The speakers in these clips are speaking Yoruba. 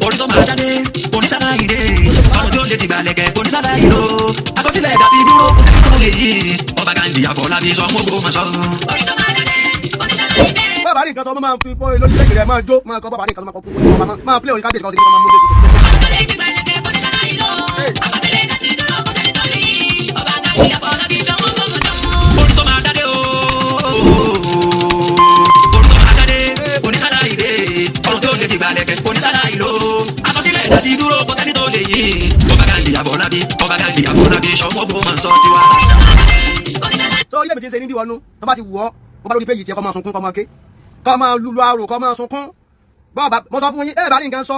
Orí tó máa jáde onísàlàyé ọrùn tí ó lè ti gbàlẹ̀kẹ̀ onísàlàyé ló àkọsílẹ̀ ẹ̀dá ti dúró kò sẹ́ni tó lè yí. Ọba Gandhi Àfọlábí sọ mọ́gbó máa sọ. Orí tó máa jáde oníṣàlàyé. Bàbá ní nǹkan sọ, máa fi pọ́ lójú lẹ́gbẹ̀rẹ̀ rẹ̀, máa jó, máa kọ́. Bàbá ní nǹkan sọ, máa kọ́ kúkú, máa play orin kábíyèsí kan sí kí wọ́n máa mú dé sí. Ọrùn tó lè ti gbàlẹ̀kẹ̀ oníṣàlàyé ló àkọsílẹ̀ ẹ̀dá ti dúró kò sẹ́ni tó lè yí. Ọba Gandhi Àfọlábí sọ mọ́gbó máa sọ. Orí tó máa jáde ooo, orí tó máa jáde onísàlàyé ọrùn tí ó lè ti gbàlẹ̀kẹ̀ onísàlàyé ló àkọsílẹ̀ ẹ̀dá ti dúró kò sẹ́ni tó lè yí. Ọba Gandhi Àfọlábí, Ọba Gandhi Àfọlábí sọ mọ́gbó máa sọ tiwa. Tó ilé mi ti ń ṣe ní bí wọnú tó bá ti wù ọ́, bó bá lórí péjì tiẹ̀, kọ́ máa sunkún, kọ́ máa ké, kọ́ máa lulu arò, kọ́ máa sunkún. Bọ́ọ̀bà mo sọ fún yín, ẹ bá ní nǹkan sọ,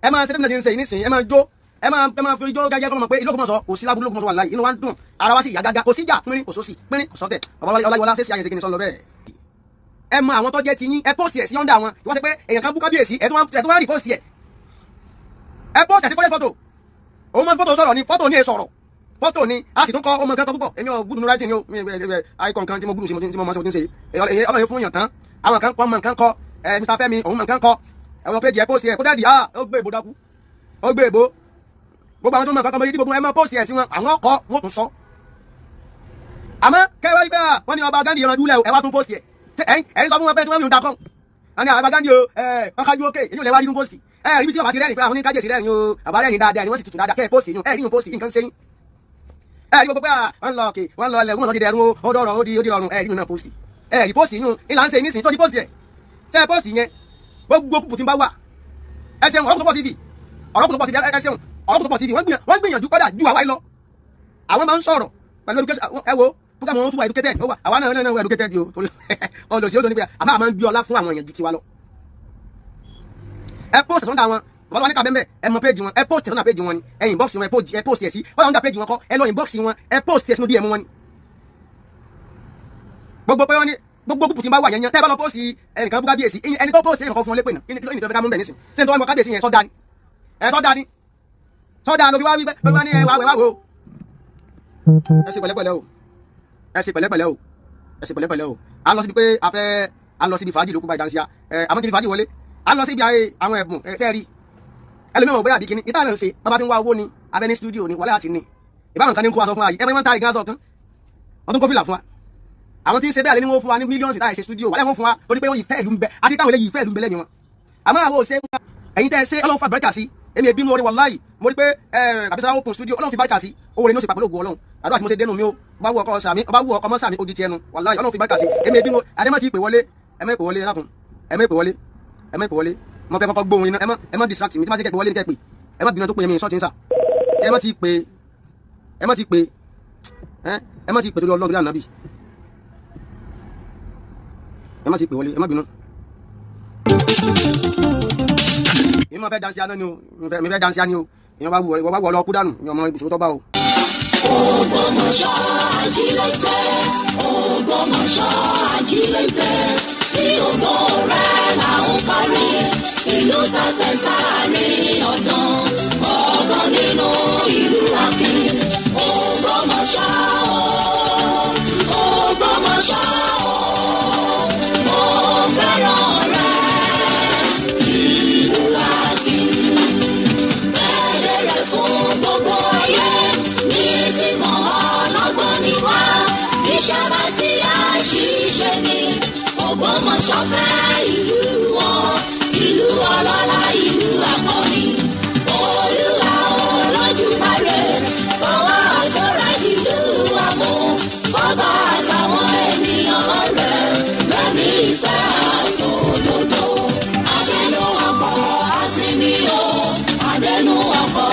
ẹ máa ṣe bí mi ti ń ṣe yìí nísìnyí, ẹ máa jó, ẹ máa fi ijó gẹ́gẹ́ kọ́ mọ̀ pé ìlú Ògbómọ̀ṣọ́ kò sí láburú. Ògbómọ̀ṣọ́ wà láyé, inú wa ń dùn, ara wa sì yá gágá, kò sí jà pínrín, kò sósì pínrín, kò sọ́tẹ̀. Bàbá Ọláyíwọlá ṣe sí àyẹ̀sẹ̀ kí ni sọ lọ bẹ́ẹ̀. Ẹ mọ àwọn tó jẹ́ ti yín, ẹ post ẹ̀ sí under wọn. Ìwọ́n ṣe pé èèyàn kan bú kábíyèsí, ẹ tún wá rí post ẹ̀, ẹ post ẹ̀ sí kọ́lé fọ́tò. Òun máa ń fọ́tò sọ̀rọ̀ ni, fọ́tò ní è sọ̀rọ̀, fọ́tò ni a sì tún kọ́ ọmọ nǹkan kan púpọ̀. Èmi ò gúdùn writing ni o, mi icon kan tí mo gúdùn sí, mo tí mo mọ̀ sí, mo ti ń ṣe ọlọ́yin fún yàn tán. Àwọn kan kọ́ mọ̀ nǹkan kọ́ ẹ, Mr Fẹ́mi, òun mọ̀ nǹkan kọ́. Ẹ wọ́n péjì, ẹ post ẹ kó dẹ́ẹ̀dì. Ah, ó gbé ìbò dákú, ó gbé ìbò. Gbogbo àwọn tó mọ̀ nǹkan kan mọ̀ yìí, gbogbo ẹ máa post ẹ sí wọn, àwọn kọ́ wọ́n tún sọ. Àmọ́ kẹwàá rí pé wọ́n ní ọba Gandhi ìrànjú lẹ̀, ẹ wá tún post ẹ. Ẹ̀yin sọ fún wọn pé tí wọ́n ń da kọ́ wọ́n ní ọba Gandhi o, ẹ wọ́n kájú ókè, èyí ò lè wá nínú post. Ẹ rí bí tí ọba ti rẹ́rìn pé àwọn oníkájèsí rẹ́rìn o, àbá rẹ́rìn dáadáa ni, wọ́n sì tutù dáadáa, kẹ́ ẹ post yìí, ẹ rí yín post nǹkan ṣe yín. Ẹ rí gbogbo pé wọ́n lọ òkè, wọ́n lọ ilẹ̀, wọ́n lọ ti dẹrùn o, ó dọ̀rọ̀, ó di rọrùn. Ẹ rí yín náà post, ẹ rí post yín ìlà ń ṣe nísìnyí tó ti post ẹ ṣe ẹ post yẹn. Gbogbo kúkú tí ń bá wà, ẹ ṣeun. Ọ̀rọ̀ Kòtòpọ̀ TV, Ọ̀rọ̀ Kòtòpọ̀ TV, ẹ ṣeun. Ọ̀rọ̀ Kòtòpọ̀ TV, wọ́n gbìyànjú kọ́dà ju àwa yìí lọ. Àwọn máa ń sọ̀rọ̀ pẹ̀lú education. Ẹ wo program wọn tún wà educated, ó wà. Àwa náà wà educated yìí o, torí ọlọ́sí ó tó ní pé àmọ́ àmọ́ ń gbé ọlá fún àwọn èèyàn ju tiwa lọ. Ẹ post sọ́ndà wọn, bàbá wa ní ká bẹ́ẹ̀, ẹ mọ page wọn, ẹ post sọ́ndà page wọn ni, ẹ inbox wọn, ẹ post ẹ sí wọ́n under page wọn kọ́, ẹ lọ inbox wọn, ẹ post ẹ sínú DM wọn ni. Gbogbo pé wọ́n ní gbogbo group tí ń bá wà yẹn yẹn, tẹ́ ẹ bá lọ post ẹnìkan bú kábíyèsí, ẹni tó post ẹnìkan fún wọn lépè náà, kí ni kí ni tó fẹ́ ká mú bẹ̀ nísìn? Ṣé n tó wá mọ kábíyèsí yẹn sọ́dá ni? Ẹ sọ́dá ni, sọ́dá ló fi wá wí pé wọ́n ní ẹ wá wá wò ó. Ẹ ṣe pẹ̀lẹ́pẹ̀lẹ́ o, ẹ ṣe pẹ̀lẹ́pẹ̀lẹ́ o, ẹ ṣe pẹ̀lẹ́pẹ̀lẹ́ o. À ń lọ síbi pé a fẹ́ à ń lọ síbi fàájì lókù báyìí dáńsíá ẹ, àmọ́ kí ni fàájì wọlé, à ń lọ síbi ayé àwọn ẹ̀bùn. Ẹ ṣe rí ẹlòmíràn ò bóyá àbí kíní ìta náà ń ṣe, bàbá fi ń wá owó ni abẹ́ ní studio ni wọlé àti ní ìbáwọn kan ní kó aṣọ fún wa yìí. Ẹ bá wọn ta ìgbà aṣọ kan, wọ́n tún kó fìlà fún wa. Àwọn tí ń ṣe bẹ́ẹ̀ lé ní wọ́n fún wa ní mílíọ̀nù láì ṣe studio wàlẹ́, wọ́n fún wa torí pé wọ́n ìfẹ́ ìlú ń bẹ àti táwọn eléyìí ìfẹ́ ìlú ń bẹ lẹ́yìn wọn. Àmọ́ àwọn ò ṣe, ẹ̀yin tẹ́ ẹ ṣe, Ọlọ́run fa bàríkà sí. Èmi èbí nu orí, wàláyì, mo rí pé àbísà open studio, Ọlọ́run fi bàríkà sí owó rẹ̀ ní ó sì pàpọ̀ lóògùn Ọlọ́run. Àdúrà tí mo ṣe dénú mi ó bá wù ọkọ sàmí, ọba wù ọkọ mọ́ sàmí, odi ti ẹnu. Wàláyì, Ọlọ́run fi bàríkà sí. Èmi èbí nu adé má ti pè wọlé, ẹ má pè wọlé, ẹ dákun, ẹ má pè wọlé, ẹ má pè wọlé. Mo fẹ́ kọ́kọ́ gbóhùn iná. Ẹ má distract mi. Tí má ti kẹ́ pè wọlé ní kẹ́ pè. Ẹ má bínú tó pè mí sọ́ọ̀tì ń sà. Ẹ má ti pè, ẹ má ti pè, ẹ má ti pè torí Ọlọ́run, torí Ànábì, ẹ má ti pè wọlé, ẹ má bínú. Èmi máa fẹ́ dansi aná ni o, mi fẹ́ dansi aná ni o. Ìyẹn bá wù ọ, ìwọ bá wù ọ lọ kú dànù, ìyẹn ọmọ ìṣòro tó bá o. Ògbómọ̀ṣọ́ ajílété, Ògbómọ̀ṣọ́ ajílété, tí ògo rẹ̀ là ń kárí, ìlú tàtẹ̀ sáàrin ọ̀dàn, ọ̀kan nínú ìlú Akin. Ògbómọ̀ṣọ́ o, Ògbómọ̀ṣọ́ o, mo fẹ́ràn rẹ̀, ìlú Akin. Bẹ̀rẹ̀ fún gbogbo ayé ní tìmọ̀ ọlọ́gbọ́n ni wá. Iṣẹ́ bá ti yá ṣíṣe ni. Ògbómọ̀ṣọ́ fẹ́ ìlú wọn. Ìlú ọlọ́lá, ìlú akọni. Olúwa Olódùmarè fọwọ́ àtọ́rẹ́ ìlú wa mú. Bọ́bá àtàwọn ènìyàn rẹ̀ lẹ́mí ìfẹ́ àtòdodo. Adẹnu ọkọ̀ àsìmí o, adẹnu ọkọ̀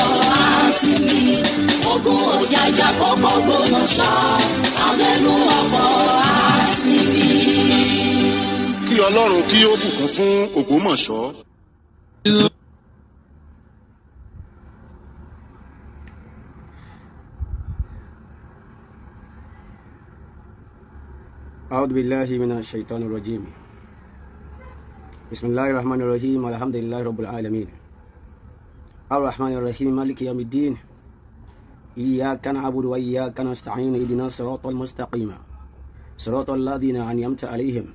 àsìmí. Ogun òjàjà kọ́kọ́ Gbómọ̀ṣọ́, adẹnu ọkọ̀ àsìmí. Kí Ọlọ́run kí ó bùkún fún Ògbómọ̀ṣọ́. أعوذ بالله من الشيطان الرجيم. بسم الله الرحمن الرحيم. الحمد لله رب العالمين، الرحمن الرحيم، مالك يوم الدين. إياك نعبد وإياك نستعين، اهدنا الصراط المستقيم، صراط الذين أنعمت عليهم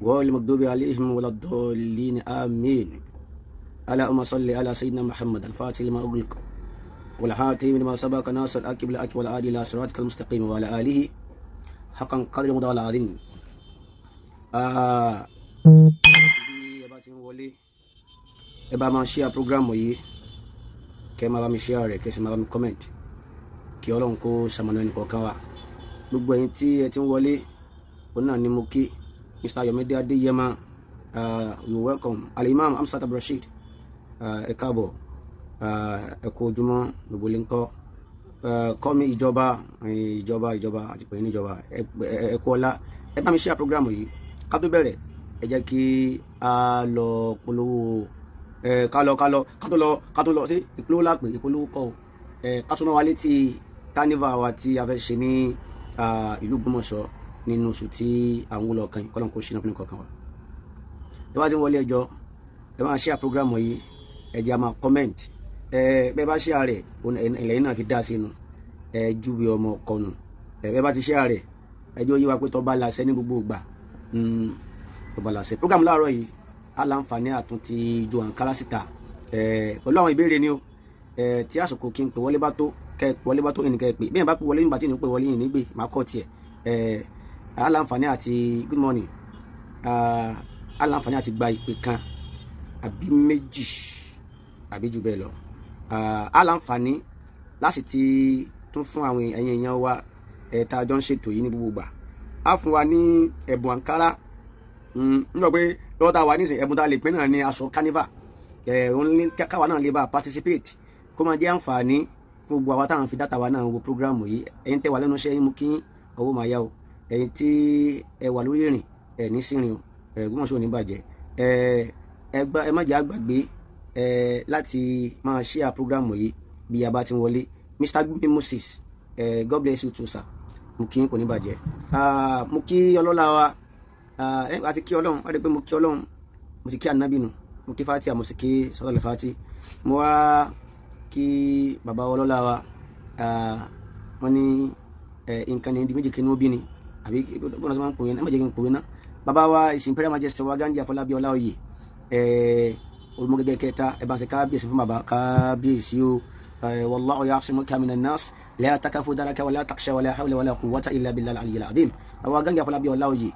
غير المغضوب عليهم ولا الضالين، آمين. اللهم صل على سيدنا محمد الفاتح لما أغلق والحاتم لما سبق ناصر الأكب الأكب والآدي إلى صراطك المستقيم وعلى آله حقا قدر مدى العظيم. Bí ẹ bá ti ń wọlé, ẹ bá máa share program yìí, kẹ́ máa bá mi share rẹ̀, kẹ́ sì máa bá mi comment, kí Ọlọ́run kó ṣamọ̀nà ẹnì kọ̀ọ̀kan wa. Gbogbo ẹ̀yin tí ẹ ti ń wọlé, òun náà ni mo kí. Mr. Ayọ̀mídé Adéyẹmọ, you welcome. Al-Imam Amsat Abdulrasheed, ẹ káàbọ̀, ẹ kú ojúmọ́. Gbogbo lè ń kọ́ kọ́ mi ìjọba ìjọba ìjọba àti pẹ̀lú níjọba. Ẹ kú ọlá. Ẹ bá mi share program yìí. Ká tó bẹ̀rẹ̀, ẹ jẹ́ kí a lọ polówó, ẹ ká lọ ká lọ ká tó lọ ká tó lọ sí ìpolówó lápè ìpolówó kọ́ o. Ẹ ká tó náà wá létí carnival wa tí a fẹ́ ṣe ní ìlú Ògbómọ̀ṣọ́ nínú oṣù tí à ń wó lọ kan yìí. Kọ́lọ́n kó ṣe náà fún nǹkan kan wa. Ẹ bá ti ń wọlé, ẹjọ́ ẹ máa share program yìí, ẹ jẹ́ a máa comment. Ẹ bẹ́ẹ̀ bá share rẹ̀, ẹ̀lẹ́yìn náà fi dá sínú ẹ júwe ọmọ ọkọ nù. Ẹ bẹ́ẹ̀ bá ti share rẹ̀, ẹ jẹ́ ó yé wa pé tọ́ba làṣẹ ní gbogbo ìgbà, tọ́ba làṣẹ. Program láàárọ̀ yìí, á láǹfààní àtúntì ju àǹkárá síta pẹ̀lú àwọn ìbéèrè ni o. Tí àsìkò kí n pè wọlé bá tó, kẹ pè wọlé bá tó, ẹnì kẹ pè bí ẹ bá pè wọlé nígbà tí ènìyàn pè wọlé yìí nígbè má kọ́ tiẹ̀. Á láǹfààní àti good morning. Á láǹfààní àti gba ìpè kan àbí méjì àbí jù bẹ́ẹ̀ lọ. Á láǹfààní láti ti tún fún àwọn ẹ̀yin èèyàn wa tá a jọ ń ṣètò yìí ní gbogbo ìgbà, á fún wa ní ẹ̀bùn àǹkárá. Ń lọ pé lọ́wọ́ tá a wà nísìnyí, ẹ̀bùn tá a lè pín náà ní aṣọ carnival. Òun ní káwa náà lè bá participate, kó máa jẹ́ àǹfààní fún gbogbo àwa táwọn fi data wa náà wo program yìí. Ẹ̀yin tẹ́ wà lẹ́nu iṣẹ́ yín, mú kí ọwọ́ máa yá o. Ẹ̀yin tí ẹ wà lórí ìrìn, ẹ̀ ní sírìn o. Ẹ̀ Ògbómọ̀ṣọ́ ò ní bàjẹ́. Ẹ má jẹ́ àgbàgbé láti máa share program yìí bí a bá ti ń wọlé. Mr. Gbimi Moses, God bless you too, sir. Mo kí kò ní bàjẹ́. Mo kí ọlọ́lá wa àti kí Ọlọ́run wá dé pé mo kí Ọlọ́run, mo sì kí ànábì nù, mo kí Fatia, mo sì kí sọlá fati. Mo wá kí bàbá ọlọ́lá wa. Wọ́n ní nǹkan ní di méjì kí ní ó bí ni àbí bọ́lá sọ máa ń pòwe náà. Ẹ má jẹ́ kí n pòwe náà. Bàbá wa, His Imperial Majesty wa Ghandi Afọlábí Ọláoyè Olùmọ̀gẹ́gẹ́ kẹta, ẹ bá ń ṣe kábíyèsí fún bàbá. Kábíyèsí o. Wallahu ya'simuka minan nas la takafu daraka wala takhsha wala hawla wala quwwata illa billahi al-aliyyil azim. Bàbá wa Ghandi Afọlábí Ọláoyè,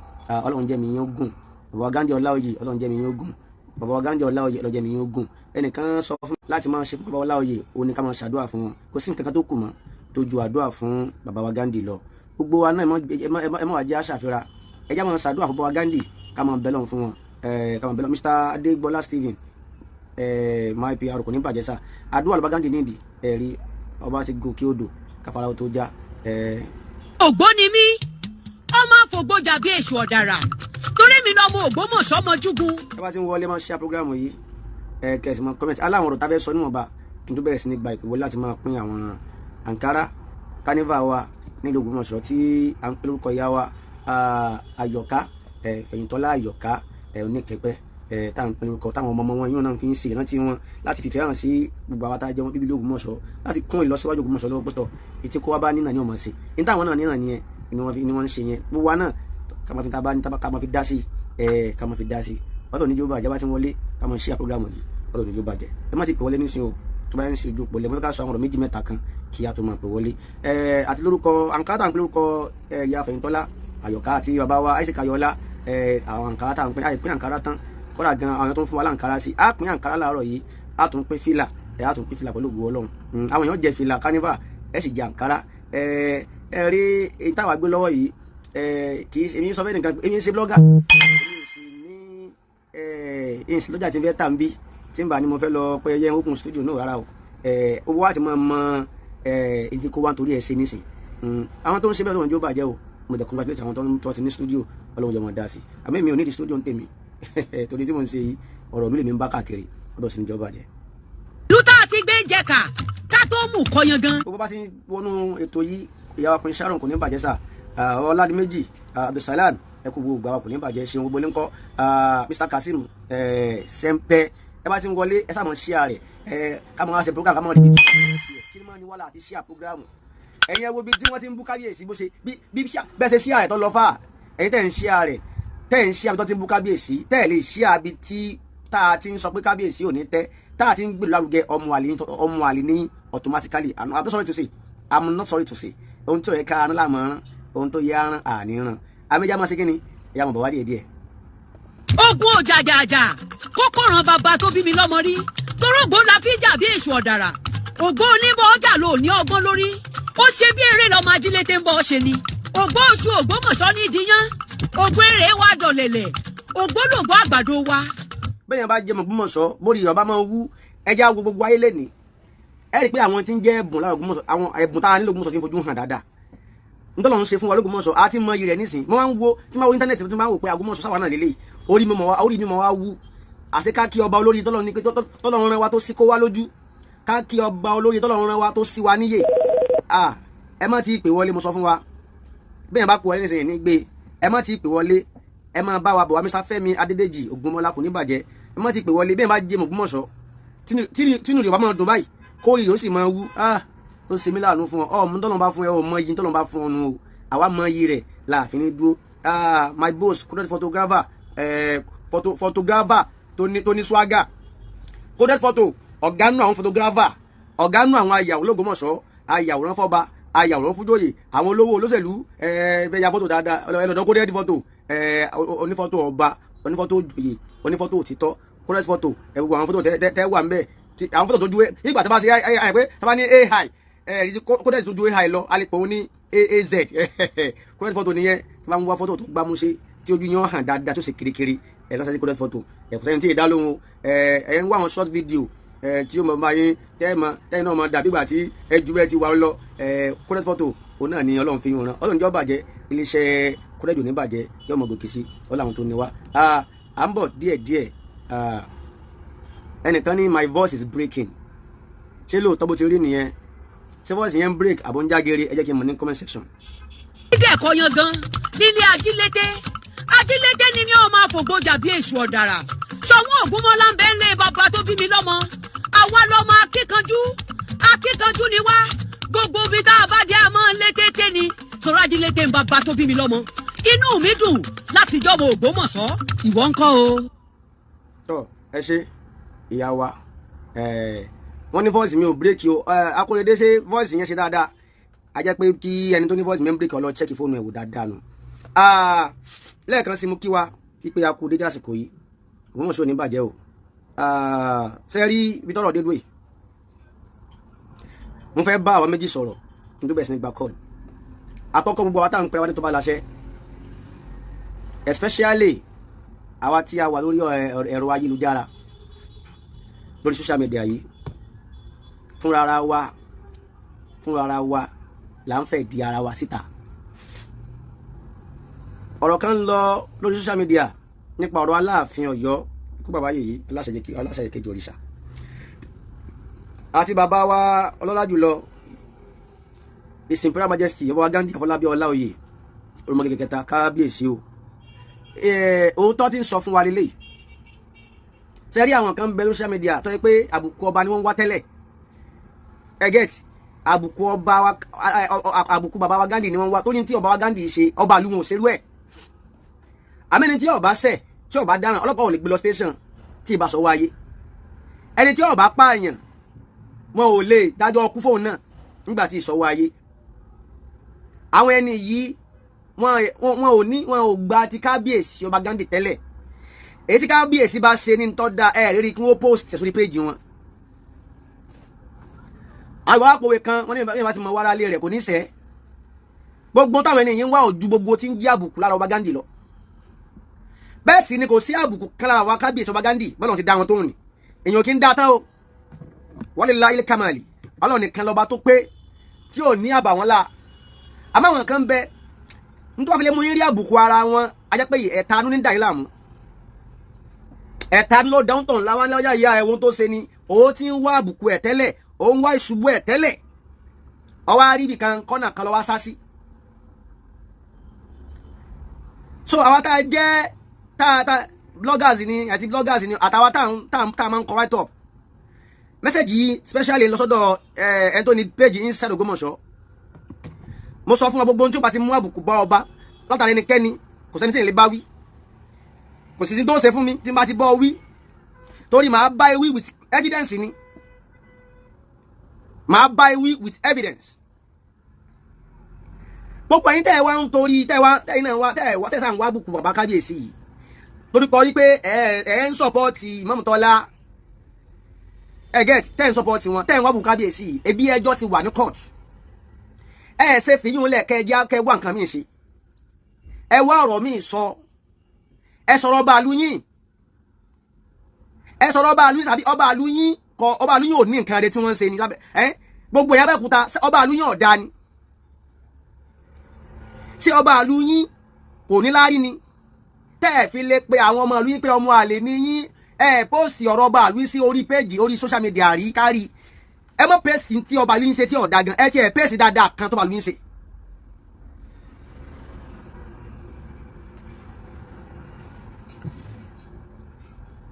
Ọlọ́run jẹ́ mi yín gùn. Bàbá wa Ghandi Ọláoyè, Ọlọ́run jẹ́ mi yín gùn. Bàbá wa Ghandi Ọláoyè, Ọlọ́run jẹ́ mi yín gùn. Ẹnìkan sọ fún láti máa ṣe fún bàbá Ọláoyè, òun ni ká máa ṣàdúrà fún wọn. Kò sí nǹkan kan tó kù mọ́ tó ju àdúrà fún bàbá wa Ghandi lọ. Gbogbo wa náà, ẹ má wá jẹ́ àṣàfihàn, ẹ jẹ́ máa ṣàdúrà fún bàbá wa Ghandi, ká máa bẹ Ọlọ́run fún wọn, ká máa bẹ Ọlọ́run. Mr. Adégbọlá Stephen, my PR, kò ní bàjẹ́ sá. Àdúrà lọ́ba Ghandi nídìí ẹ̀rí ọba ti gòkè odò káfárá tó já. Ògbóni mi, ọmọ àfògbójà bí èṣù ọ̀dàrà, torí mi lọ́mọ Ògbómọ̀ṣọ́ mọ́júgun. Ẹ bá ti ń wọlé, máa share program yìí, ẹ kẹsì máa comment. Aláwọn ọ̀rọ̀ tá a fẹ́ sọ níwọ̀nba kí n tó bẹ̀rẹ̀ sí ní gba ìpè wọlé láti máa pín àwọn àǹkárá carnival wa nílùú Ògbómọ̀ṣọ́ tí à ń pè lórúkọ ìyá wa Àyọ̀ká Fẹ̀yìntọ́lá Àyọ̀ká Oníkẹ́pẹ́, tá à ń pè lórúkọ táwọn ọmọ wọn yóò náà fi ń ṣe ìrántí wọn láti fìfẹ́ hàn sí gbogbo àwọn tá a jẹ́ wọn bíbí Ògbómọ̀ṣọ́, láti kún ìlọsíwájú Ògbómọ̀ṣọ́ lọ́wọ́ pẹ̀tọ̀ ètí kó wá bá nínà ní ọmọ sí ní táwọn náà nínà nìyẹn ni wọ́n ń ṣe yẹn. Gbogbo wa náà ká máa fi tá a bá ní ká máa fi dá sí, ká máa fi dá sí. Ọlọ́run ní jó bàjẹ́. Bá ti ń wọlé, ká máa share program yìí. Ọlọ́run ní jó bàjẹ́. Ẹ má ti pè wọlé nísìnyí o. Tó bá yẹn ń ṣe ojú òpó lẹ, mo fẹ́ ká sọ àwọn ọ̀rọ̀ méjì mẹ́ta kan kí a tó máa pè wọlé. Àti lórúkọ àǹkárá tá à ń pè lórúkọ ìyá Fẹ̀yìntọ́lá Àyọ̀ká àti bàbá wa Isaac Ayọ̀ọ́lá, àwọn àǹkárá tá à ń pín, àìpín àǹkárá tán kọ́dà gan. Àwọn tó ń fún wa láǹkárá sí, á pín àǹkárá láàárọ̀ yìí, á tún pín fìlà, á tún pín fìlà pẹ̀lú ògùn Ọlọ́run. Àwọn èèyàn jẹ fìlà carnival, ẹ sì jẹ àǹkárá. Ẹ rí èyí táwa gbé lọ́wọ́ yìí, kì í ṣe èmi sọ fẹ́ nìkan, èmi ń ṣe blogger, èmi ò sì ní ìsìn lọ́jà tí ń fẹ́ tà ń bí tí ń bá ní mo fẹ́ lọ pé ẹyẹ open studio náà rárá o. Owó wa ti máa mọ ìdí kó wá nítorí ẹ ṣe nísìn. Àwọn tó ń ṣe bẹ́ẹ̀ lọ́wọ́n jó bàjẹ́ o. Mo dẹ̀ congratulate àwọn tó ti ní studio, Ọlọ́run jẹ́ wọn dá sí. Àmọ́ èmi ò ní di studio ń tèmi, torí tí mo ń ṣe yìí, ọ̀rọ̀ ìlú lèmi ń bá káàkiri. Ọ̀dọ̀ sì ní jọba jẹ́. Ìlú tá a ti gbé ń jẹ̀ka ká tó mú kọyan gan. Gbogbo bá ti wọnú ètò yìí, ìyàwó akùnrin Sharon, kò ní bàjẹ́ sà. Ọládìméjì Abdulsalam, ẹ kú gbogbo àwọn, kò ní bàjẹ́. Ṣeun gbogbo lẹ́ńkọ́. Mr Kazeem Sẹ́ńpẹ́, ẹ bá ti ń wọlé, ẹ sáà mọ̀ share rẹ̀. Ẹ ká máa ṣe program, ká máa rí bí kí ni máa ní wàhálà àti share program. Ẹ̀yin ẹ wo bí tí wọ́n ti ń bú kábíyèsí, bó ṣe bí bẹ́ẹ̀ ṣe share rẹ̀ tó lọ fà. Ẹ̀yin tẹ̀ ń share rẹ̀, tẹ̀ ń share bí tó ti ń bú kábíyèsí, tẹ̀ lè share bí tí tá a ti ń sọ pé kábíyèsí ò ní tẹ́, tá a ti ń gbèrú lárugẹ, ọmọ àlè ní automatically. I'm not sorry to say, I'm not sorry to say, ohun tí ò yẹ ká arán láàmú rán, ohun tó yẹ arán àní rán. Àmẹ́jà máa ṣe kí ni ẹ̀yà mọ̀ bọ̀ wá díẹ̀ díẹ̀. Ogun òjàjàjà kókòràn bàbá tó bí mi lọ́mọ rí torógbó la fi jà bí èṣù ọ̀dàrà. Ògbó onímọ̀ ọjà ló ní ọgbọ́n lórí, ó ṣe bí eré lọ́mọ ajílété ń bọ́ ṣe ni. Ògbó oṣù Ògbómọ̀ṣọ́ ní ìdíyán, ògbó èrè wa dọ̀lẹ̀lẹ̀, ògbólógbó àgbàdo wa. Bẹ́ẹ̀ yẹn bá jẹ́ Ògbómọ̀ṣọ́, bórí ọba máa ń wú ẹja wo gbogbo ayé lẹ́ni. Ẹ rí i pé àwọn tí ń jẹ́ ẹ̀bùn lára Ògbómọ̀ṣọ́, àwọn ẹ̀bùn tá a nílò Ògbómọ̀ṣọ́ ti ń fojú hàn dáadáa. Ntọ́lọ́ ń ṣe fún wa l'Ógbómọ̀ṣọ́, a ti mọ iyì rẹ̀ nísìn. Mo máa ń wo, tí máa wo íńtánẹ́ẹ̀tì, tí máa ń wò pé Ògbómọ̀ṣọ́ sáwà náà lélẹ̀, orí mi mọ̀ wá wú. Àṣẹ ká kí ọba olórí tọ́lọ́ ní pé tọ́lọ́ rán wa tó sí kó wá lójú, ká kí ọba olórí tọ́lọ́ rán wa tó sí wa níyè. Ẹ má ti pè wọlé, mo sọ fún wa bẹ́ẹ̀ bá pè wọlé nísìnyí ní gbé. Ẹ má ti pè wọlé, ẹ má bá wa bọ̀ wá. Mr. Fẹ́mi Adédèjì Ògúnmọ́lá, kò ní bàjẹ́. Ẹ má ti pè wọlé. Bẹ́ẹ̀ bá jẹ́ Ògbómọ̀ṣọ́, tínú Yorùbá máa dùn báyìí, kó yìí ó sì máa wú. Ó ṣe mí láàánú fún ọ. Ọ mú tọ́lọ́ bá fún ẹ, ọ mọ iyì tọ́lọ́ bá fún ọ nù o. Àwa mọ iyì rẹ̀ láàfin ní dúró. My boss, coded photographer, photographer tó ní swagger, coded photo, ọ̀gá nù àwọn photographer, ọ̀gá nù àwọn ayàwó l'Ógbómọ̀ṣọ́, ayàwòrán fọ́ba, ayàwòrán fújòyè, àwọn olówó olóṣèlú. Ẹ ya fọ́tò dáadáa, ẹlọ́dọ̀ coded photo, onífọ́tò ọba, onífọ́tò òjòyè, onífọ́tò òtítọ́, coded photo. Ẹ gbogbo àwọn fọ́tò tẹ wà ń bẹ̀, àwọn fọ́tò tó ju nígbà tó bá ṣe AI pé tó bá ní AI coded tó ju AI lọ, a lè pè ó ní AAZ. Coded photo nìyẹn. Tí wọ́n bá ń wá fọ́tò tó gbámúṣé, tí ojú yẹn hàn dáadáa, tó ṣe kirikiri, ẹ lọ́sẹ̀ sí coded photo. Ẹ kò sẹ́ni tí ì dá lóhùn. Ẹ ń wá àwọn short video tí ó mọ bá yín tẹ́ mọ tẹ́yìn náà mọ dàbí ìgbà tí ẹ ju bẹ́ẹ̀ ti wà lọ. Coded photo òun náà ni Ọlọ́run fi hàn rán. Ọlọ́run jọ́ bàjẹ́, iléeṣẹ́ coded ò ní bàjẹ́, yóò mọ gòkè sí ọlọ́run tó ní wá. À ń bọ̀ díẹ̀díẹ̀. Ẹnìkan ní my voice is breaking. Ṣé lóòótọ́ bó ti rí nìyẹn? Ṣé voice yẹn ń break àbọ̀ ń jágere? Ẹ jẹ́ kí n mọ̀ ní comment section. Dídẹ̀kọ yangan nílé ajílété, ajílété ni mi ò máa fògbójà bí èṣù ọ̀dàrà. Ṣọ̀wọ́n Ògúnmọ́lá ń bẹ́ ń lé bàbá tó bí mi lọ́mọ. Àwa lọ́mọ akíkanjú, akíkanjú ni wá. Gbogbo ibi tá a bá dé, a máa ń lé téńté ni sọ̀rọ̀. Ajílété ń bàbá tó bí mi lọ́mọ. Inú mi dùn láti jọ́mọ Ògbómọ̀ṣọ́. Ìwọ ń kọ́ o. Tọ́ ẹ ṣe ìyá wa. Wọ́n ní voice mi ò break o. Akóredé, ṣe voice yẹn ṣe dáadáa? A jẹ́ pé kí ẹni tó ní voice mi ń break, ọ lọ check fóònù ẹ̀ wò dáadáa nù. Lẹ́ẹ̀kan sí, mú kí wa pípé a kú dédé àsìkò yìí. Ògbómọ̀ṣọ́ ò ní bàjẹ́ o. Ṣe rí ibi tọ́rọ̀ dé dúró yìí, mo fẹ́ bá àwa méjì sọ̀rọ̀ nítorí bẹ́ẹ̀ sì ní gba call. Àkọ́kọ́, gbogbo àwa táwọn ń pẹ́ wá ní tó bá láṣẹ, especially àwa tí a wà lórí ẹ̀rọ ayélujára, lórí social media yìí, fúnra ara wa là ń fẹ́ di ara wa síta. Ọ̀rọ̀ kan ń lọ lórí social media nípa ọ̀rọ̀ Aláàfin Ọ̀yọ́, kú bàbá yìí, aláṣẹ kejì òrìṣà, àti bàbá wa ọlọ́lá jùlọ, His Imperial Majesty Ọba Ghandi Afọlábí Ọláoyè Orúmọgẹ́gẹ́ kẹta. Kábíyèsí o. Òótọ́ tí ń sọ fún wa lélẹ́yìí. Ṣe rí àwọn kan bẹ lórí social media tó yẹ pé àbùkù ọba ni wọ́n ń wá tẹ́lẹ̀? Ẹ get àbùkù ọba wa, àbùkù bàbá wa Ghandi ni wọ́n ń wá, tó ní tí ọba wa Ghandi ṣe, ọba àlù wọn ò ṣerú ẹ̀. Àmẹ́ni tí ọba ṣẹ̀, tí ọba dáràn, ọlọ́pàá ò lè gbé lọ station tí ìbá sọ wáyé. Ẹni tí ọba pààyàn, wọn ò lè dájọ́ ọkú fóun náà nígbà tí ìsọwọ́ ayé. Àwọn ẹni yìí, wọn ò ní, wọn ò gba ti kábíyèsí ọba Ghandi tẹ́lẹ̀. Èyí tí kábíyèsí bá ṣe ní tọ́ da ẹ̀ rírí kí wọ́n post ẹ̀ sórí péjì wọn. Àwọn àpòwé kan, wọ́n ní ìbá ti mọ wàrà lé rẹ̀ kò ní sẹ́. Gbogbo táwọn ẹni yìí ń wá ojú gbogbo tí ń jí àbùkù lára ọba Ghandi lọ. Bẹ́ẹ̀ sì ni kò sí àbùkù kan lára wa kábíyèsí ọba Ghandi. Bọ́lá ti dá wọn tó rìn, èèyàn kì í dá tán o. Wọ́n lè la ilé kamali, Ọlọ́run nìkan lọ́ba tó pé tí ò ní àbàwọ́n la. Àmọ́ àwọn kan bẹ nítorí wọ́n fi lè mú yín rí àbùkù ara wọn, ajẹ́ pé ẹ̀ta ní dà yín láàmú. Ẹ̀ta ló dáhùn tàn láwọn lọ́yà ìyá ẹ̀wọ̀n tó ṣe ni. Ó ti ń wá àbùkù ẹ̀ tẹ́lẹ̀, ó ń wá ìṣubú ẹ̀ tẹ́lẹ̀, ọwọ́ àríbì kan kọ́nà kan lọ́wọ́ sá sí. So àwa tá a jẹ́ tá a bloggers ni, àti bloggers ni, àtàwa tá a máa ń kọ write up message yìí, specially lọ sọ́dọ̀ ẹ ẹ tó ní page Inside Ògbómọ̀ṣọ́, mo sọ fún wa, gbogbo ohun tí ó bá ti mú àbùkù bá ọba látàrí ẹnikẹ́ni, kò sẹ́ni tí ì lè bá wí, kò sì sí tó ṣe fún mi tí n bá ti bọ́ wí. Torí màá bá ewì with evidence ni, màá bá ewì with evidence. Gbogbo ẹ̀yin tẹ́ ẹ wá ń torí tẹ́ ẹ wá tẹ́ ẹ náà wá tẹ́ ẹ wá tẹ́ ẹ sàn wá bùkù bàbá kábíyèsí yìí torí kọ wípé ẹ ń support Ìmáàmù Tọ́lá, ẹ get tẹ́ ẹ ń support wọn, tẹ́ ẹ ń wá bùkù kábíyèsí yìí. Ebi ẹjọ́ ti wà ní court, ẹ ṣe fìyún lẹ̀ kẹ́ ẹ jẹ́ kẹ́ wá nǹkan míì ṣe, ẹ wá ọ̀rọ̀ míì sọ, ẹ sọ̀rọ̀ ọba àlú yín, ẹ sọ̀rọ̀ ọba àlú yín, tàbí ọba àlú yín kọ ọba àlú yín ò ní nǹkan rẹ tí wọ́n ń ṣe ní lábẹ́ ẹ. Gbogbo ìyá Abẹ́òkúta, ọba àlú yín ọ̀dà ni? Ṣé ọba àlú yín kò ní láárí ni tẹ́ ẹ fi lè pe àwọn ọmọ ìlú yín pé ọmọ àlè ní yín? Ẹ post ọ̀rọ̀ ọba àlú yín sí orí péjì, orí social media rí kárí. Ẹ mọ̀ post tí ọba àlú yín ṣe tí ọ̀dà gan, ẹ ti ẹ̀ post dáadáa kan tó ọba àlú yín ṣe.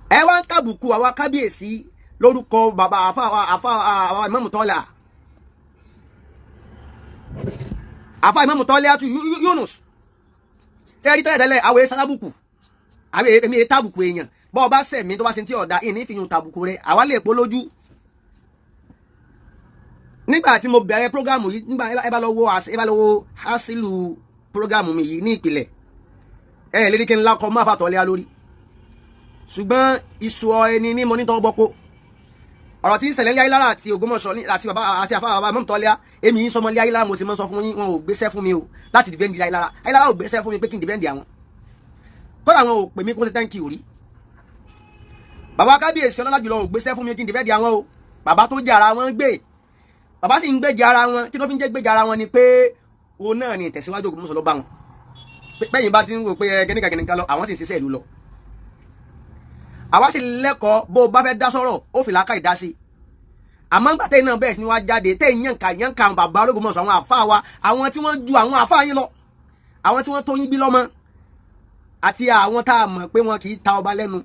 Ẹ wá ń kàbùkù àwa kábíyèsí lórúkọ bàbá àfa àwa Ìmáàmù Tọ́lá, àfa Ìmáàmù Tọ́lá àti Yunus. Tẹ́rí tẹ́lẹ̀ tẹ́lẹ̀, àwọn èèyàn sálábùkù, àwọn èmi èyí tàbùkù èèyàn. Bọ́ ọba sẹ̀mí tó bá ṣe tí ọ̀dà ìní fi yun tàbùkù rẹ̀, àwa lè pọ̀ lójú. Nígbà tí mo bẹ̀rẹ̀ prógámù yìí, nígbà ẹ bá lọ wo hásìlù prógámù mi yìí ní ìpìlẹ̀, ẹ lérí kí n lakọ má fà tọ́lé lórí, ṣùgbọ́n iṣu ẹni ní mo nítọ́ bọ́kó ọ̀rọ̀ tí ń ṣẹlẹ̀ ní Ayélára àti Ògbómọ̀ṣọ́ àti bàbá àti àfa bàbá Ìmáàmù Tọ́lá. Èmi yín sọmọ ní Ayélára, mo sì mọ́ sọ fún yín, wọn ò gbéṣẹ́ fún mi o láti defend Ayélára. Ayélára ò gbéṣẹ́ fún mi pé kí n defend àwọn. Kódà wọn ò pè mí kó ṣe thank you rí. Bàbá kábíyèsí ọlọ́lá jùlọ ò gbéṣẹ́ fún mi kí n defend àwọn o. Bàbá tó jẹ́ ara wọn gbé, bàbá sì ń gbèjà ara wọn. Kí ló fi ń jẹ́ gbèjà ara wọn ni pé òun náà ni ìtẹ̀síwájú Ògbómọ̀ṣọ́ ló bá wọn. Pẹ́yìn bá ti ń wò pé kẹ́nìkan kẹ́nìkan lọ, àwọn sì ń ṣiṣẹ́ ìlú lọ. Àwa sì lẹ́kọ̀ọ́, bó o bá fẹ́ dá sọ̀rọ̀, ó fi làákà ìdá sí i. Àmọ́ ńgbà tẹ́yìn náà bẹ́ẹ̀ sí ni wá jáde, tẹ́yìn yànká yànká àwọn bàbá Ológbòmọ̀ṣọ́, àwọn àfáà wa, àwọn tí wọ́n ju àwọn àfáà yín lọ, àwọn tí wọ́n tó yín bí lọ́mọ, àti àwọn tá a mọ̀ pé wọn kì í ta ọba lẹ́nu,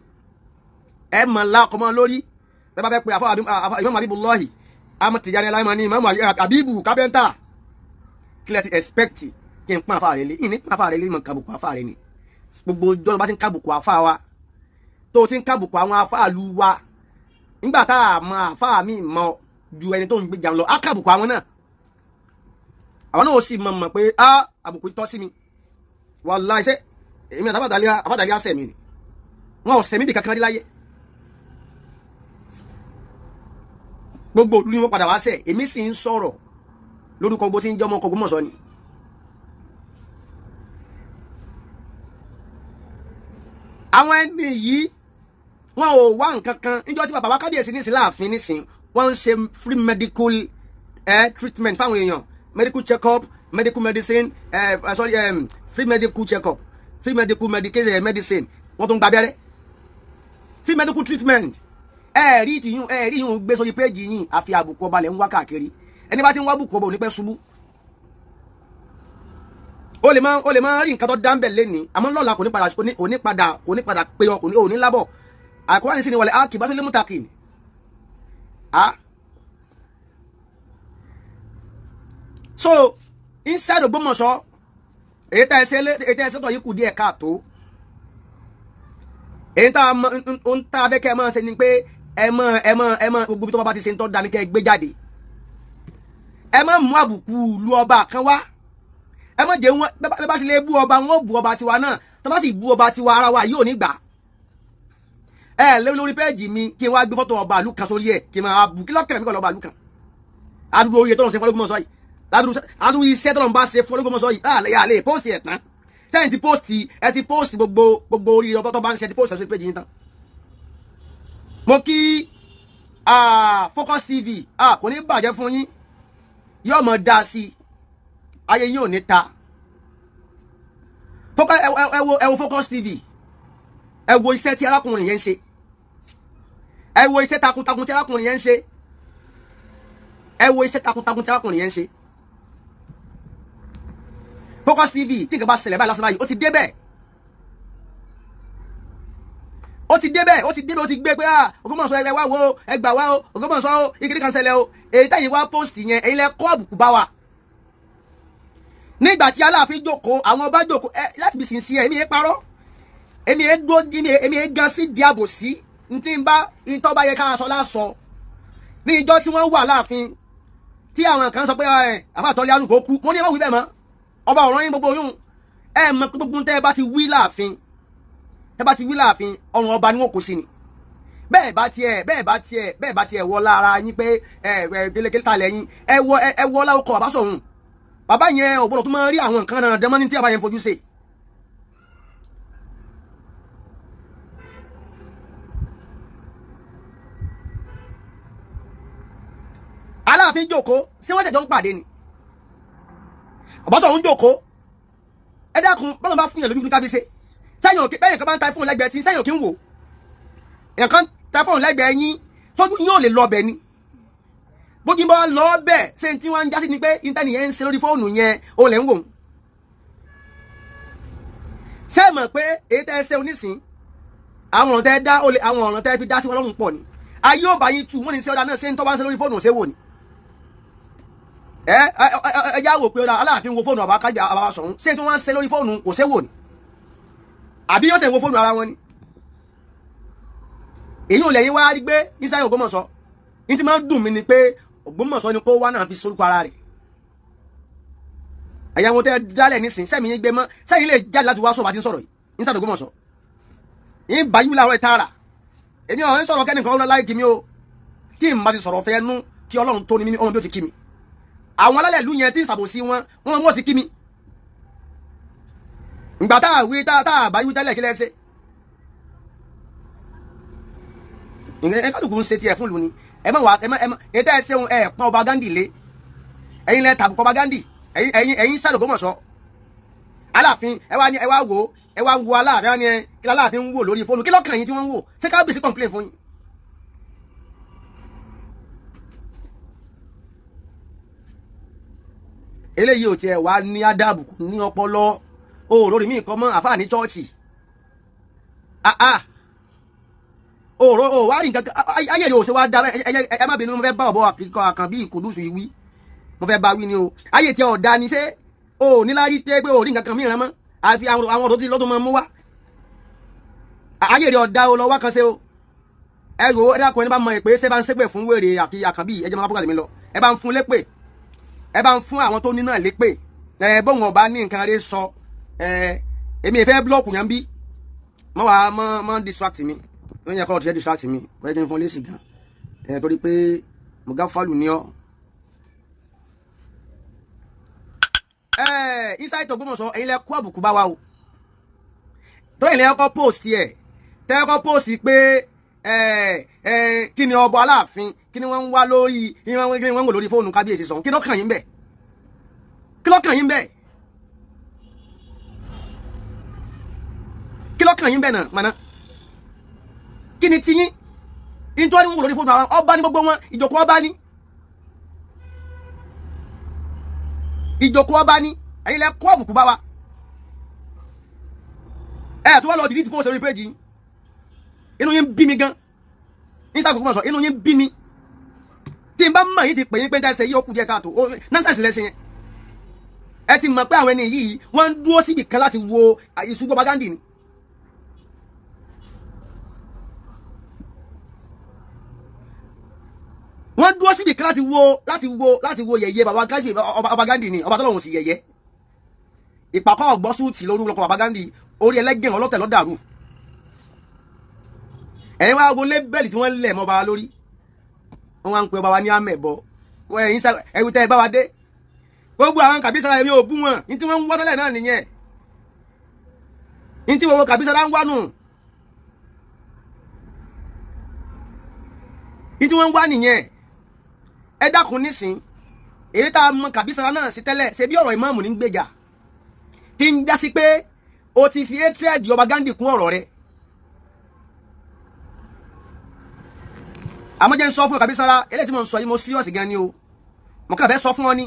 ẹ mọ̀ lákọ̀ọ́mọ́ lórí. Bẹ́ẹ̀ bá fẹ́ pe àfáà Imam Abibullahi Ahmad Tijani Aláìmọ̀ ní Imam Abibu kápẹ́ńtà, kí lẹ ti expect? Kí n pọ́n àfáà rẹ lé? Ìní pọ́n àfáà rẹ lé, mọ̀ kàbùkù àfáà rẹ ni. Gbogbo ọjọ́ bá ti ń kàbùkù àfáà wa, tó ti ń kàbùkù àwọn àfáà lu wa, nígbà tá a mọ àfáà mi mọ ju ẹni tó ń gbéjà lọ, á kàbùkù àwọn náà, àwọn náà ó sì mọ̀ mọ̀ pé á àbùkù tọ́ sí mi. Wàláhì, ṣé èmi àti àbádàlẹ́ àṣẹ mi ni? Wọn ò sẹ̀mí bì kankan rí láyé. Gbogbo òlu ni wọ́n padà wá sẹ̀. Èmi sì ń sọ̀rọ̀ lórúkọ gbogbo tí ń jẹ́ ọmọ ọkọ̀ Ògbómọ̀ṣọ́ ni. Àwọn ẹni yìí, wọn ò wá nǹkan kan. Níjọ́ tí bàbá wa kábíyèsí ní ìsìn nísìn, wọ́n ń ṣe free medical treatment fáwọn èèyàn, medical check up, medical medicine, sorry, free medical check up, free medical medication, medicine, wọ́n tún gba abẹ́rẹ́, free medical treatment. Ẹ rí tìyún, ẹ rí yún gbé sórí péjì yín. Àfi àbùkù ọba lẹ̀ ń wá káàkiri. Ẹni bá ti ń wá bùkù ọba ò ní pẹ́ ṣubú. Ó lè máa rí nǹkan tó dá ń bẹ̀ lẹ́ni, àmọ́ lọ́la kò ní padà pé ọ kò ní ò ní lábọ̀. Àkọ́wá ní sí ni wọlé á kì bá tó lé mútakì á. So inside Ògbómọ̀ṣọ́, èyí tá ẹ sọ́tọ̀ yìí kù díẹ̀ káàtó. Èyí tá ohun tá a fẹ́ kẹ́ ẹ máa ṣe ni pé ẹ mọ gbogbo ibi tó bá ti ṣe ń tọ́ da ní kẹ́ ẹ gbé jáde. Ẹ má mú àbùkù ìlú ọba kan wá. Ẹ má jẹ́ wọn. Bẹ́ẹ̀ bá sì lè bú ọba, wọn ó bú ọba tiwa náà. Tó bá sì bú ọba tiwa, ara wa yóò ní gbà. Ẹ lórí lórí péèjì mi, kí n wá gbé fọ́tò ọba ìlú kan sórí ẹ̀, kí n máa bù. Kí lọ́kàn mi kọ́ lọ́ba ìlú kan? Adúrú orí ẹ̀ tọ́lọ̀ ṣe fọlọ́gbọ́n sọ yìí, ládùúrú iṣẹ́ tọ́lọ̀ ń bá ṣe fọlọ́gbọ́n sọ yìí, àlẹ́ àlẹ́ post ẹ̀ tán. Sẹ́yìn ti post, ẹ ti post gbogbo gbogbo orí ọba tó bá ń ṣe, ẹ ti post ẹ̀ sórí péèjì yín tán. Mo kí Focus TV, kò ní bàjẹ́ fún yín, yóò mọ̀ dá sí i, ayé yín ò ní ta. Ẹ wo Focus TV, ẹ wo iṣẹ́ tí arákùnrin yẹn ń ṣe, ẹ wo iṣẹ́ takuntakun tí arákùnrin yẹn ń ṣe, ẹ wo iṣẹ́ takuntakun tí arákùnrin yẹn ń ṣe. Focus TV, tí nǹkan bá ṣẹlẹ̀ báyìí lásán báyìí, ó ti débẹ̀, ó ti débẹ̀, ó ti débẹ̀, ó ti gbé pé ah, Ògbómọ̀ṣọ́, ẹ wá wo, ẹ gbà wá o, Ògbómọ̀ṣọ́ o, ìkíní kan ṣẹlẹ̀ o. Èyí tẹ̀yìn wá post yẹn, èyí lẹ kọ́ àbùkù bá wa. Nígbà tí Aláàfin jókòó, àwọn ọba jókòó, ẹ láti bí sincere, èmi yẹn parọ́, èmi yẹn dúró, èmi yẹn gan sí di àbòsí. Ntí ń bá ntọ́ bá yẹ ká sọ lásọ. Ní ìjọ tí wọ́n wà láàfin tí àwọn kan sọ pé ẹ àbátọ́lé arúgbó kú, mo ní ẹ má wí bẹ́ẹ̀ mọ́. Ọba ọ̀rọ̀ yín gbogbo yún. Ẹ mọ̀ pé gbogbo tẹ́ ẹ bá ti wí láàfin, tẹ́ bá ti wí láàfin, ọrùn ọba ni wọ́n kò sí ni. Bẹ́ẹ̀ bá tiẹ̀ bẹ́ẹ̀ bá tiẹ̀ bẹ́ẹ̀ bá tiẹ̀ wọ lára yín pé ẹ ẹ kélékélé ta lẹ́yìn, ẹ wọ ẹ wọ láwùkọ bàbá sọ̀hún. Bàbá yẹn ò gbọ́dọ̀ tó máa rí àwọn nǹkan náà dẹ́mọ́ ní tí bàbá yẹn fojú ṣe. Aláàfin jókòó, ṣé wọ́n tẹ̀jọ́ ń pàdé ni? Ọ̀bọ̀tọ̀ ń jókòó. Ẹ dákun, bọ́lá bá fún yàn lójú ká fi ṣe. Sẹ́yìn òkè bẹ́ẹ̀ kan bá ń ta fóònù lẹ́gbẹ̀ẹ́ tí sẹ́yìn òkè ń wò. Èèyàn kan ta fóònù lẹ́gbẹ̀ẹ́ yín, sójú yín ò lè lọ ọbẹ̀ ni. Bójú bá lọ ọbẹ̀, ṣé tí wọ́n ń jásí ni pé íńtánì yẹn ń ṣe lórí fóònù yẹn, ó lẹ̀ ń wò. Ṣé ẹ mọ̀ pé èyí tẹ́ ẹ ṣe onísìn, àwọn ọ̀ràn tẹ́ ẹ dá, àwọn ọ̀ràn tẹ́ ẹ fi dá sí wọn lọ́rùn pọ̀ ni. Ayé ò bá yín tú, wọ́n ní sí ọ̀dà náà ṣé ń tọ́ bá ń ṣe lórí fóònù ṣé wò ni. Ẹ ẹ yá wò pé Aláàfin wo fóònù àbá kájà àbá sọ̀hún, ṣé tí wọ́n ń ṣe lórí fóònù kò ṣe wò ni? Àbí yóò ṣe wo fóònù ara wọn ni? Èyí ò lẹ́yìn wá rí gbé nísàlẹ̀ Ògbómọ̀ṣọ́. Ní ti máa ń dùn mí ni pé Ògbómọ̀ṣọ́ ni kó wá náà fi sorúkọ ara rẹ̀. Ẹ̀yà wọn tẹ́ dálẹ̀ nísìn, sẹ́mi yín gbé mọ́, sẹ́yìn lè jáde láti wá sọ̀rọ̀ àti sọ̀rọ̀ yìí nísàlẹ̀ Ògbómọ̀ṣọ́. Yín bá yín láàárọ̀ ìtara. Èmi ò ń sọ̀rọ̀ kẹ́nìkan ọ̀rọ̀ láìkí mi o. Tí n bá ti sọ̀rọ̀ fẹ́ nú kí Ọlọ́run tó ní mímí, ọmọ bí ó ti kí mi. Àwọn alálẹ̀ ìlú yẹn tí ń ṣàbòsí wọn, wọn mọ̀ ti kí mi. Ìgbà tá a wí tá a bá yí tẹ́lẹ̀ kí lẹ́ ṣe. Ẹ kálukú ń ṣe tiẹ̀ fún ìlú ni. Ẹ má wà ẹ má ẹ má ẹ tẹ́ ẹ ṣeun ẹ pọ́n ọba Gandhi lé. Ẹ̀yin lẹ tàbùkù ọba Gandhi. Ẹ̀yin ẹ̀yin ẹ̀yin sálò Ògbómọ̀ṣọ́. Aláàfin ẹ wá ní ẹ wá wò ó, ẹ wá wo Aláàfin, ẹ wá ní ẹ kí Aláàfin ń wò lórí fóònù. Kí lọ́kàn yín tí wọ́n ń wò? Ṣé kábíyèsí complain fún yín? Eléyìí ò tiẹ̀ wá ní ádàbù ní ọpọlọ o lórí mi nǹkan mọ́ àfáà ní chọ́ọ̀chì. Àà òòrò ò wá rí nǹkan ayé rẹ̀ ò ṣe wá dá. Ẹ má bínú, mo fẹ́ bá ọ̀bọ àkíkọ àkànbí ìkùdùsù ìwí, mo fẹ́ bá wí ni o. Ayé tí ọ̀dà ni ṣé o ní lárí tẹ́ pé o rí nǹkan kan mìíràn mọ́ àfi àwọn ọ̀rọ̀ tí lọ́dún máa mú wá. Ayé rẹ̀ ọ̀dà o lọ wá kan ṣe o. Ẹ rò ó, ẹ dákun, ẹni bá mọ ìpè ṣé bá ń ṣépè fún wèrè àti àkànbí, ẹ jẹ́ máa bá mi lọ. Ẹ bá ń fún lépè, ẹ bá ń fún àwọn tó ní náà lépè. Ẹ bóun ọba ní nǹkan rẹ sọ. Ẹ èmi ìfẹ́ búlọ́ọ̀kù yẹn bí mọ wàá mọ mọ distract mi, ó yẹ kọ́ ọ̀tí distract mi, wọ́n yẹ kí n fún lésì gan. Ẹ torí pé mo gá fálù ní ọ. Ẹ inside Ògbómọ̀ṣọ́, ẹ̀yin lẹ kó àbùkù bá wa o. Tó ẹ̀yin lẹ kọ́ post ẹ̀, tẹ́ kọ́ post pé ẹ ẹ kí ni ọba Aláàfin, kí ni wọ́n ń wá lórí, kí ni wọ́n ń wò lórí fóònù kábíyèsí sọ̀hún? Kí ló kàn yín bẹ́ẹ̀? Kí ló kàn yín bẹ́ẹ̀? Kí ló kàn yín bẹ́ẹ̀ náà mọ̀nà? Kí ni tiyín nítorí wọn wò lórí fóònù? Àwọn ọba ní gbogbo wọn, ìjókòó ọba ní, ìjókòó ọba ní. Ẹ̀yin lẹ kó àbùkù bá wa. Ẹ̀ tó wá lọ dìlítì fóònù sórí péjì. Inú yín bí mi gan ní sáà Ògbómọ̀ṣọ́, inú yín bí mi. Tí n bá mọ̀ yín ti pè yín pé tẹ́sẹ̀ yìí ó kù díẹ̀ káàtó, nonsense lẹ́sìn yẹn. Ẹ ti mọ̀ pé àwọn ẹni yìí wọ́n ń dúró síbì kan láti wo ìṣubú ọba Gandhi ni. Wọ́n dúró síbì kan láti wo láti wo láti wo yẹ̀yẹ́ baba Gandhi, ọba Gandhi ni ọba tọ́lọ́hún sì yẹ̀yẹ́. Ìpàkọ́ ọ̀gbọ́n súùtì lórúkọ baba Gandhi, orí ẹlẹ́gẹ̀ẹ́ ọlọ́tẹ̀ lọ́dàrú. Ẹ̀yin wá wo lébẹ̀lì tí wọ́n lẹ̀ mọ́ ọba lórí, wọ́n wá ń pe ọba wa ní àmẹ̀bọ. Ẹ̀yin ẹ̀wù tẹ́ ẹ bá wa dé gbogbo àwọn kàbísára, èmi ò bú wọn. Ní tí wọ́n ń wá tẹ́lẹ̀ náà nìyẹn, ní tí gbogbo kàbísára ń wá nù, ní tí wọ́n ń wá nìyẹn. Ẹ dákun nísìn, èyí tá a mọ kàbísára náà sí tẹ́lẹ̀ ṣe bí ọ̀rọ̀ ìmáàmù ní gbèjà tí ń já sí pé o ti fi étrẹ́ẹ̀dì ọba Gandhi kún ọ̀rọ̀ rẹ̀. Àmọ́ jẹ́ ń sọ fún kàbísára, eléyìí tí mo ń sọ yìí, mo síríọ̀sì gan ni o. Mo kàn fẹ́ sọ fún ọ ní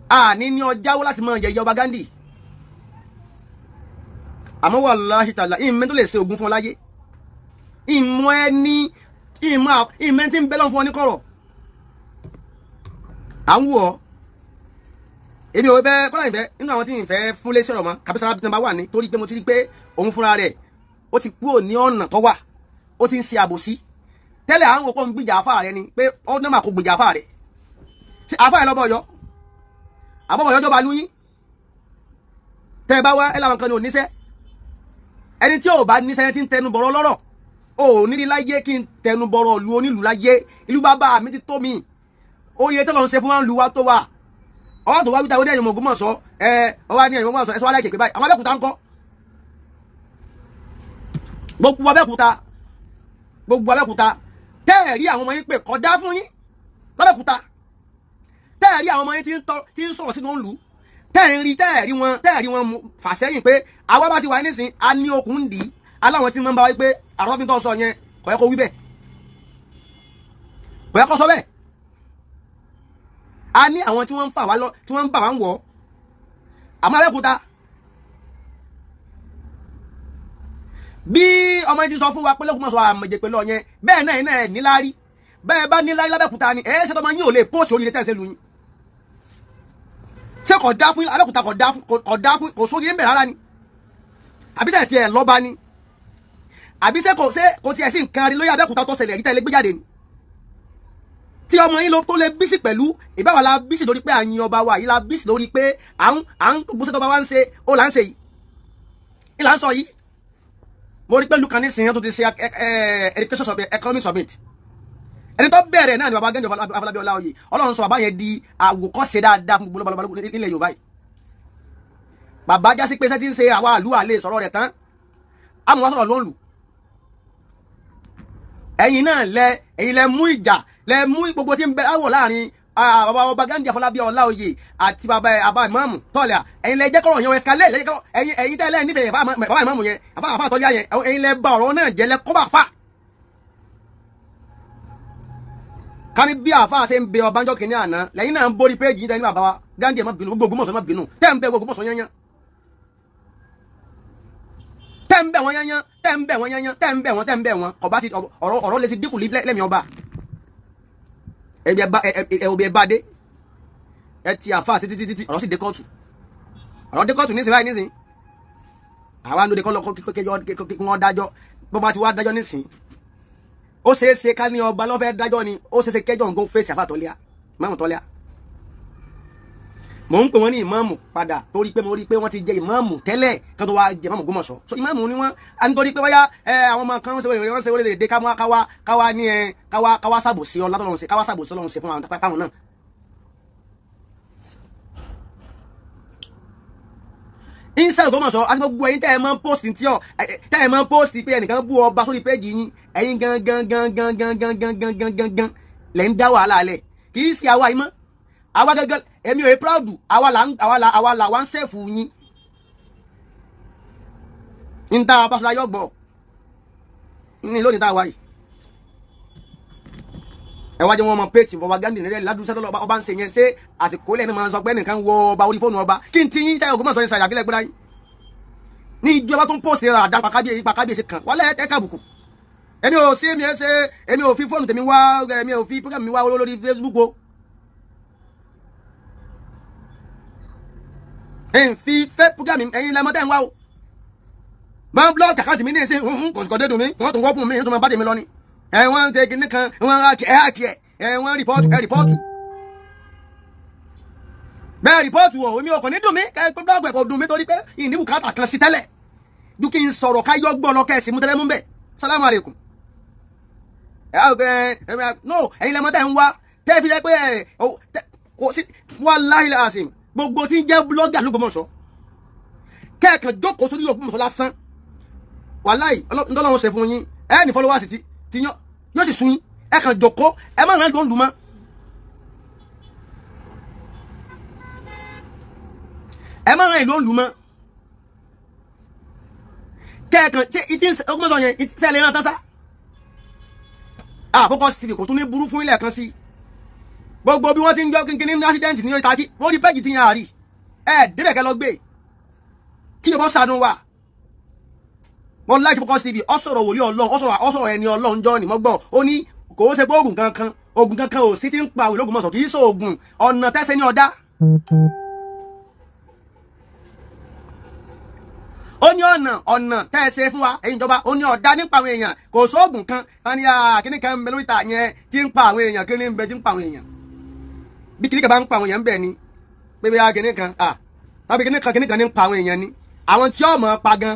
àní ní ọjáwó láti máa yẹ̀yẹ́ ọba Gandhi. Àmọ́ wàláhì tàlà, ìmẹ́ tó lè ṣe ògùn fún ọ láyé, ìmọ̀ ẹni ìmọ̀ ìmẹ́ tí ń bẹ́ lọ́n fún ọ ní kọ̀rọ̀ à ń wù ọ́. Èmi ò bẹ́ kọ́lá ìfẹ́ nínú àwọn tí ń fẹ́ fún lé sọ̀rọ̀ mọ́, Kàbísára bí wọ́n wà ní, torí pé mo ti rí pé òun fúnra rẹ̀ Ó ti kúrò ní ọ̀nà tó wà, ó ti ń ṣe àbòsí. Tẹ́lẹ̀ àwọn òpó ń gbìjà àfáà rẹ ni pé ó ní mà kó gbìjà àfáà rẹ. Ṣé àfáà rẹ lọ́bọ̀ ọ̀yọ́? Àbọ̀bọ̀ ọ̀yọ́ jọba lúyín. Tẹ́ ẹ bá wá ẹ láwọn kan ní oníṣẹ́. Ẹni tí ò bá níṣẹ́ ti ń tẹnu bọ̀rọ̀ lọ́rọ̀. Ò ní rí láyé kí n tẹnu bọ̀rọ̀ lu onílù láyé. Ìlú bàbá mi ti tó mi. Oríire tó lọ ń ṣe fún wa ń lu wa tó wà. Ọwọ́ tó wá wíta ó ní ẹ̀yìn Ògbómọ̀ṣọ́, ẹ ọwọ́ ní ẹ̀yìn Ògbómọ̀ṣọ́, ẹ sọ wá láìkè pé báyìí. Àwọn Abẹ́òkúta ń kọ́. Gbogbo Abẹ́òkúta, gbogbo Abẹ́òkúta, tẹ́ ẹ̀ rí àwọn ọmọ yín pé kódà fún yín l'Abẹ́òkúta. Tẹ́ ẹ̀ rí àwọn ọmọ yín tí ń sọ̀rọ̀ sínú ìlú. Tẹ́ ẹ̀ rí tẹ́ ẹ̀ rí wọn fà sẹ́yìn pé àwa bá ti wà nísìn, a ní okùn ń dì í. Aláwọn tí wọ́n ń bá wa pé àrọ́fín tó sọ yẹn kò yẹ kó wí bẹ́ẹ̀. Kò yẹ kó sọ bẹ́ẹ̀. A ní àwọn tí wọ́n ń fà wá lọ, tí wọ́n ń bà wá ń wọ̀. Àmọ́ Abẹ́òkúta, bí ọmọ yẹn ti sọ fún wa pé l'Ógbómọ̀ṣọ́ àmọ̀jẹ̀pẹ̀ lọ yẹn, bẹ́ẹ̀ náà iná ẹ̀ níláárí. Bẹ́ẹ̀ bá níláárí l'Abẹ́òkúta ni, ẹ̀ ṣe tọmọ yín ò lè pósì oríire tẹ̀ ṣe lu yín. Ṣé kò dá fún Abẹ́òkúta, kò dá fún, kò dá fún, kò sórí ń bẹ̀ rárá ni? Àbí sẹ̀ tiẹ̀ lọ́ba ni? Àbí ṣé kò ṣé kò tiẹ̀ sí nǹkan rí lórí Abẹ́òkúta tó ṣẹlẹ̀ rí tẹ́lẹ̀ gbé jáde ni? Tí ọmọ yín tó lè bísí pẹ̀lú ìbáwá la bísí lórí pé à ń yin ọba wa yìí, la bísí lórí pé à ń gbóṣẹ́ tó bá wa ń ṣe, ó là ń ṣe yìí. Ìlà ń sọ yìí. Mo rí pé Luka nísìnyí tó ti ṣe education summit, economic summit. Ẹni tó bẹ̀rẹ̀ náà ni baba Gandhi Afọlábí Ọláoyè. Ọlọ́run sọ bàbá yẹn di àwòkọ́ṣe dáadáa fún gbogbo lọ́balọ́ba nílẹ̀ Yorùbá yìí. Bàbá jásí pé iṣẹ́ tí ń ṣe àwa àlú àlè sọ̀rọ̀ rẹ̀ tán. Àmọ́ wá sọ̀rọ̀ ló ń lù. Ẹ̀yin náà lẹ ẹ̀yin lẹ mú ìjà, lẹ mú gbogbo tí ń bẹ áwọ̀ láàrin bàbá ọba Gandhi Afọlábí Ọláoyè àti bàbá àbá ìmáàmù tọ́lẹ̀. Ẹ̀yin lẹ jẹ́ kọ́rọ̀ yẹn escalate, lẹ jẹ́ kọ́rọ̀ ẹ̀yin tẹ́lẹ̀ nífẹ̀ẹ́ bàbá ìmáàmù yẹn, àbá àfà tọ́lẹ̀ yẹn, ẹ̀yin lẹ bà ọ̀rọ̀ náà jẹ́, lẹ kọ́ bá fà. Ká ní bí àfà ṣe ń bẹ ọbànjọ́ kìíní àná lẹ́yìn náà ń borí péjì yín tẹ́ ní bàbá wa Gandhi ẹ̀ má bínú, gbogbo Ògbómọ̀ṣọ́ má bínú, tẹ́ ń bẹ gbogbo Ògbómọ̀ṣọ́ yányán, tẹ́ ń bẹ̀ wọ́n yányán, tẹ́ ń bẹ̀ wọ́n yányán, tẹ́ ń bẹ̀ wọ́n, tẹ́ ń bẹ̀ wọ́n, ọba ti ọ̀rọ̀ lè ti dínkù lẹ́mìí ọba. Ẹbí ẹ òbí ẹ bá dé ẹ ti àfa títí títí, ọ̀rọ̀ sì dé kóòtù, ọ̀rọ̀ dé kóòtù nísìnyí báyìí nísìnyí. Àwa ń lóde kọ́ lọ kí wọ́n dájọ́. Bó bá ti wá dájọ́ nísìnyí, ó ṣeé ṣe ká ní ọba lọ́fẹ́ dájọ́ ni, ó ṣeé ṣe kẹjọ nǹkan fèsì àfa tọ́lẹ́à, ìmáàmù tọ́lẹ́à. Mò ń pè wọ́n ní ìmáàmù padà torí pé mo rí pé wọ́n ti jẹ ìmáàmù tẹ́lẹ̀ kan tó wá jẹ ìmáàmù Ògbómọ̀ṣọ́. So ìmáàmù ni wọ́n a nítorí pé wáyà ẹ àwọn ọmọ kan ń ṣe wọlé, wọ́n ṣe wọlé dé káwá káwá káwá ní ẹ káwá káwá ṣàbòsí ọlá tọ́lọ́run ṣe, káwá ṣàbòsí ọlọ́run ṣe fún àwọn táwọn náà. Inside Ògbómọ̀ṣọ́ àti gbogbo ẹ̀yin tẹ́ ẹ máa ń post tí ọ tẹ́ ẹ máa ń post pé ẹnìkan bú ọba sórí péjì yín, ẹ̀yin gangan gangan gangan gangan gangan gan lẹ́ ń dá wàhálà lẹ̀. Kì í ṣe àwa yìí mọ́, àwa gangan èmi ò yẹ proud, àwa là ń àwa là àwa là wá ń sẹ́ẹ̀fù yín. Ń tá a bá sọ ayọ́ gbọ́ ní lónìí tá a wá yìí, ẹ wá jẹ́ wọn mọ péètì bọba Gandhi rẹ ládùúgbò sẹ́dọ̀ ọba ń ṣe yẹn. Ṣé àsìkò lẹ́nu máa ń sọ pé ẹnìkan wọ ọba orí fóònù ọba kí n ti yín ṣáà Ògbómọ̀ṣọ́ yẹn ṣàyàbílẹ̀ gbọ́dá yín ní ìjọba tó ń pòsì rà dá pàkábíyèsí kan wọlé ẹ kábùkù. Èmi ò sí, èmi ẹ ṣe, èmi ò fi fóònù tèmi wá, èmi ò fi program mi wá lórí Facebook o. Ẹ̀ ń fi fẹ́ program ẹ̀yin lẹ́mọ́ tẹ́ ń wá o. Máa ń blọ́ọ̀kì àkáǹtì mi ní ìsìn kò dé dùn mí, wọ́n tún wọ́pù mi, wọ́n tún máa bá tèmi lọ ni. Ẹ wọ́n ń ṣe kinní kan, wọ́n á kí ẹ á kí ẹ ẹ wọ́n report, ẹ report. Bẹ́ẹ̀ report wọ̀, omi ọkàn ní dùn mí, kẹ́ blọ́ọ̀kì kò dùn mí torí pé ìní bùkátà kan sí tẹ́lẹ̀. Ju kí n sọ̀rọ̀ ká yọ gbọ́ lọ kẹ́sì mú tẹ́lẹ̀ mú bẹ́ẹ̀. Salamu alaikum. Ẹ á ẹ ẹ no, ẹ̀yin lẹ́mọ́ tẹ́ ń wá tẹ́ fi jẹ́ pé ẹ kò sí wallahi asim gbogbo tí ń jẹ́ blogger l'Ógbómọ̀ṣọ́ kẹ́ẹ̀kan jókòó sórí Ògbómọ̀ṣọ́ lásán, wàláì ńdọ́lọ́run ṣe fún yín, ẹ ní followers ti yán yóò sì sun yín. Ẹ kàn jókòó, ẹ má ràn ló ń lù mọ́. Ẹ má ràn ìlú ń lù mọ́. Kẹ́ẹ̀kan ṣé ìtí Ògbómọ̀ṣọ́ yẹn ṣe lè rán tán sá. Àkọ́kọ́ sí kò tún ní burú fún ilẹ̀ kan sí. Gbogbo bí wọ́n ti ń gbọ́ kínkínní ní accident ní Ìtàkì, wọ́n rí pẹ́ẹ́jì tí yẹn àárí. Ẹ débẹ̀ kẹ́ lọ gbé. Kí ìjọba ṣàánú wa. Mo like Focus TV, ó sọ̀rọ̀ wòlíì Ọlọ́run, ó sọ̀rọ̀ ẹni Ọlọ́run jọ ni mo gbọ́. Ó ní kò ó ṣe pé oògùn kankan, oògùn kankan ò sí ti ń pa òwe l'Ógbómọ̀ṣọ́, kì í ṣe oògùn ọ̀nà tẹ́sẹ̀ ní ọ̀dá. Ó ní ọ̀nà ọ̀nà tẹ́ ẹ ṣe fún wa ẹ̀yin ìjọba, ó ní ọ̀dá nípa àwọn èèyàn. Kò sóògùn kan wọn ní kíní kan ń bẹ lórí ta yẹn tí ń pa àwọn èèyàn, kíní ń bẹ tí ń pa àwọn èèyàn. Bí kíní kan bá ń pa àwọn èèyàn ń bẹ ni pé bí kíní kan tàbí kíní kan ní ń pa àwọn èèyàn ni. Àwọn tí ọmọ pa gan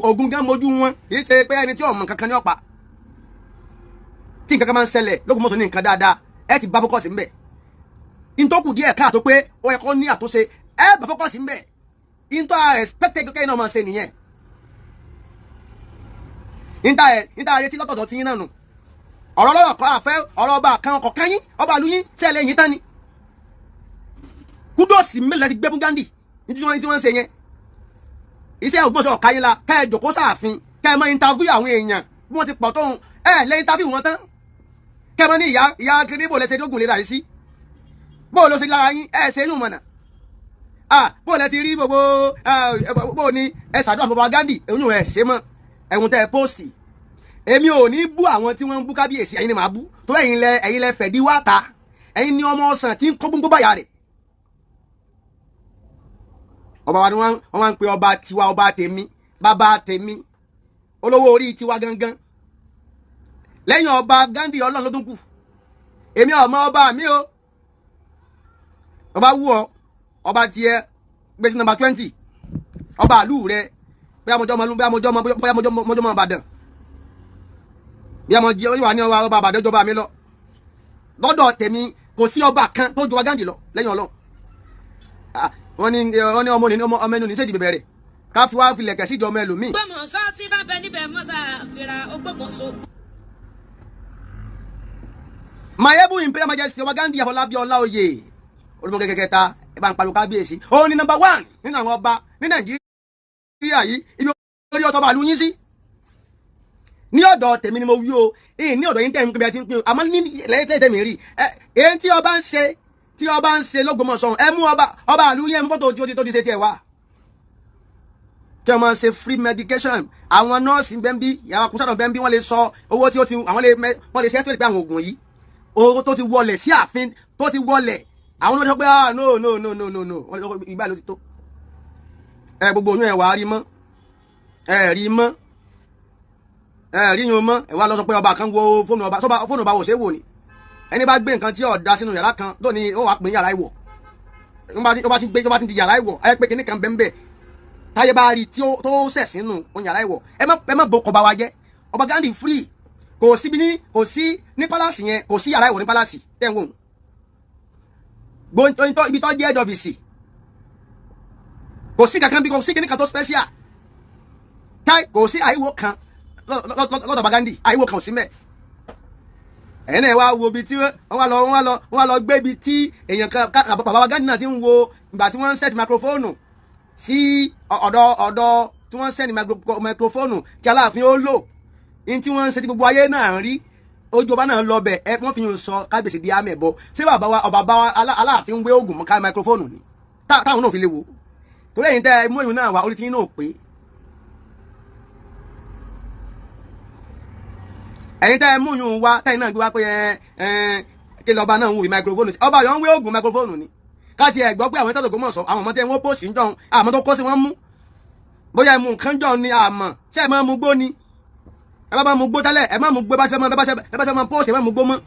ogun gan mojú wọn, kì í ṣe pé ẹni tí ọmọ kankan ní ọ̀pá. Tí nǹkan kan máa ń ṣẹlẹ̀ l'Ógbómọ̀ṣọ́ ní nǹkan dáadáa, ẹ ti bá focus ńbẹ̀. Ntọ́kù díẹ̀ káàtó pé ó yẹ kó ní àtúnṣe, ẹ bá focus ńbẹ̀. Ntọ́ a expected kẹ́kẹ́ náà máa ṣe nìyẹn. Níta retí lọ́tọ̀ọ̀tọ̀ tí yín náà nù. Ọ̀rọ̀ lọ́rọ̀ kọ́ àfẹ́ ọ̀rọ̀ ọba kan ọkọ̀ kan yín, ọba àlú yín sẹ́lẹ̀ yín tán ni. Kudos mélòó ti gbé fún Gandhi ní tí wọ́n ń ṣe yẹn. Iṣẹ́ Ògbómọ̀ṣọ́ ọ̀ka yín la, kẹ́ ẹ jòkó sáàfin, kẹ́ ẹ mọ interview àwọn èèyàn bí wọ́n ti pọ̀ tóun, ẹ lẹ́ interview wọn tán. Kẹ́ ẹ mọ ní ìyá ìyá kiri bò lẹ́sẹ̀ dógùn lera yìí sí. Bó ló ṣe lára yín, ẹ ṣe yún mọ̀nà. Bó lẹ ti rí gbogbo bó ni ẹ ṣàdúrà fún baba Gandhi, oyún ẹ ṣe mọ́ ẹ̀hún tẹ́ ẹ post. Èmi ò ní bú àwọn tí wọ́n ń bú kábíyèsí, ẹ̀yin ni màá bú. Tó ẹ̀yin lẹ fẹ̀dí wá ta, ẹ̀yin ni ọmọ ọsàn tí ń kó gbóngbó báyà rẹ̀. Ọba wa ni wọ́n wá ń pe ọba tiwa, ọba tèmi, bàbá tèmi, olówó orí tiwa gangan. Lẹ́yìn ọba Gandhi, Ọlọ́run ló tún kù. Èmi ọmọ ọba mi o. Ọba wú ọ, ọba tiẹ̀ gbèsè number 20, ọba àlù rẹ, bóyá mọjọ́ ọmọ, bóyá mọjọ́ ọmọ, bóyá mọjọ́ ọmọ Ìbàdàn, bí a mọ jí wà ní ọba ọba Ìbàdàn jọba mi lọ. Lọ́dọ̀ tèmi, kò sí ọba kan tó jọba Gandhi lọ lẹ́yìn Ọlọ́run. Wọ́n ní ọmọ ní ọmọ ẹnu ní sèdí bẹ̀rẹ̀ rẹ̀ ká fi wá filẹ̀kẹ̀ síjọ ọmọ ẹlòmíì. Ògbómọ̀ṣọ́ tí bá bẹ níbẹ̀ mọ́sá fìrà Ògbómọ̀ṣọ́. My able Imperial Majesty Ọba Gandhi Afọlábí Ọláoyè olùmọ̀ kẹ̀kẹ́ kẹta, ẹ bá ń pariwo kábíyèsí. Òun ni number one nínú àwọn ọba ní Nàìjíríà yìí. Ibi orí ọtọ́ bá lu yín sí ní ọ̀dọ̀ tèmi ni mo wí o. Ìyìn ní ọ̀dọ̀ yín tẹ̀ ń pín bí ẹ ti ń pín o, àmọ́ ní lẹ́yìn tẹ̀ tẹ̀mí rí ẹ èyí tí ọba ń ṣe, tí ọba ń ṣe l'Ógbómọ̀ṣọ́. Ẹ mú ọba ọba àlú yín, ẹ mú fọ́tò tí ó ti ṣe tiẹ̀ wá, kí wọ́n máa ṣe free medication. Àwọn nọ́ọ̀sì bẹ́ẹ̀ bí yàrá kùsàdọ̀ bẹ́ẹ̀ bí wọ́n lè sọ owó tí ó ti àwọn lè wọ́n lè ṣe ẹ́sìpẹ̀tì pé àwọn oògùn yìí, owó tó ti wọlẹ̀ sí ààfin tó ti wọlẹ̀, àwọn olóòtú sọ pé, "Ah, no, no, no, no, no, no." Wọ́n lè sọ pé ìgbà ló ti tó ẹ gbogbo oyún ẹ wàá rí mọ́, ẹ rí mọ́, ẹ rí yun mọ́. Ẹ wá lọ sọ pé ọba kan wo fóònù ọba sọba, fóònù ọba wò ṣe wò ni. Ẹni bá gbé nǹkan tí ọ̀dà sínú yàrá kan lónìí, ó wàá pè ní yàrá ìwọ̀. Ó bá ti gbé, ó bá ti di yàrá ìwọ̀, ẹ pé kinní kan bẹ́ẹ̀ bẹ́ẹ̀ táyé bá rí tí ó tó sẹ̀ sínú ó yàrá ìwọ̀. Ẹ má bo kọba wa jẹ́. Ọba Gandhi free, kò síbi ní, kò sí ní palace yẹn, kò sí yàrá ìwọ̀ ní palace tẹ̀ ń wò ó. Ibi tó jẹ́ head office, kò sí kankan bí, kò sí kíní kan tó special táì, kò sí àìwò kan lọ́dọ̀ ọba Gandhi, àìwò kan ò sí mẹ́. Ẹ̀yin náà wá wo ibi tí wọ́n wá lọ gbé ibi tí èèyàn kan bàbá wa Gandhi náà ti ń wo ìgbà tí wọ́n ń set microphone sí ọ̀dọ̀ tí wọ́n ń send microphone tí Aláàfin ó lò ní tí wọ́n ń ṣe tí gbogbo ayé náà rí ojú ọba náà lọ bẹ̀. Ẹ wọ́n fi hàn sọ kábíyèsí di àmì ẹ̀bọ. Ṣé bàbá wa ọba bá wa Aláàfin ń wé oògùn mọ́ ká microphone ni táwọn náà fi lè wò? Torí ẹ̀yin tẹ́ ẹ mú ìhun náà wá, orí tí yín náà pé. Ẹ̀yin tẹ́ ẹ mú ìhun wá, tẹ́yin náà gbé wá pé ẹ ẹ kí lọ́ba náà ń wù microphone sí, ọba yọ̀ ń wé oògùn microphone ni. Káàtì ẹ̀ gbọ́ pé àwọn ìtọ́jú Ògbómọ̀ṣọ́, àwọn ọmọ tẹ́ wọ́n pòsì ń jọun, àmọ́ tó kó sí wọn mú, bóyá ẹ mú nǹkan jọ ni, àmọ́ ṣé ẹ máa mú gbó ni? Ẹ bá máa mú gbó tẹ́lẹ̀, ẹ má mú gbó. Bá ṣe máa bá ṣe máa post, ẹ má mú gbó mọ́,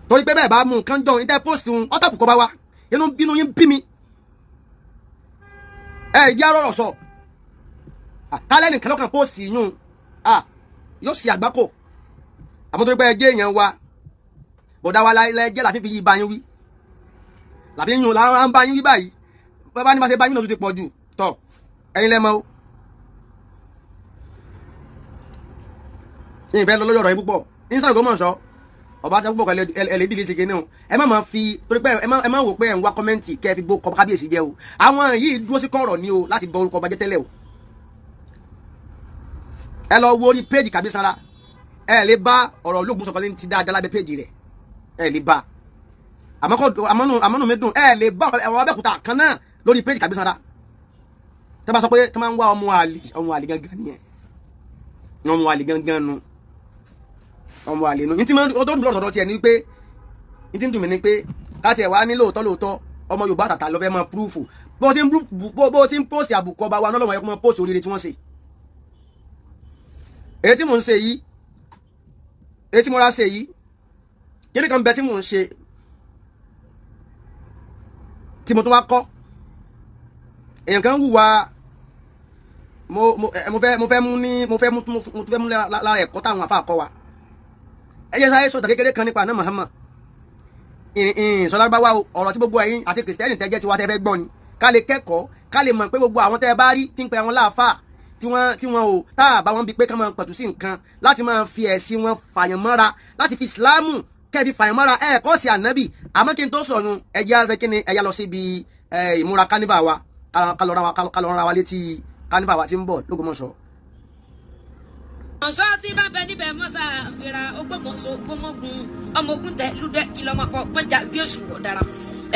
torí pé bẹ́ẹ̀ bá mú nǹkan jọ ní tẹ́ post ń ọ́tàkù kọ́ bá wa inú bínú yín bí mi. Ẹ jẹ́ àrọ̀rọ̀ sọ kálẹ̀ nìkan lọ́kàn post yún yóò ṣe àgbákò. Àmọ́ torí pé ẹ jẹ́ èèyàn wa, bọ̀dá wa lẹ́ jẹ́, làfi fi yí ba yín wí, làfi yún làwọn ń bá yín wí báyìí. Bàbá ní bá ṣe bá yín náà tó ti pọ̀ jù tọ̀, ẹ̀yin lẹ́mọ̀ o. Ìfẹ́ lọ lórí ọ̀rọ̀ yín púpọ̀ ní Ògbómọ̀ṣọ́. Ọba tó púpọ̀ ẹlẹ́dìlì ti kíní o. Ẹ má máa fi torí pé ẹ má wò pé ẹ ń wá comment kẹ́ ẹ fi gbó kọ kábíyèsí jẹ́ o. Àwọn yìí dúró sí kọ̀rọ̀ ni o láti bọ orúkọ ọba jẹ́ tẹ́lẹ̀ o. Ẹ lọ wo orí péjì Kàbísára, ẹ lè bá ọ̀rọ̀ ológun sọ̀kan ní ti dáadáa lábẹ́ péjì rẹ̀, ẹ lè bá. Àmọ́nù mi dùn, ẹ lè bá ọ̀rọ̀ Abẹ́òkúta kan náà lórí péjì Kàbísára. Tẹ́ bá sọ pé tẹ́ máa ń wá ọmọ àlè, ọmọ àlè gangan nìyẹn, ọmọ àlè gangan nu, ọmọ àlè nu. Ní tí ó tó dùn lọ́dọ̀ tiẹ̀ ni pé ní tí ń dùn mí ni pé káàtì ẹ̀ wá ní lóòótọ́ lóòótọ́, ọmọ Yorùbá tàtà ló fẹ́ máa proof. Bó ti ń post àbùkù ọba wa náà lọ́wọ́, ẹ̀kọ́ máa post oríire tí wọ́n ṣe. Èyí tí mò ń ṣe yìí, èyí tí mo ra ṣe yìí, kí ni kan bẹ tí mò ń ṣe tí mo tún wá kọ́? Èèyàn kan wùwà, mo fẹ́ mú ní mo fẹ́ mú mo tún fẹ́ mú lára ẹ̀kọ́ táwọn afa kọ́ wa. Ẹ jẹ́ sáré sọ̀tàn kékeré kan nípa àná Muhammad. Ìrìn sọlágbáwá o, ọ̀rọ̀ tí gbogbo ẹ̀yin àti Kìrìsìtẹ́nì tẹ́jẹ́ tiwa tẹ́ fẹ́ gbọ́ ni, ká lè kẹ́kọ̀ọ́, ká lè mọ̀ pé gbogbo àwọn tẹ́ ẹ bá rí tí ń pe àwọn láàfáà tí wọ́n o tá a bá wọn bí pé ká máa pẹ̀tù sí nǹkan láti máa fi ẹ̀sìn wọn fàyàn mọ́ra, láti fi Ìsìláàmù kẹ́ fi fàyàn mọ́ra ẹ̀ kọ́ sí ànábì. Àmọ́ kí n tó sọ̀yún, ẹ̀yà kí ni ẹ̀yà lọ síbi ìmúra carnival wa, ká lọ rán wa létí carnival wa tí ń bọ̀ lÓgbómọ̀ṣọ́. Ọ̀sán tí bá bẹ níbẹ̀ mọ́sá fìrà Ògbómọ̀ṣọ́, Ògbómọ̀gùn ọmọ ogun tẹ lúdẹ kìlọ̀ ọmọ pọ̀ pọ́njà bí oṣù ọ̀dàrà,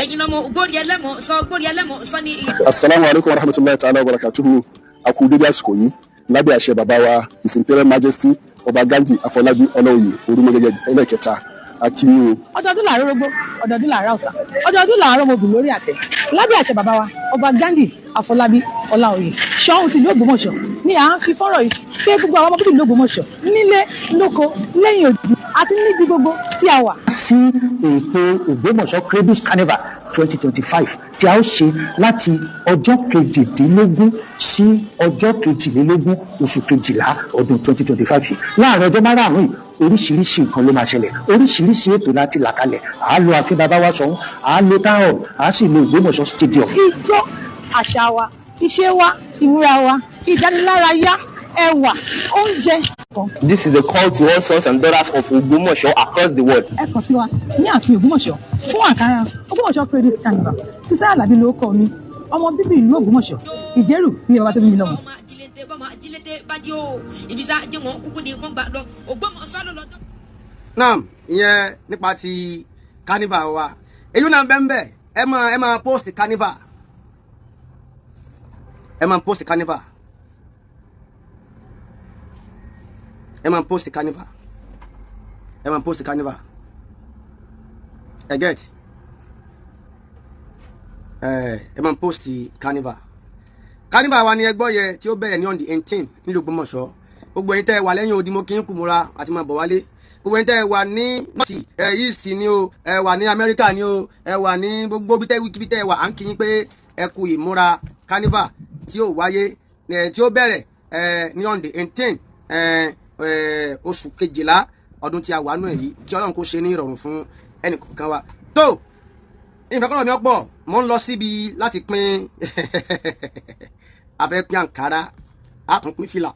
ẹ̀yin lọ́mọ ògbórí ẹlẹ́mọ̀ sọ, ògbórí ẹlẹ́mọ̀ sọ ní. Asalaamu alaykum wa rahmatulahi ta'ala wa barakatuhu. A kú dédé àsìkò yìí. Lábẹ́ àṣẹ bàbá wa, His Imperial Majesty Ọba Ghandi Afọlábí Ọláoyè Orúmọgẹ́gẹ́ ẹlẹ́kẹta, a kí yín o. Ọdọọdún làárọ̀ rógbó, ọdọọdún làárọ̀ ọ̀sà, ọdọọdún làárọ̀ mobì lórí àtẹ. Lábẹ́ àṣẹ bàbá wa, Ọba Ghandi Afọlábí Ọláoyè, Ṣọ̀ún tìlú Ògbómọ̀ṣọ́, ni à ń fi fọ́rọ̀ yìí pé gbogbo àwọn ọmọ bíbí ìlú Ògbómọ̀ṣọ́, nílé lóko, lẹ́yìn odi àti níbi gbogbo tí a wà. Sí ètò Ògbómọ̀ṣọ́ Cradles Carnival 2025 tí a ó ṣe láti ọjọ́ 18 sí ọjọ́ 22 oṣù kejìlá ọdún 2025 yìí. Láàrin ọjọ́ 5 yìí, oríṣiríṣi nǹkan ló máa ṣẹlẹ̀, oríṣiríṣi ètò láti là kalẹ̀. À á lo ààfin bàbá wa Ṣọ̀ún, à á lo town hall, à á sì lo Ògbómọ̀ṣọ́ Stadium. Ijó, àṣà wa, iṣẹ́ wa, ìmúra wa, ìdánilárayá, ẹwà, oúnjẹ kan. This is a call to all sons and daughters of Ogbomoso across the world. Ẹ kàn sí wa ní ààfin Ògbómọ̀ṣọ́ fún àǹkárá Ògbómọ̀ṣọ́ Cradles Carnival. Sísá Àlàbí ló kọ mi, ọmọ bíbí ìlú Ògbómọ̀ṣọ́, Ìjẹ́rù ní bàbá tó bí mi lọ́mọ. Ọmọ ajílété bọ́mọ ajílété bá jí o, ìbísà jẹ́ wọn kúkú ni wọ́n gbà lọ Ògbómọ̀ṣọ́ ló lọ́jọ́. Naam, ìyẹn nípa ti carnival wa. Èyí náà bẹ́ẹ̀ bẹ́ẹ̀, ẹ máa post carnival, ẹ máa post carnival, ẹ máa post carnival, ẹ máa post carnival. Ẹ get ẹ, ẹ máa post carnival. Carnival wa ni ẹ gbọ́ yẹ tí ó bẹ̀rẹ̀ ní on the 18 nílùú Ògbómọ̀ṣọ́. Gbogbo ẹ̀yin tẹ́ ẹ wà lẹ́yìn odi, mo kí ń kú múra àti máa bọ̀ wálé. Gbogbo ẹ̀yin tẹ́ ẹ wà ní north, ẹ east ni o, ẹ wà ní Amẹ́ríkà ni o, ẹ wà ní gbogbo bí tẹ́ bí tẹ́ ẹ wà, à ń kí yín pé ẹ kú ìmúra carnival tí ó wáyé ẹ, tí ó bẹ̀rẹ̀ ẹ ní on the 18 ẹ ẹ oṣù kejìlá ọdún tí a wà nù ẹ̀ yìí. Kí Ọlọ́run kó ṣe ní ìrọ̀rùn fún ẹnì kọ̀ọ̀kan wa. Tó ìfẹ́kọ̀rọ̀ mi ọ̀pọ̀, mo ń lọ síbi láti pín, afẹ́ pín àǹkárá, a tún pín fìlà.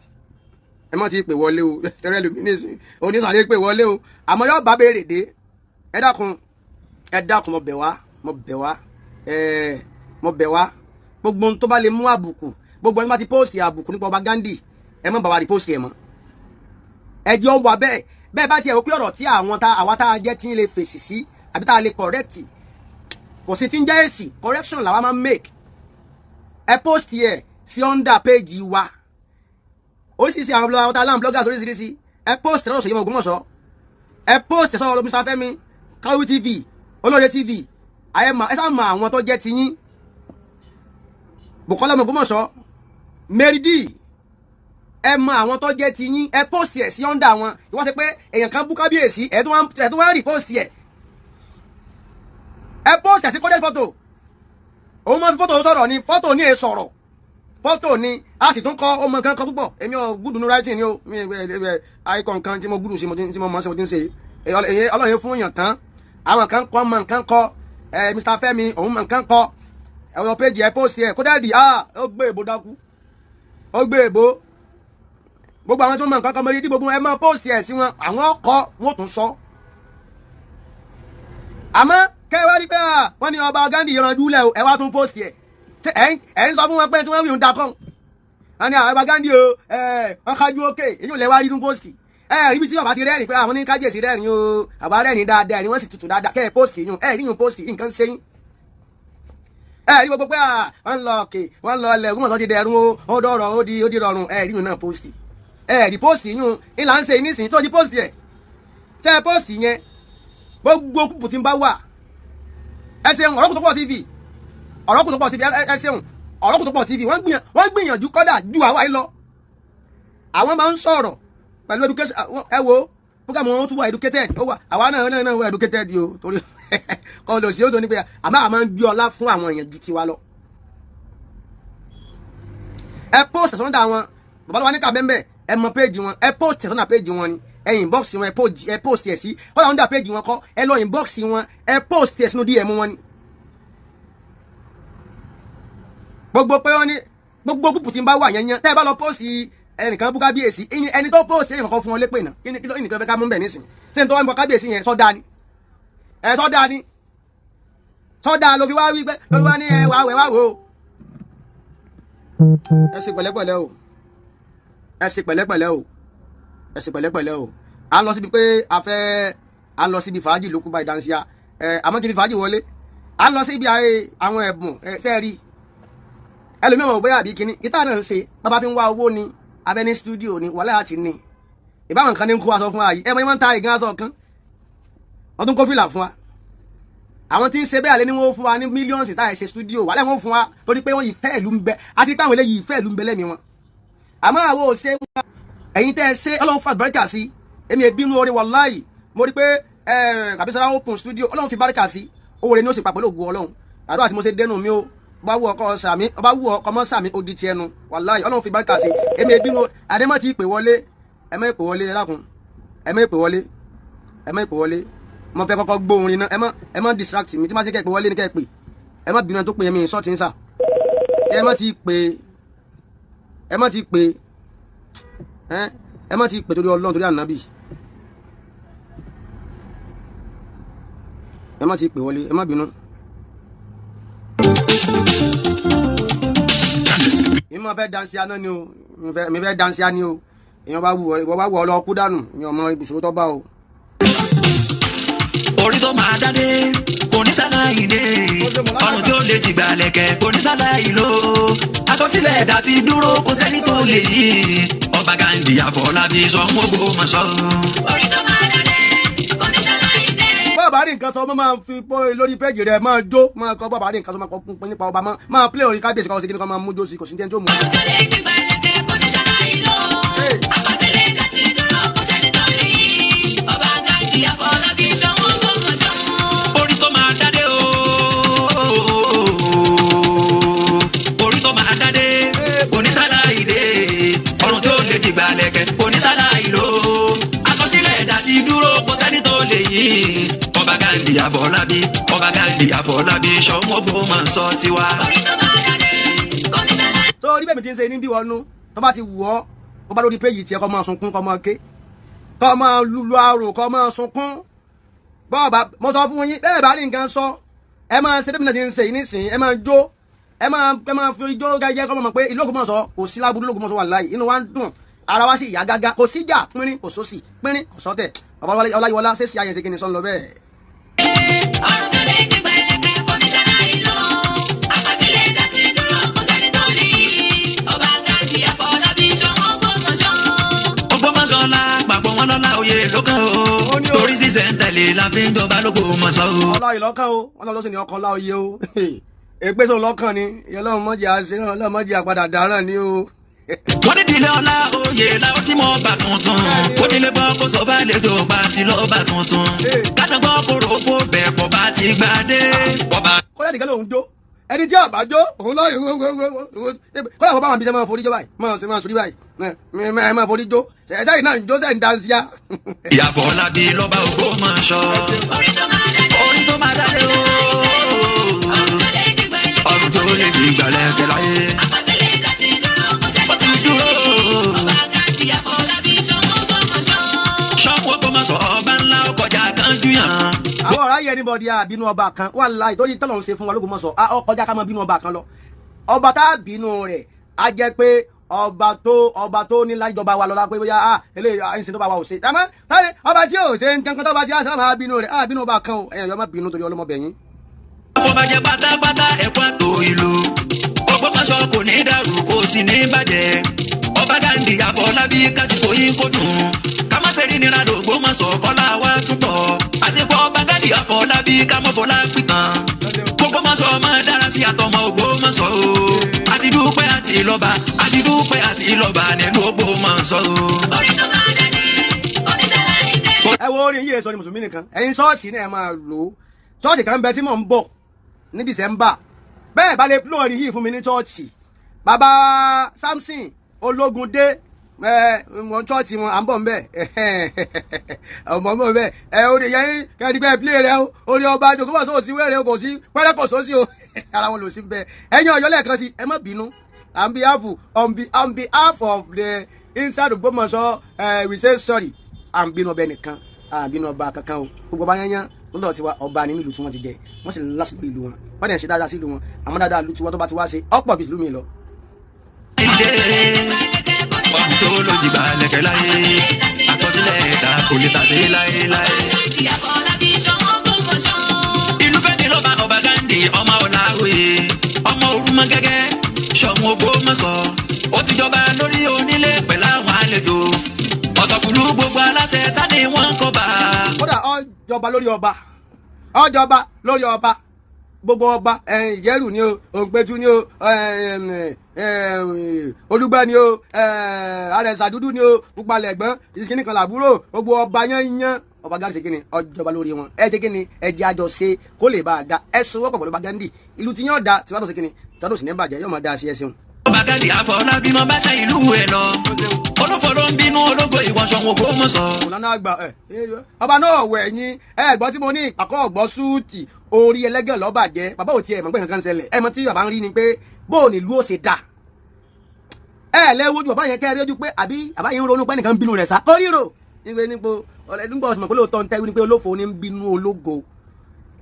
Ẹ má ti pè wọlé o, tẹ́rẹ́ lómi nísìn onísàlẹ̀ pè wọlé o, àmọ́ yóò bá béèrè dé. Ẹ dákun, ẹ dákun, mo bẹ̀ wá, mo bẹ̀ wá, ẹ mo bẹ̀ wá. Gbogbo ohun tó bá lè mú àbùkù, gbogbo ẹni bá ti post àbùkù nípa ọba Gandhi, ẹ má bá wa rí post ẹ mọ́. Ẹ jẹ́ ọ wà bẹ́ẹ̀ bẹ́ẹ̀. Bá tiẹ̀ wò pé ọ̀rọ̀ tí àwọn tá àwa tá a jẹ́ tí ń lè fèsì sí àbí tá a lè correct, kò sí tí ń jẹ́ èsì, correction làwa máa ń make. Ẹ post ẹ sí under page wa, oríṣiríṣi àwọn blogger, àwọn bloggers oríṣiríṣi. Ẹ post lọ́dọ̀ Ṣèyí Ògbómọ̀ṣọ́, ẹ post sọ́dọ̀ Mr. Fẹ́mi, Káwí TV, Olóore TV, ẹ sáà mọ àwọn tó jẹ́ tiyín, Bùkọ́lá Ògbómọ̀ṣọ́, Mary D, ẹ mọ àwọn tó jẹ́ tiyín. Ẹ post ẹ̀ sí under wọn. Ìwọ́n ṣe pé èèyàn kan bú kábíyèsí, ẹ̀ tún wá ń repost ẹ̀. Ẹ post ẹ̀ sí coded photo. Òun máa fi fọ́tò sọ̀rọ̀ ni, fọ́tò ní è sọ̀rọ̀, fọ́tò ni a sì tún kọ́. Ó mọ nǹkan kan púpọ̀. Èmi ò gúdùnú writing ni o, mi àìkọ́ nǹkan tí mo gúdù sí, tí mo mọ̀ sí, mo ti ń ṣe. Ọlọ́run fún yàn tán. Àwọn kan kọ́ mọ nǹkan kọ́ ẹ. Mr Fẹ́mi, òun mọ nǹkan kọ́. Ẹ̀rọ péjì ẹ post ẹ̀ kódà ah, ó gbé èbó dákú, ó gbé èbó. Gbogbo àwọn tó mọ nǹkan kan mọ rí, gbogbo ẹ máa post ẹ̀ sí wọn, àwọn kọ́ wọn ò tún sọ. Àmọ́ kẹ́ ẹ wá rí pé wọ́n ní ọba Gandhi ìranjú lẹ̀ o, ẹ wá tún post ẹ̀. Ẹ ń sọ fún wọn pé tí wọ́n wí ń dakọ́ wọ́n ní ọba Gandhi o, wọ́n kájú òkè, èyí ò lẹ́ wá rí nínú post. Ẹ rí bí tí bàbá ti rẹ́rìn pé àwọn ní kábíyèsí rẹ́rìn o, àbá rẹ́rìn dáadáa ni, wọ́n sì tutù dáadáa, kẹ́ ẹ post yún, ẹ rí yún post, nǹkan ṣe yín. Ẹ rí gbogbo pé wọ́n lọ òkè, wọ́n lọ ilẹ̀, Ògbómọ̀ṣọ́ ti dẹrùn o, ó dọ̀rọ̀, ó di rọrùn, ẹ rí yún náà post. Ẹ rí post yún ìlà ń ṣe nísìnyí tó di post ẹ̀ tẹ́ ẹ post yẹn. Gbogbo kúpù tí ń bá wà, ẹ ṣeun. Ọ̀rọ̀ Kòtòkò TV. Ọ̀rọ̀ Kù Tó Pọ̀ TV, ẹ ṣeun. Ọ̀rọ̀ Kù Tó Pọ̀ TV, wọ́n gbìyànjú kọ́dà ju àwa yìí lọ. Àwọn máa ń sọ̀rọ̀ pẹ̀lú education. Ẹ wo program wọn, tún wà educated. Ó wà, àwa náà wà educated yìí o, torí kọ́ lọ sí ó tó ní pé àmọ́ àmọ́ ń gbé ọlá fún àwọn èèyàn ju tiwa lọ. Ẹ post sọ́dọ̀ àwọn bàbá wa ní ká bẹ́ẹ̀, ẹ mọ péjì wọn, ẹ post sọ́dọ̀ péjì wọn ni, ẹ inbox wọn, ẹ post ẹ sí kọ́dà under péjì wọn kọ́, ẹ lọ inbox wọn, ẹ post ẹ sínú DM wọn ni. Gbogbo pé wọ́n ní gbogbo group tí ń bá wà yẹn yẹn, tẹ́ ẹ bá lọ post ẹnìkan bú kábíyèsí, ẹni tó post ẹnìkan kan fún wọn lépè náà. Kí ni kí ló ní kí ló fẹ́ ká mú bẹ̀ nísìn? Ṣé n tó wá ń bọ kábíyèsí yẹn sọ́dá ni? Ẹ sọ́dá ni, sọ́dá ló fi wá wí pé ló fi wá ní ẹ wá wẹ̀ wá wò ó. Ẹ ṣe pẹ̀lẹ́pẹ̀lẹ́ o, ẹ ṣe pẹ̀lẹ́pẹ̀lẹ́ o, ẹ ṣe pẹ̀lẹ́pẹ̀lẹ́ o. À ń lọ síbi pé a fẹ́, à ń lọ síbi fàájì ló kú báyìí dáńsíá. Ẹ àmọ́ kí ni fàájì wọlé, à ń lọ síbi àwọn ẹ̀bùn. Ẹ sẹ́ẹ̀rí ẹlòmíràn ò bóyá àbí kíní ìta náà ń ṣe, bàbá fi ń wá owó ni abẹ́ ní studio ni wàhálà àti ní ìbáwọn kan ní ń kó aṣọ fún wa yìí. Ẹ mọ ìwọ̀n ń ta ìgán aṣọ kan, wọ́n tún kó fìlà fún wa. Àwọn tí ń ṣe bẹ́ẹ̀ alẹ́ ni wọ́n fún wa ní millions táyà ṣe studio, wàhálà wọn fún wa torí pé wọ́n ìfẹ́ ìlú ń bẹ, àti pé àwọn eléyìí ìfẹ́ ìlú ń bẹ lẹ́mìí wọn. Àmọ́ àwọn ò ṣe, ẹ̀yin tẹ́ ẹ ṣe, Ọlọ́run fún àbáríkà sí. Èmi èbínú orí, wàláì mo rí pé Kàbísárà open studio, Ọlọ́run fi báríkà sí owó rẹ̀ ní ó sì papọ̀ lóògùn Ọlọ́run. Àdúrà tí mo ṣe dẹnu mi o, bá wù ọkọ sàmí, ọba wù ọkọ mọ sàmí, ó di tiẹ̀ nu. Wàláì Ọlọ́run fi báríkà sí. Èmi èbínú àdèmọ́ ti pè wọlé. Ẹ má pè wọlé, ẹ dákun, ẹ má pè wọlé, ẹ má pè wọlé. Mo fẹ́ kọ́kọ́ gbóhùn iná. Ẹ má distract mi. Tí má ti kẹ́ pè wọlé ní kẹ́ pè. Ẹ má bínú tó pè yẹn, mi sọ́ọ̀tì ń sà. Ẹ má ti pè, ẹ má ti pè, ẹ má ti pè torí Ọlọ́run, torí ànábì, ẹ má ti pè wọlé, ẹ má bínú. Mi máa fẹ́ dansi aná ni o, mi fẹ́ dansi aná ni o. Èèyàn bá wù ọ, ìwọ bá wù ọ lọ kú dànù, ìyẹn ọmọ ibùsùn tó bá o. Orí tó máa dádé onísàlàyé, ọrùn tí ó lè jìgbà lẹ̀kẹ̀ onísàlàyé ló àkọsílẹ̀ ẹ̀dá ti dúró, kò sẹ́ni tó lè yí. Ọba Gandhi Àfọlábí sọ ń gbogbo mọ̀ sọ. Orí tó máa dádé onísàlàyé. Bọ́ọ̀bá rí nǹkan sọ, mo máa fi pọ́ lórí péjì rẹ̀, máa jó, máa kọ́. Bọ́ọ̀bá rí nǹkan sọ, máa kọ́ pín nípa ọba, máa play orin kábíyèsí kan, sí kí ni kan máa mú jó sí, kò sí ní ẹni tó mú. Ọrùn tó lè jìgbà lẹ̀kẹ̀ onísàlàyé ló àkọsílẹ̀ ẹ̀dá ti dúró, kò sẹ́ni tó lè yí. Ọba Gandhi Àfọlábí sọ ń gbogbo mọ̀ sọ. Orí tó máa dádé o, orí tó máa dádé onísàlàyé, ọrùn tó lè jìgbà lẹ̀kẹ̀ onísàlàyé ló àkọsílẹ̀ ẹ̀dá ti dúró, kò sẹ́ni tó lè yí. Ọba Gandhi Àfọlábí, Ọba Gandhi Àfọlábí sọmọgbó máa ń sọ tiwa. Orí tó máa dádé onísàlàyé. Tó rí bẹ́ẹ̀ mi ti ń ṣe ní bí wọnú, tó bá ti wù ọ́, bó bá lórí péjì tiẹ̀, kọ́ máa sunkún, kọ́ máa ké, kọ́ máa lulu arò, kọ́ máa sunkún. Bọ́ọ̀bá mo sọ fún yín bẹ́ẹ̀, bá rí nǹkan sọ, ẹ máa ṣe bẹ́ẹ̀ mi náà ti ń ṣe yìí nísìnyí. Ẹ máa jó, ẹ máa fi ijó gẹ́gẹ́ kọ́ mọ̀ pé ìlú Ògbómọ̀ṣọ́ kò sí láburú. Ìlú Ògbómọ̀ṣọ́ wà láàyè, inú wa ń dùn, ara wa sì yá gágá, kò síjà pínrín, kò sósì pínrín, kò sọ́tẹ̀. Bàbá Ọláyíwọlá ṣé sí ayẹyẹ kí ni sọ́n lọ bẹ́ẹ̀. Ọrùn tó lè jìgbà lẹ̀kẹ̀ onísàlàyé ló àkọsílẹ̀ ẹ̀dá ti dúró, kò sẹ́ni tó lè yí. Ọba Gandhi Àfọlábí sọ ń gbogbo mọ̀ sọ. Ògbómọ̀ṣọ́ la pàpọ̀ wọn lọ́la oyè lókàn o, torí ṣíṣẹ̀ ń tẹ̀lé la fi ń jọba l'Ógbómọ̀ṣọ́ o. Ọláyìí lọ́kàn o, wọn lọ sí ní ọkọ̀ ọláòye o, èpè sóun lọ́kàn ni ìyẹn. Ọlọ́run mọ́jì àṣẹ, Ọlọ́run mọ́jì àpadà dáràn ni o. Wọ́n ní ìdílé ọlá oyè làwọn tí mo bá tuntun, ó nílé bọ́ kó sọ bá lè tó bá ti lọ́ọ́ bá tuntun, kátàgbọ́ kóró kó bẹ̀ pọ̀ bá ti gbà dé bọ́ba. Kọ́lá nìkan lòun jó, ẹni tí àbá jó òun lọ. Kọ́lá àwọn báwọn bíi sẹ́ máa forí jó báyìí, máa ṣe máa sórí báyìí, máa forí jó, ẹ̀dá yìí náà ń jó sẹ́ ń dansi ya. Ìyàbọ̀ Ọlábí lọ́ba Ògbómọ̀ṣọ́. Orí tó máa dádé Orí tó máa dádé o, ọrùn tó lè jìgbà lẹ̀kẹ̀ ọrùn tó lè fi gbàlẹ̀ kẹ láyé. àkọsílẹ̀ ẹ̀dá ti dúró, kò sẹ́ni Ó ti tó lè yí. dúró. Ọba Gandhi Àfọlábí sọ ń gbogbo mọ̀ sọ. Ṣọ́wọ́ Ògbómọ̀ṣọ́ ọba ńlá ọkọjà kan júyàn. Àwọn ọ̀rá yẹn níbọ̀dí àbínú ọba kan wà láì torí tọ́lọ̀ ń ṣe fún wa l'Ógbómọ̀ṣọ́, ó kọjá ká máa bínú ọba kan lọ. Ọba tá a bínú rẹ̀ á jẹ́ pé ọba tó ní lájọba wa lọ́la pé bóyá a eléyìí à ń ṣe tó bá wa ò ṣe. Àmọ́ sáré ọba tí ò ṣe nǹkan kan tó bá ti á sábà máa bínú rẹ̀, á bínú ọba kan o. Ẹ̀yàn yọ má bínú torí ọlọ́mọbẹ̀yìn. Ọbàjẹ́ pátápátá ẹ̀kọ́ àtò ìlú Ògbómọ̀ṣọ́ kò ní dàrú, kò sì ní bàjẹ́. Ọba Gandhi Àfọlábí, kásìkò yín kò dùn, ká má ṣe rí nira l'Ògbómọ̀ṣọ́, kọ́lá wa túntọ̀ àsìkò ọba Gandhi Àfọlábí, ká mọ́ fọlá pìtàn. Gbogbo Ògbómọ̀ṣọ́ máa dára sí àtọmọ Ògbómọ̀ṣọ́ o. Àti dúpẹ́ àti lọ́ba, àti dúpẹ́ àti lọ́ba nínú Ògbómọ̀ṣọ́ o. Orí tó bá dání, oníṣàlàyé dé. Ẹ wo orin yìí, èso ni mùsùlùmí nìkan, ẹ̀yin ṣọ́ọ̀ṣì náà ẹ máa lò ó. Ṣọ́ọ̀ṣì kan bẹ tí mò ń bọ̀ ní December. Bẹ́ẹ̀ bá lè play orin yìí fún mi ní ṣọ́ọ̀ṣì, bàbá Samson Ológundé, ẹ wọn ṣọ́ọ̀ṣì wọn, à ń bọ̀ ń bẹ̀, ọmọ mọ̀ bẹ́ẹ̀. Ẹ orin yẹn kẹ́ni pé play rẹ o. Orin ọba Ògbómọ̀ṣọ́ ò sí wẹ́rẹ́ o, kò sí pẹ́rẹ́, kò sósì o, ara wọn lò sí bẹ́ẹ̀. Ẹ̀yin Ọ̀yọ́, lẹ́ẹ̀kan sí, ẹ má bínú. On behalf of the inside Ògbómọ̀ṣọ́, we say sorry. À ń bínú ọbẹ̀ nìkan, à ń bínú ọba kankan o. Gbogbo ọba yányán lọ́dọ̀ tiwa, ọba ní nílùú tí wọ́n ti jẹ, wọ́n sì lásìkò ìlú wọn, wọ́n dẹ̀ ń ṣe dáadáa sí ìlú wọn. Àmọ́ dáadáa ìlú tiwọn tó bá ti wá ṣe ọ̀pọ̀ bí ìlú mi lọ. Ìdè ọ̀hún tó lòdì balẹ̀kẹ̀ láyé, àkọsílẹ̀ ẹ̀dá kò lè tàbí láéláé. Ìlú fẹ́mi lọ́ba, ọba Ghandi ọmọ Ọláwòye, ọmọ Orúmọ gẹ́gẹ́ Ṣọ̀ún Ògbómọ̀ṣọ́. Ó ti jọba lórí onílé pẹ̀lú àwọn àlejò ọ̀tọ̀kùlú, gbogbo aláṣẹ sani wọ́n kọ́ bá. Kódà ọjọba lórí ọba, ọjọba lórí ọba, gbogbo ọba, Ìjẹrù ni o, Òǹpẹ̀tù ni o, Olúgbẹ́ ni o, Àrẹ̀sà dúdú ni o, Púpalẹ̀gbọ́n ìsìnkìnnì kan làbúrò, gbogbo ọba yányán, ọba Ghandi ṣe kíni, ọjọba lórí wọn. Ẹ ṣe kíni, ẹ jẹ́ àjọ ṣe kó lè bá a da. Ẹ sọ wọ́pọ̀ pẹ̀lú ọba Ghandi, ìlú tí yóò da tí wàá tó ṣe kíni, tí wàá tó sì ní bàjẹ́, yóò máa da sí. Ẹ ṣeun. Ọba Ghandi Àfọlábí mọ bá ṣe ìlú ẹ lọ, olófò ló ń bínú ológo, ìwọ Ṣọ̀ún Ògbómọ̀ṣọ́. Ọ̀nà àgbà ẹ ọba náà wẹ̀ yín. Ẹ gbọ́ tí mo ní ìpàkọ́ ọ̀gbọ́ súùtì orí ẹlẹ́gàn lọ́bàjẹ́. Bàbá ò tiẹ̀ mọ̀ pé nǹkan ṣẹlẹ̀. Ẹ mọ̀ tí bàbá ń rí ni pé bóò ní ìlú ó ṣe dà. Ẹ lẹ́wọ́jú bàbá yẹn kẹ́ ẹ rí ojú pé àbí bàbá yẹn ń ronú pé nìkan ń bínú rẹ̀ sá kó ríro nígbè nípo nígbà ọ̀sùn mọ̀ pé lóòótọ́ ń tẹ́wé ni pé olófo ní ń bínú ológo.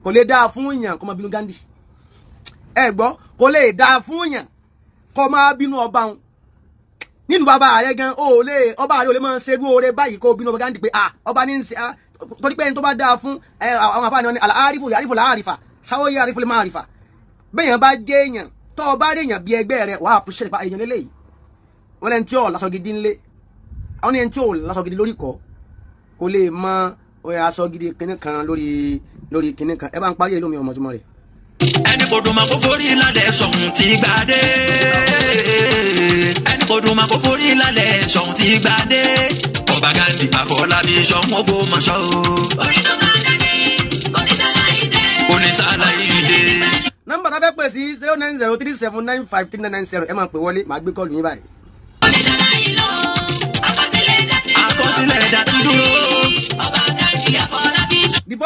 Kò lè dáa fún yàn kó máa bínú Ghandi. Ẹ gbọ́, kò lè dáa fún yàn kó máa bínú ọba òun nílùú bàbá rẹ gan. O lè ọba rẹ ò lè máa ṣerú oore báyìí kó bínú ọba Ghandi pé ah, ọba ní ń ṣe ah, torí pé ẹni tó bá dáa fún ẹ, àwọn àfáàní wọn ni àlàárífò yàrífò làárìfà háwọ́ yàrífò lè máa rífà. Bẹ́ẹ̀yàn bá jẹ́ èèyàn tó o bá rí èèyàn bí ẹgbẹ́ rẹ, wàá appreciate pa èèyàn lélẹ́yìí. Wọ́n lẹ́ni tí ò lásọ gidi ńlé, àwọn ní ẹni tí ò lásọ gidi lórí kọ́ kò lè mọ aṣọ gidi kinní kan lórí kinní kan. Ẹ bá ń parí èlò mi, ọmọ túmọ̀ rẹ̀. Ẹni kò dùn máa kó forí lálẹ́, Ṣọ̀ún ti gbà dé. Ẹni kò dùn máa kó forí lálẹ́, Ṣọ̀ún ti gbà dé. Ọba Ghandi Àfọlábí Ṣọ̀ún Ògbómọ̀ṣọ́ o. Orí tó bá dání, oníṣàlàyé dé. Oníṣàlàyé dé. Nọ́mbà tá a fẹ́ pè sí 09037953990. Ẹ máa pè wọlé, màá gbé call yín báyìí. Oníṣàlàyé lọ, àkọsílẹ̀ dá ti dúró. Àkọsílẹ̀ dá ti dúró. Ọba Ghandi Àfọlábí The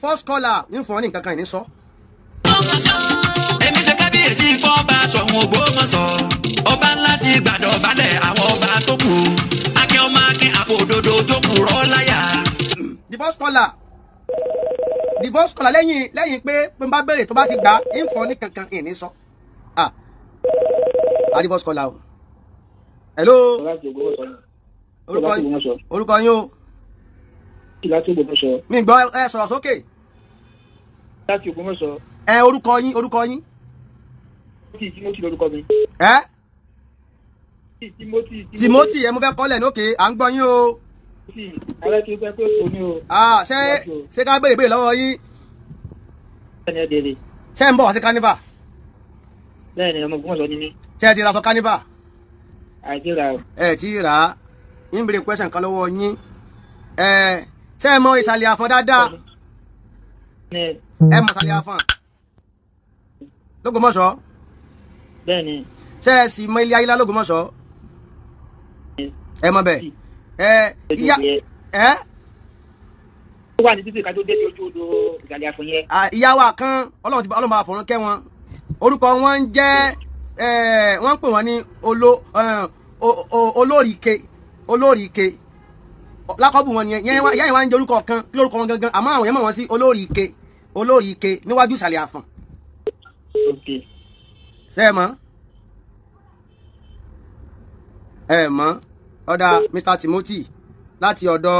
first caller ń fún ọ ní nǹkan kan ìní sọ. Ògbómọ̀ṣọ́. Èmi ṣe kábíyèsí fọ́ba Ṣọ̀ún Ògbómọ̀ṣọ́, ọba ńlá ti gbàdọ̀ balẹ̀ àwọn ọba tó kù, akin ọmọ akin, àpò òdodo tó kù rọ́ láyà. The first caller, lẹ́yìn pé n bá béèrè, tó bá ti gbà ń fún ọ ní kankan ìní sọ. Ah, the first caller o. Hello. Láti Ògbómọ̀ṣọ́ ni. Orúkọ Láti Ògbómọ̀ṣọ́. Orúkọ yín o. Láti Ògbómọ̀ṣọ́. Mi gbọ́, ẹ sọ̀rọ̀ sókè. Láti Ògbómọ̀ṣọ́. Ẹ orúkọ yín, orúkọ yín. Timothy, Timothy lórúkọ mi. Ẹ. Timothy. Timothy, ẹ mú fẹ́ kọ́lẹ̀ ní òkè, à ń gbọ́ yín o. Timothy, alẹ́ tí ó fẹ́ pé kò ní o. Ah, ṣé ká béèrè béèrè lọ́wọ́ yín? Bẹ́ẹ̀ni, ẹ dèrè. Ṣé ń bọ̀ wá sí carnival? Bẹ́ẹ̀ni, ọmọ Ògbómọ̀ṣọ́ ni mí. Ṣé ẹ ti ra aṣọ carnival? Àìsí ra o. Ẹ ti rà á. Ń béèrè question kan lọ́wọ́ yín. Ẹ ṣé ẹ mọ ìsàlẹ̀ àfọ̀n dáadáa? Ní Ẹ mọ ìsàlẹ̀ àfọ̀n lÓgbómọ̀ṣọ́? Bẹ́ẹ̀ni. Ṣé ẹ sì mọ ilé ayílá lÓgbómọ̀ṣọ́? Ẹ mọ bẹ́ẹ̀? Ẹ ìyá ẹ. Ó wà ní títì ká tó dé ní ojú odò ìsàlẹ̀ àfọ̀n yẹn. À, ìyá wa kan, Ọlọ́run ti Ọlọ́run bá fọ̀run kẹ́ wọn, orúkọ wọn ń jẹ́ ẹ, wọ́n ń pè wọ́n ní olóríke, olóríke lákọ́bù wọn nìyẹn. Ìyá yẹn wá ń jẹ́ orúkọ kan, kí lórúkọ wọn gangan? Àmọ́ àwọn yẹn mọ̀ wọ́n sí olóríke, olóríke níwájú ìsàlẹ̀ àfọ̀n. Ok. Ṣé ẹ mọ̀? Ẹ mọ̀? Ọ̀dà, Mr Timothy láti ọ̀dọ̀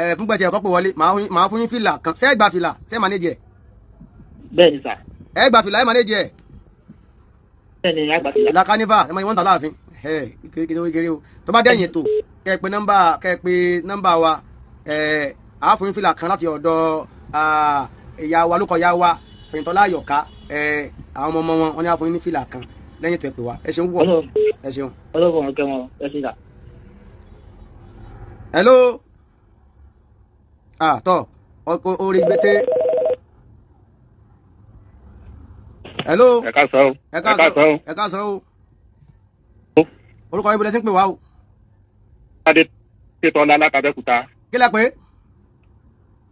ẹ fúngbẹ̀tì ẹ̀kọ́ pè wọlé, màá fún yín fìlà kan. Ṣé ẹ gba fìlà? Ṣé ẹ manage ẹ̀? Bẹ́ẹ̀ni sà. Ẹ gba fìlà, ẹ manage ẹ̀? Bẹ́ẹ̀ni, àgbà fìlà. La carnival, ẹ máa wọ́n ta láàfin ẹ kékeré kékeré o. Tó bá dẹ̀yìn ètò, kẹ́ ẹ pé nọ́mbà wa. Ẹ àá fún yín fìlà kan láti ọ̀dọ̀ ìyá wa lókọ̀, ìyá wa Fẹ̀yìntọ́lá Àyọ̀ká, àwọn ọmọ wọn wọn ní àfọyín ní fìlà kan lẹ́yìn tó ẹ pè wá. Ẹ ṣeun púpọ̀, ẹ ṣeun. Ọlọ́run ọ̀kẹ́ wọn, ẹ ṣe dà. Hello. Ah, tọ́ orí gbẹ́tẹ́. Hello. Ẹ káàsán o. Ẹ káàsán o. Ẹ káàsán o. Orúkọ yín bọ̀dẹ̀ sí ń pè wá o. Adé Akíntọ́lá látàbẹ́kúta. Kí lẹ pé?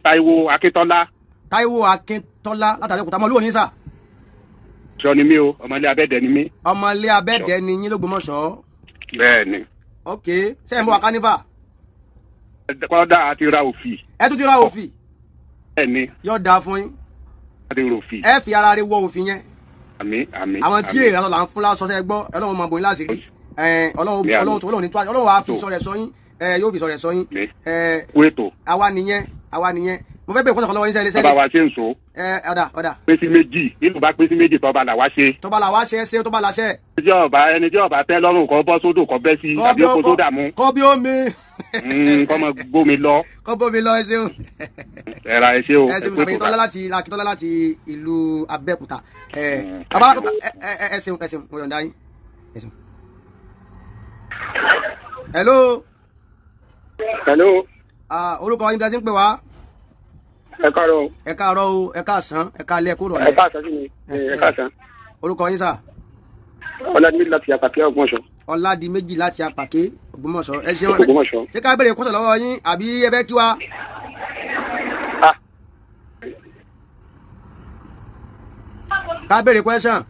Táíwò Akíntọ́lá. Táíwò Akíntọ́lá látàbẹ́kúta. Ọmọ olúwo ní sà. Sọ ni mí o, ọmọlé abẹ́dẹ ni mí. Ọmọlé abẹ́dẹ ni yín l'Ógbómọ̀ṣọ́. Bẹ́ẹ̀ni. Ok, ṣé ẹ̀ ń bọ̀ wá kánífà? Kọ́dà a ti ra òfì. Ẹ tún ti ra òfì. Bẹ́ẹ̀ni. Yóò dáa fún yín. A ti ra òfì. Ẹ fi ara rẹ wọ òfì yẹn. Àmín àmín. Àwọn tí èrè là ń fún lásọ sẹ gbọ́, Ọlọ́run máa bò yín láṣìírí. Ọlọ́run tó Ọlọ́run ní tó Ọlọ́run wàá fi sọ rẹ̀ sọ yín, yóò fi sọ rẹ̀ sọ yín. Kú ètò. Àwa nìyẹn, àwa nìyẹn. Mo fẹ́ bẹ̀rẹ̀ kọ́sọ̀kọ́ lọ́wọ́ yín sẹ́lẹ̀ sẹ́lẹ̀. Bàbá wa ṣe ń so. Ọ̀dà ọ̀dà. Pín sí méjì, nínú bá pín sí méjì tọ́ba là wá ṣe. Tọ́ba là wá ṣe é ṣe tọ́ba là ṣe. Ẹni tí ọba tẹ́ lọ́rùn kọ́ bọ́ sódò kọ́ bẹ́ sí tàbí ó kó sódà mú. Kọ́ bí omi. Kọ́ mọ gbómi lọ. Kọ́ bómi lọ, ẹ ṣeun. Ẹ ra ẹ ṣe o. Ẹ ṣeun Akíntọ́lá láti Akíntọ́lá láti ìlú Abẹ́òkúta. Bàbá ẹ ṣeun, ẹ ṣeun, mo yọ̀ǹda yín. Ẹ ṣeun. Hello. Hello. Orúkọ yín bí a ti ń pè wá. Ẹ káàárọ̀ o. Ẹ káàárọ̀ o, ẹ káàsán, ẹ káalẹ́, kúrò rẹ. Ẹ káàsán sí mi, ẹ káàsán. Orúkọ yín sà. Ọládìméjì láti Àpàkẹ́ Ògbómọ̀ṣọ́. Ọládìméjì láti Àpàkẹ́ Ògbómọ̀ṣọ́. Ẹ ṣeun. Ògbómọ̀ṣọ́. Ṣé ká bẹ̀rẹ̀ kọ́sọ̀ lọ́wọ́ yín àbí ẹ fẹ́ kí wa? Ká bẹ̀rẹ̀ question.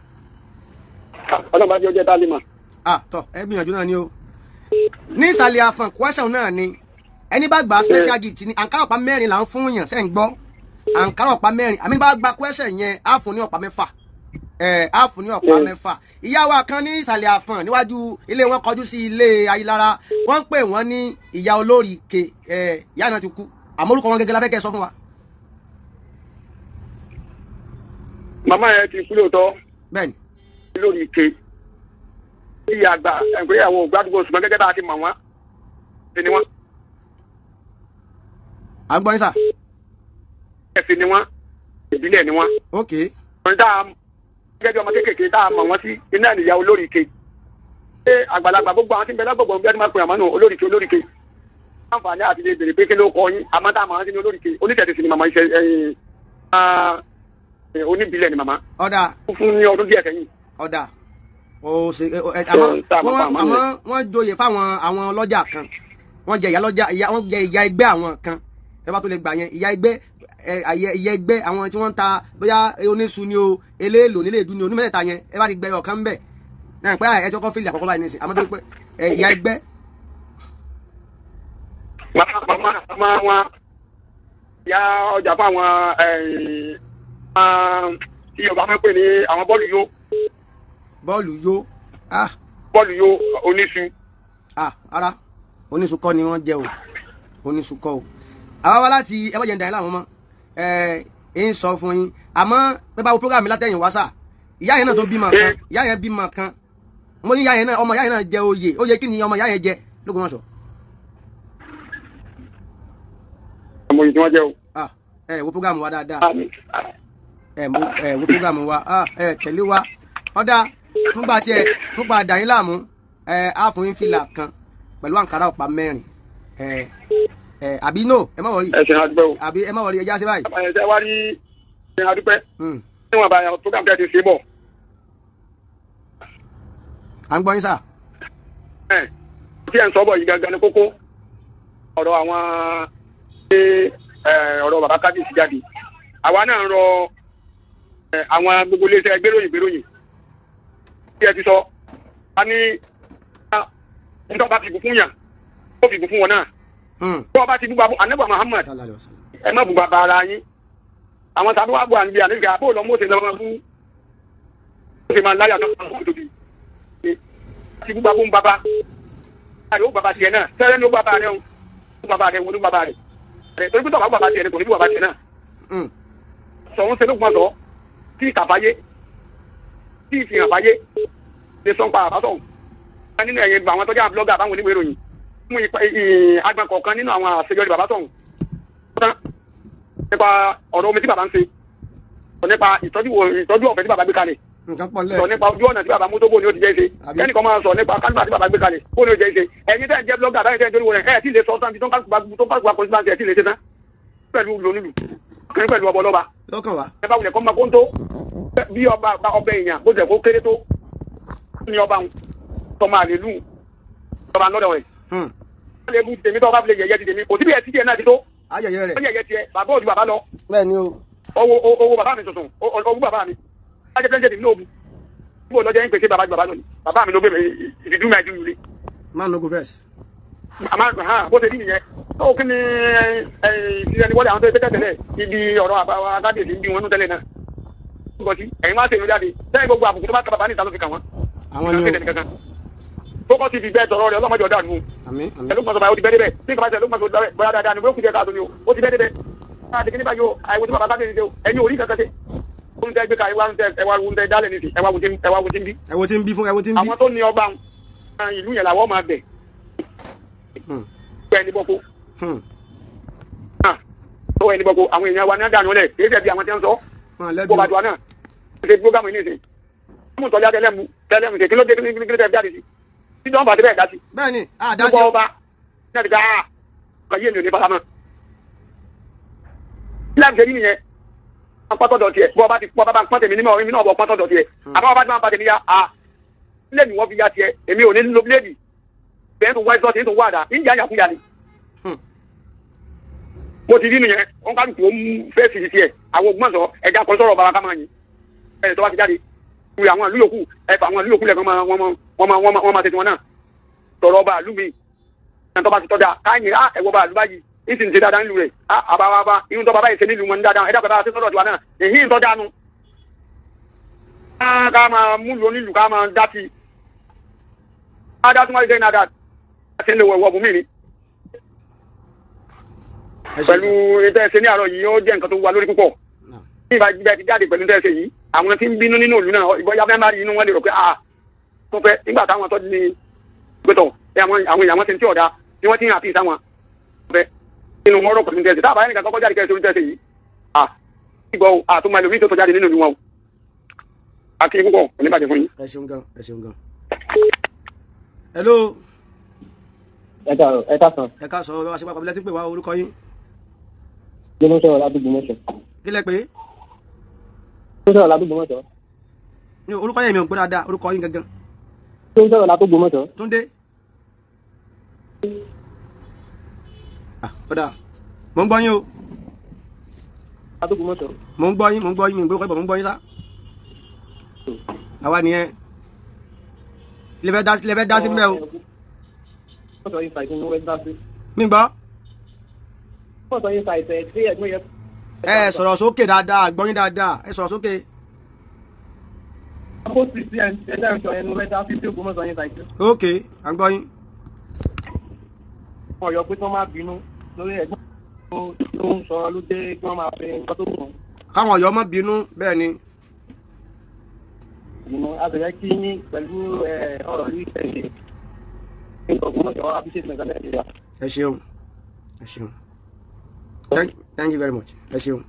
Ọlọ́run bá jẹ́ ọjọ́ tá a lè mọ̀. Ah, tọ́ ẹ gbìyànjú náà ni o. Ní ìsàlẹ̀ àfọ̀n question náà ni ẹni bá gba special gift ni àǹkárá ọ̀pá mẹ́rin là ń fún yàn, sẹ́ ń gbọ́? Àǹkárá ọ̀pá mẹ́rin, àmì bá gba question yẹn á fún ní ọ̀pá mẹ́fà. Á fún ní ọ̀pá mẹ́fà. Ìyá wa kan ní ìsàlẹ̀ àfọ̀n níwájú ilé wọn kọjú sí ilé Ayílára, wọ́n ń pè wọ́n ní ìyá olórí ke. Ìyá náà ti kú, àmọ́ orúkọ wọn gẹ́gẹ́ la fẹ́ kẹ́ ẹ sọ fún wa. Màmá yẹn ti kú lóòótọ́. Bẹ́ẹ̀ni. Lórí ike. Ìyá àgbà ẹ̀gbẹ́ àwọn ògbádùgbò ṣùgbọ́n gẹ́gẹ́ bá a ti mọ̀ wọ́n ṣe ni wọ́n. À ń gbọ́ yín sà. Ẹ̀sìn ni wọ́n, ìbílẹ̀ ni wọ́n. Ok. Wọ́n tá a gẹ́gẹ́ bí ọmọ kéékèèké tá a mọ̀ wọ́n sí iná ìyá olórí ike. Ṣé àgbàlagbà gbogbo àwọn tí ń bẹ lágbègbè bí wọ́n ti máa pè àmọ́ nù olórí ike olórí ike. Àǹfààní àti lè béèrè pé kí ló kọ yín, àmọ́ tá a mọ̀ wọ́n sí ní olórí ike. Onítẹ̀tẹ̀ sì ni màmá iṣẹ́ oníbílẹ̀ ni màmá. Ọ̀dà. Fún ní ọdún díẹ̀ sẹ́yìn. Ọ̀dà. Ó ṣe àmọ́ wọ́n joyè fáwọn àwọn ọlọ́jà kan, wọ́n jẹ ìyá lọ́jà, wọ́n jẹ ìyá ẹgbẹ́ àwọn kan. Ẹ bá tó lè gbà yẹn, ìyá ẹgbẹ́, ìyá ẹgbẹ́ àwọn tí wọ́n ń ta bóyá oníṣu ni o, eléèlò nílé ìdú ni o, onímẹ̀ta yẹn ẹ bá ti gbẹ ọ̀kan ń bẹ̀ náà pé ẹ jọkọ́ fílì àkọ́kọ́ báyìí nísìn, àmọ́ tó pé ìyá ẹgbẹ́. Màmá wọn ya ọjà fún àwọn tí Yorùbá máa ń pè ní àwọn bọ́ọ̀lù yó. Bọ́ọ̀lù yó. Bọ́ọ̀lù yó oníṣu. Ara oníṣu kọ́ ni wọ́n jẹ o, oníṣu kọ́ o. Àwa wá láti ẹ bá jẹ́ ń da yín láwọn mọ́, ẹ ń sọ fún yín, àmọ́ pé báwo program látẹ̀yìn wá sà, ìyá yẹn náà tó bímọ kan, ìyá yẹn bímọ kan, mo ní ìyá yẹn náà, ọmọ ìyá yẹn náà jẹ oyè, oyè kí ni ọmọ ìyá yẹn jẹ l'Ógbómọ̀ṣọ́? Ọmọ yìí tí wọ́n jẹ o. Ẹ wo program wa dáadáa, ẹ wo program wa, ẹ tẹ̀lé wa. Ọ̀dà fúngbà tiẹ̀ fúngbà dà yín láàmú, ẹ á fún yín fìlà kan pẹ̀lú àǹkárá ọ̀pá mẹ́rin. Àbí no, ẹ má wọrí. Ẹ ṣe adúpẹ́ o. Àbí ẹ má wọrí, ẹ já sí báyìí. Ẹ ṣe wá rí ẹ adúpẹ́. Níwọ̀n bá program tẹ́ ti ṣe bọ̀. À ń gbọ́ yín sà. Ẹ tí ẹ ń sọ bọ̀ yìí gangan ni kókó ọ̀rọ̀ àwọn ṣé ọ̀rọ̀ bàbá kábíyèsí jáde. Àwa náà ń rọ àwọn gbogbo iléeṣẹ́ gbéròyìn gbéròyìn. Bí ẹ ti sọ, a ní nítorí bá fi bù fún yàn, ó fi bù fún wọn náà. Bí wọ́n bá ti bú bàbá Ànábì Muhammad, ẹ má bú bàbá ara yín. Àwọn tàbí wàá bú àníbi àníbi àbó lọ mọ́ọ̀sẹ̀ lọ́wọ́ fún ó sì máa láyà tó máa ń tóbi. Ti bú bàbá ń bàbá, àyè ó bàbá tiẹ̀ náà, sẹ́rẹ́ ní ó bàbá rẹ̀ ó bàbá rẹ̀ wọ́n ní bàbá rẹ̀. Torí pé tọ́ba bàbá tiẹ̀ ni kò ní bú bàbá tiẹ̀ náà. Sọ̀rọ̀ ń ṣe lókun ọ̀sọ̀ tí ìkàfáyé tí ìfihàn fáyé lè sọ́n pa àbátọ̀ nínú ẹ̀yẹ àwọn tọ́jà blọ́gà àbáwọn oníwèé ìròyìn mú agbọn kọ̀ọ̀kan nínú àwọn àṣeyọrí bàbá tọ̀hún tán nípa ọ̀rọ̀ omi tí bàbá ń ṣe. Sọ nípa ìtọ́jú ìtọ́jú ọ̀fẹ́ tí bàbá gbé kalẹ̀. Nǹkan pọ̀ lẹ̀. Sọ nípa ojú ọ̀nà tí bàbá mú tó bò ní ó ti jẹ́ ṣe. Kẹ́nìkan máa sọ nípa kálífà tí bàbá gbé kalẹ̀ bó ní ó jẹ́ ṣe. Ẹ̀yin tẹ́ ń jẹ́ blogger báyìí tẹ́ ń torí wọn ẹ̀ tí ì lè sọ sáà tó ń kálukú bá kọjú ẹ̀ tí ì lè ṣe tán. Pẹ̀lú lónìlù kiri pẹ̀lú ọbọ lọ́ba. Lọ́kàn wa. Ẹ bá wulẹ̀ kọ́ máa kó ń tó bí ọba ọbẹ̀ èèyàn bó jẹ́ kó kéré tó ní ọba ń tọmọ àlè lù ọba lọ́dọ̀ rẹ̀. Wọ́n lè bu tèmi tó ọba fi lè yẹ̀yẹ́ ti tèmi kò síbi ẹ̀ tí tiẹ̀ náà ti tó. Ayẹyẹ rẹ̀. Wọ́n yẹ̀yẹ́ tiẹ̀ bàbá òjú bàbá lọ. Bẹ́ẹ̀ni o. Owó owó bàbá mi tuntun owó bàbá mi. Lájẹ́ pẹ́ńtẹ́ tèmi náà bu. Níbo lọ́jọ́ ń pèsè bàbá ju bàbá lọ ni. Bàbá mi ló gbé mi ìdíjú mi àìdú yìí. Man no go vex. Àmọ́ bó ṣe rí nìyẹn. Ó kí ni ìṣẹ́ wọlé àwọn tó ṣe tẹ́lẹ̀ ibi ọ̀rọ̀ àbáwá kábíyèsí ń bí wọn nú tẹ́lẹ̀ náà. Ẹ̀yin wá ṣèlú jáde sẹ́yìn gbogbo àbùkù tó bá kà bàbá ní ìta ló fi kà wọ́n. Àwọn ni o. Fókọ́ ti fi bẹ́ẹ̀ tọrọ rẹ̀ ọlọ́mọdé ọ̀dà nù. Àmín àmín. Ẹlú pọ̀sọ̀ báyìí ó ti bẹ́ẹ̀ débẹ̀. Bí kàbá ṣe ẹlú pọ̀sọ̀ bóyá dáadáa ni bóyá kù jẹ́ káàtó ni o. Ó ti bẹ́ẹ̀ débẹ̀. Káàdì kíní báyìí o, àìwò tí bàbá káàdì ṣe o, ẹ̀yin ò rí kankan ṣe. Oúnjẹ gbé ka ẹwà oúnjẹ ẹwà oúnjẹ dálẹ̀ nìsí ẹwà oúnjẹ ẹwà oúnjẹ ń bí. Ẹwọ tí ń bí fún ẹwọ tí ń bí. Àwọn tó ní ọba ìlú yẹn làwọn máa bẹ̀. Tó ẹni bọ́kó. Tó ẹni bọ́kó àwọn èèyàn wa ní àdánù lẹ̀ kì í ṣe bí àwọn tí ń sọ. Bó bá tiwa náà ṣe programu yìí nìsín. Mú tọ́jà tẹ́lẹ̀mú tẹ́lẹ̀mú ṣe kí ló dé kí ló dé jáde sí. Títí wọn bá ti bẹ́ẹ̀ dá sí. Bẹ́ẹ̀ni, a dá sí. Gbogbo ọba náà ti ká ọkọ̀ yé mi ò ní faramọ́. Islam ṣe rí nìyẹn. Wọ́n pọ́n tọ̀dọ̀ tiẹ̀. Bọ́ ọba ti pọ́ bá ń pọ́n tèmi nímọ̀ èmi náà bọ̀ pọ́n tọ̀dọ̀ tiẹ̀. Àmọ́ ọba ti máa ń pa tèmi ya a. Bíléèdì wọ́n fi ya tiẹ̀. Èmi ò ní lo bíléèdì. Bẹ́ẹ̀ tó wá ìsọ̀tì tó wá àdá. Ìjà yàkúyà ni. Mo ti rí nìyẹn. Wọ́n kálukú ó mú fẹ́ẹ̀sì tiẹ̀. Àwọn ògbọ́n sọ ẹja kan sọ̀rọ̀ bàbá ká máa yìn. Ẹ̀ tó bá ti jáde wí àwọn ìlú yòókù ẹfà àwọn ìlú yòókù lẹ́ẹ̀kan máa wọ́n máa tètè wọn náà tọrọ ọba ìlú mi ẹni tó bá ti tọ́jà káyìn á ẹ̀wọ́ ọba ìlú báyìí ní sì ń ṣe dáadáa nílùú rẹ̀ á àbáwábá irun tó bàbá yìí ṣe nílùú wọn ní dáadáa ẹ̀dá pẹ̀lú àti sọ́dọ̀ tiwa náà èyí ń tọ́jà nu. ká máa mú lu onílù ká máa dá sí i ká dá sí wọn ṣe ní adá ṣe ń lè wọ ìwọ bùnmí ni. Pẹ̀lú ètò ẹ̀ṣẹ̀ ní àárọ̀ yìí ó jẹ́ nǹkan tó wà lórí púpọ̀. Bí ìbá jíjẹ ti jáde pẹ̀lú tẹ́sẹ̀ yìí àwọn tí ń bínú nínú ìlú náà ìbọn yá fẹ́ má rí inú wọn lè rò pé ah tó fẹ́ nígbà táwọn tọ́jú ní gbẹ́tọ̀ àwọn èèyàn wọn ti ń tí ọ̀dà tí wọ́n ti ń àfihàn sáwọn fẹ́ nínú wọn rò pẹ̀lú tẹ́sẹ̀ táàbà ẹnìkan kọ́kọ́ jáde kẹ́sẹ̀ orí tẹ́sẹ̀ yìí ah ìgbọ́ àtúmọ̀ ẹlòmíì tó tó jáde nínú ìlú wọn o àti púpọ̀ kò ní bàjẹ́ fún yín. Ẹ ṣeun gan, ẹ ṣeun gan. Hello. Ẹ káàárọ̀, ẹ káàsán. Ẹ káàsán, ẹ wá sí pápá bí lẹ́tí pè wá orúkọ yín. Kí ló ń sọ̀rọ̀ ládùúgbò mọ́ṣọ́? Kí lẹ pé? Kí ló ń sọ̀rọ̀ ládùúgbò mọ́ṣọ́? Ní orúkọ yẹn mi ò gbọ́ dáadáa, orúkọ yín gangan. Kí ló ń sọ̀rọ̀ ládùúgbò mọ́ṣọ́? Túndé. Ọ̀dà, mò ń gbọ́ yín o. Ládùúgbò mọ́ṣọ́. Mò ń gbọ́ yín, mò ń gbọ́ yín, mi ò gbọ́ mò ń gbọ́ yín sá. Àwa nìyẹn. Lè fẹ́ dá sí mbẹ́ o. Mi gbọ́. Ẹ sọ̀rọ̀ sókè dáadáa, gbọ́ yín dáadáa, ẹ sọ̀rọ̀ sókè. Ok, à ń gbọ́ yín. Ọ̀yọ́ pé tí wọ́n máa bínú lórí ẹ̀gbọ́n tó ń sọ ló dé kí wọ́n máa fẹ́ nǹkan tó wù wọ́n. Káwọn Ọ̀yọ́ má bínú bẹ́ẹ̀ ni. Ìmọ̀ àbẹ̀rẹ̀ kí ní pẹ̀lú ọ̀rọ̀ yìí ṣẹ̀ṣẹ̀. Ẹ ṣeun, ẹ ṣeun. Thank you very much. Ẹ ṣeun,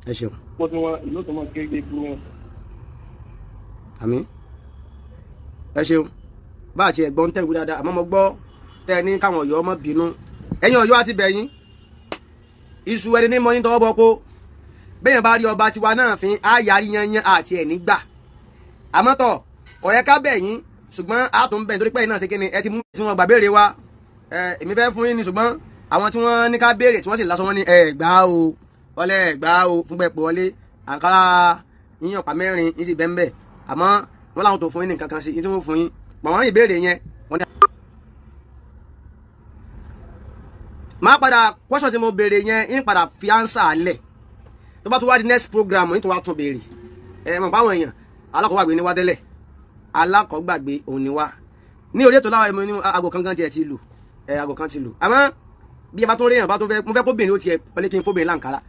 ẹ ṣeun. Mo ti wọn ìlú tó mọ kéde fún wọn. Àmín. Ẹ ṣeun. Bá a ti ẹ̀gbọ́n tẹ̀ wí dáadáa, àmọ́ mo gbọ́ tẹ́ ẹ ní káwọn Ọ̀yọ́ má bínú. Ẹ̀yin Ọ̀yọ́ àti bẹ̀yìn. Iṣu ẹni ní mọ́ ní tọwọ́ bọ́ kó. Bẹ́yẹn bá rí ọba tiwa náà fín, á yarí yanyan àti ẹ̀ nígbà. Àmọ́ tọ̀, kò yẹ ká bẹ̀yìn, ṣùgbọ́n a tún bẹ̀ nítorí pé ẹ̀yin náà ṣe kí ni ẹ ti mú tí wọ́n gbà béèrè wa. Èmi fẹ́ fún yín ni ṣùgbọ́n àwọn tí wọ́n ní ká béèrè tí wọ́n sì lásán wọn ní ẹ gbà o, wọlé ẹ gbà o, fúnpẹ́ pé wọlé àǹkárá yín ọ̀pá mẹ́rin yín sì bẹ́ẹ̀ bẹ́ẹ̀. Àmọ́ wọ́n láwọn tó fún yín ní nǹkan kan sí yín tí wọ́n fún yín. Mọ̀ wọ́n ìbéèrè yẹn wọ́n ní. Máa padà question tí mo béèrè yẹn ń padà fi answer lẹ̀. Tó bá tún wá di next program yín tó wá tún béèrè. Ẹ mọ̀ báwọn èèyàn alákọ̀ọ́gbàgbé ni wá tẹ́lẹ̀. Alákọ̀ọ́gbàgbé òun ni wá. Ní orí ètò láwọn ẹ̀mọ ní aago kan gan tiẹ̀ ti lù. Ẹ aago kan ti lù. Àmọ́ bí ẹ bá tún rí èèyàn bá tún fẹ́ mo fẹ́ kóbìnrin ó tiẹ̀ wọlé kí n fóbìnrin láǹkárá.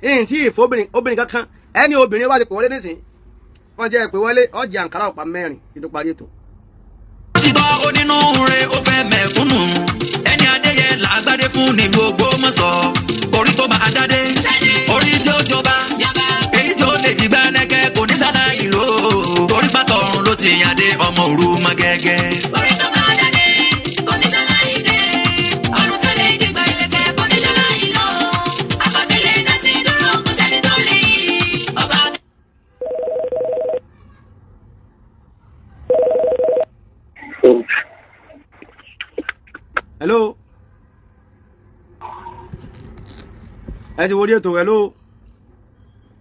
Ẹ̀yìn tí ìfóbìnrin obìnrin kankan ẹni obìnrin wá ti pè wọlé nísìn. Wọ́n jẹ́ pé wọlé ọjà àǹkárá ọ̀pá mẹ́rin kí n tó parí ètò. Ó ti tọ́ onínúure ó fẹ́ mẹ̀kúnnù. Ẹni adéyẹ làgbádé fún ní gbogbo mọ̀ sọ. Orí tó máa dádé, orí tí ó jọba. lò ó. Torí pátọ̀ ọ̀run ló ti yàn dé ọmọ òru mọ́ gẹ́gẹ́. Orí tó bá dálé, oníṣẹ́lá ìdè. Ọ̀run tó lè jìgbà ìlẹ̀kẹ̀, oníṣẹ́lá ìlò. Àkọsílẹ̀ dá ti dúró, kò sẹ́ni tó lè yí. Ọba Hello. Ẹ ti wọlé ètò, hello.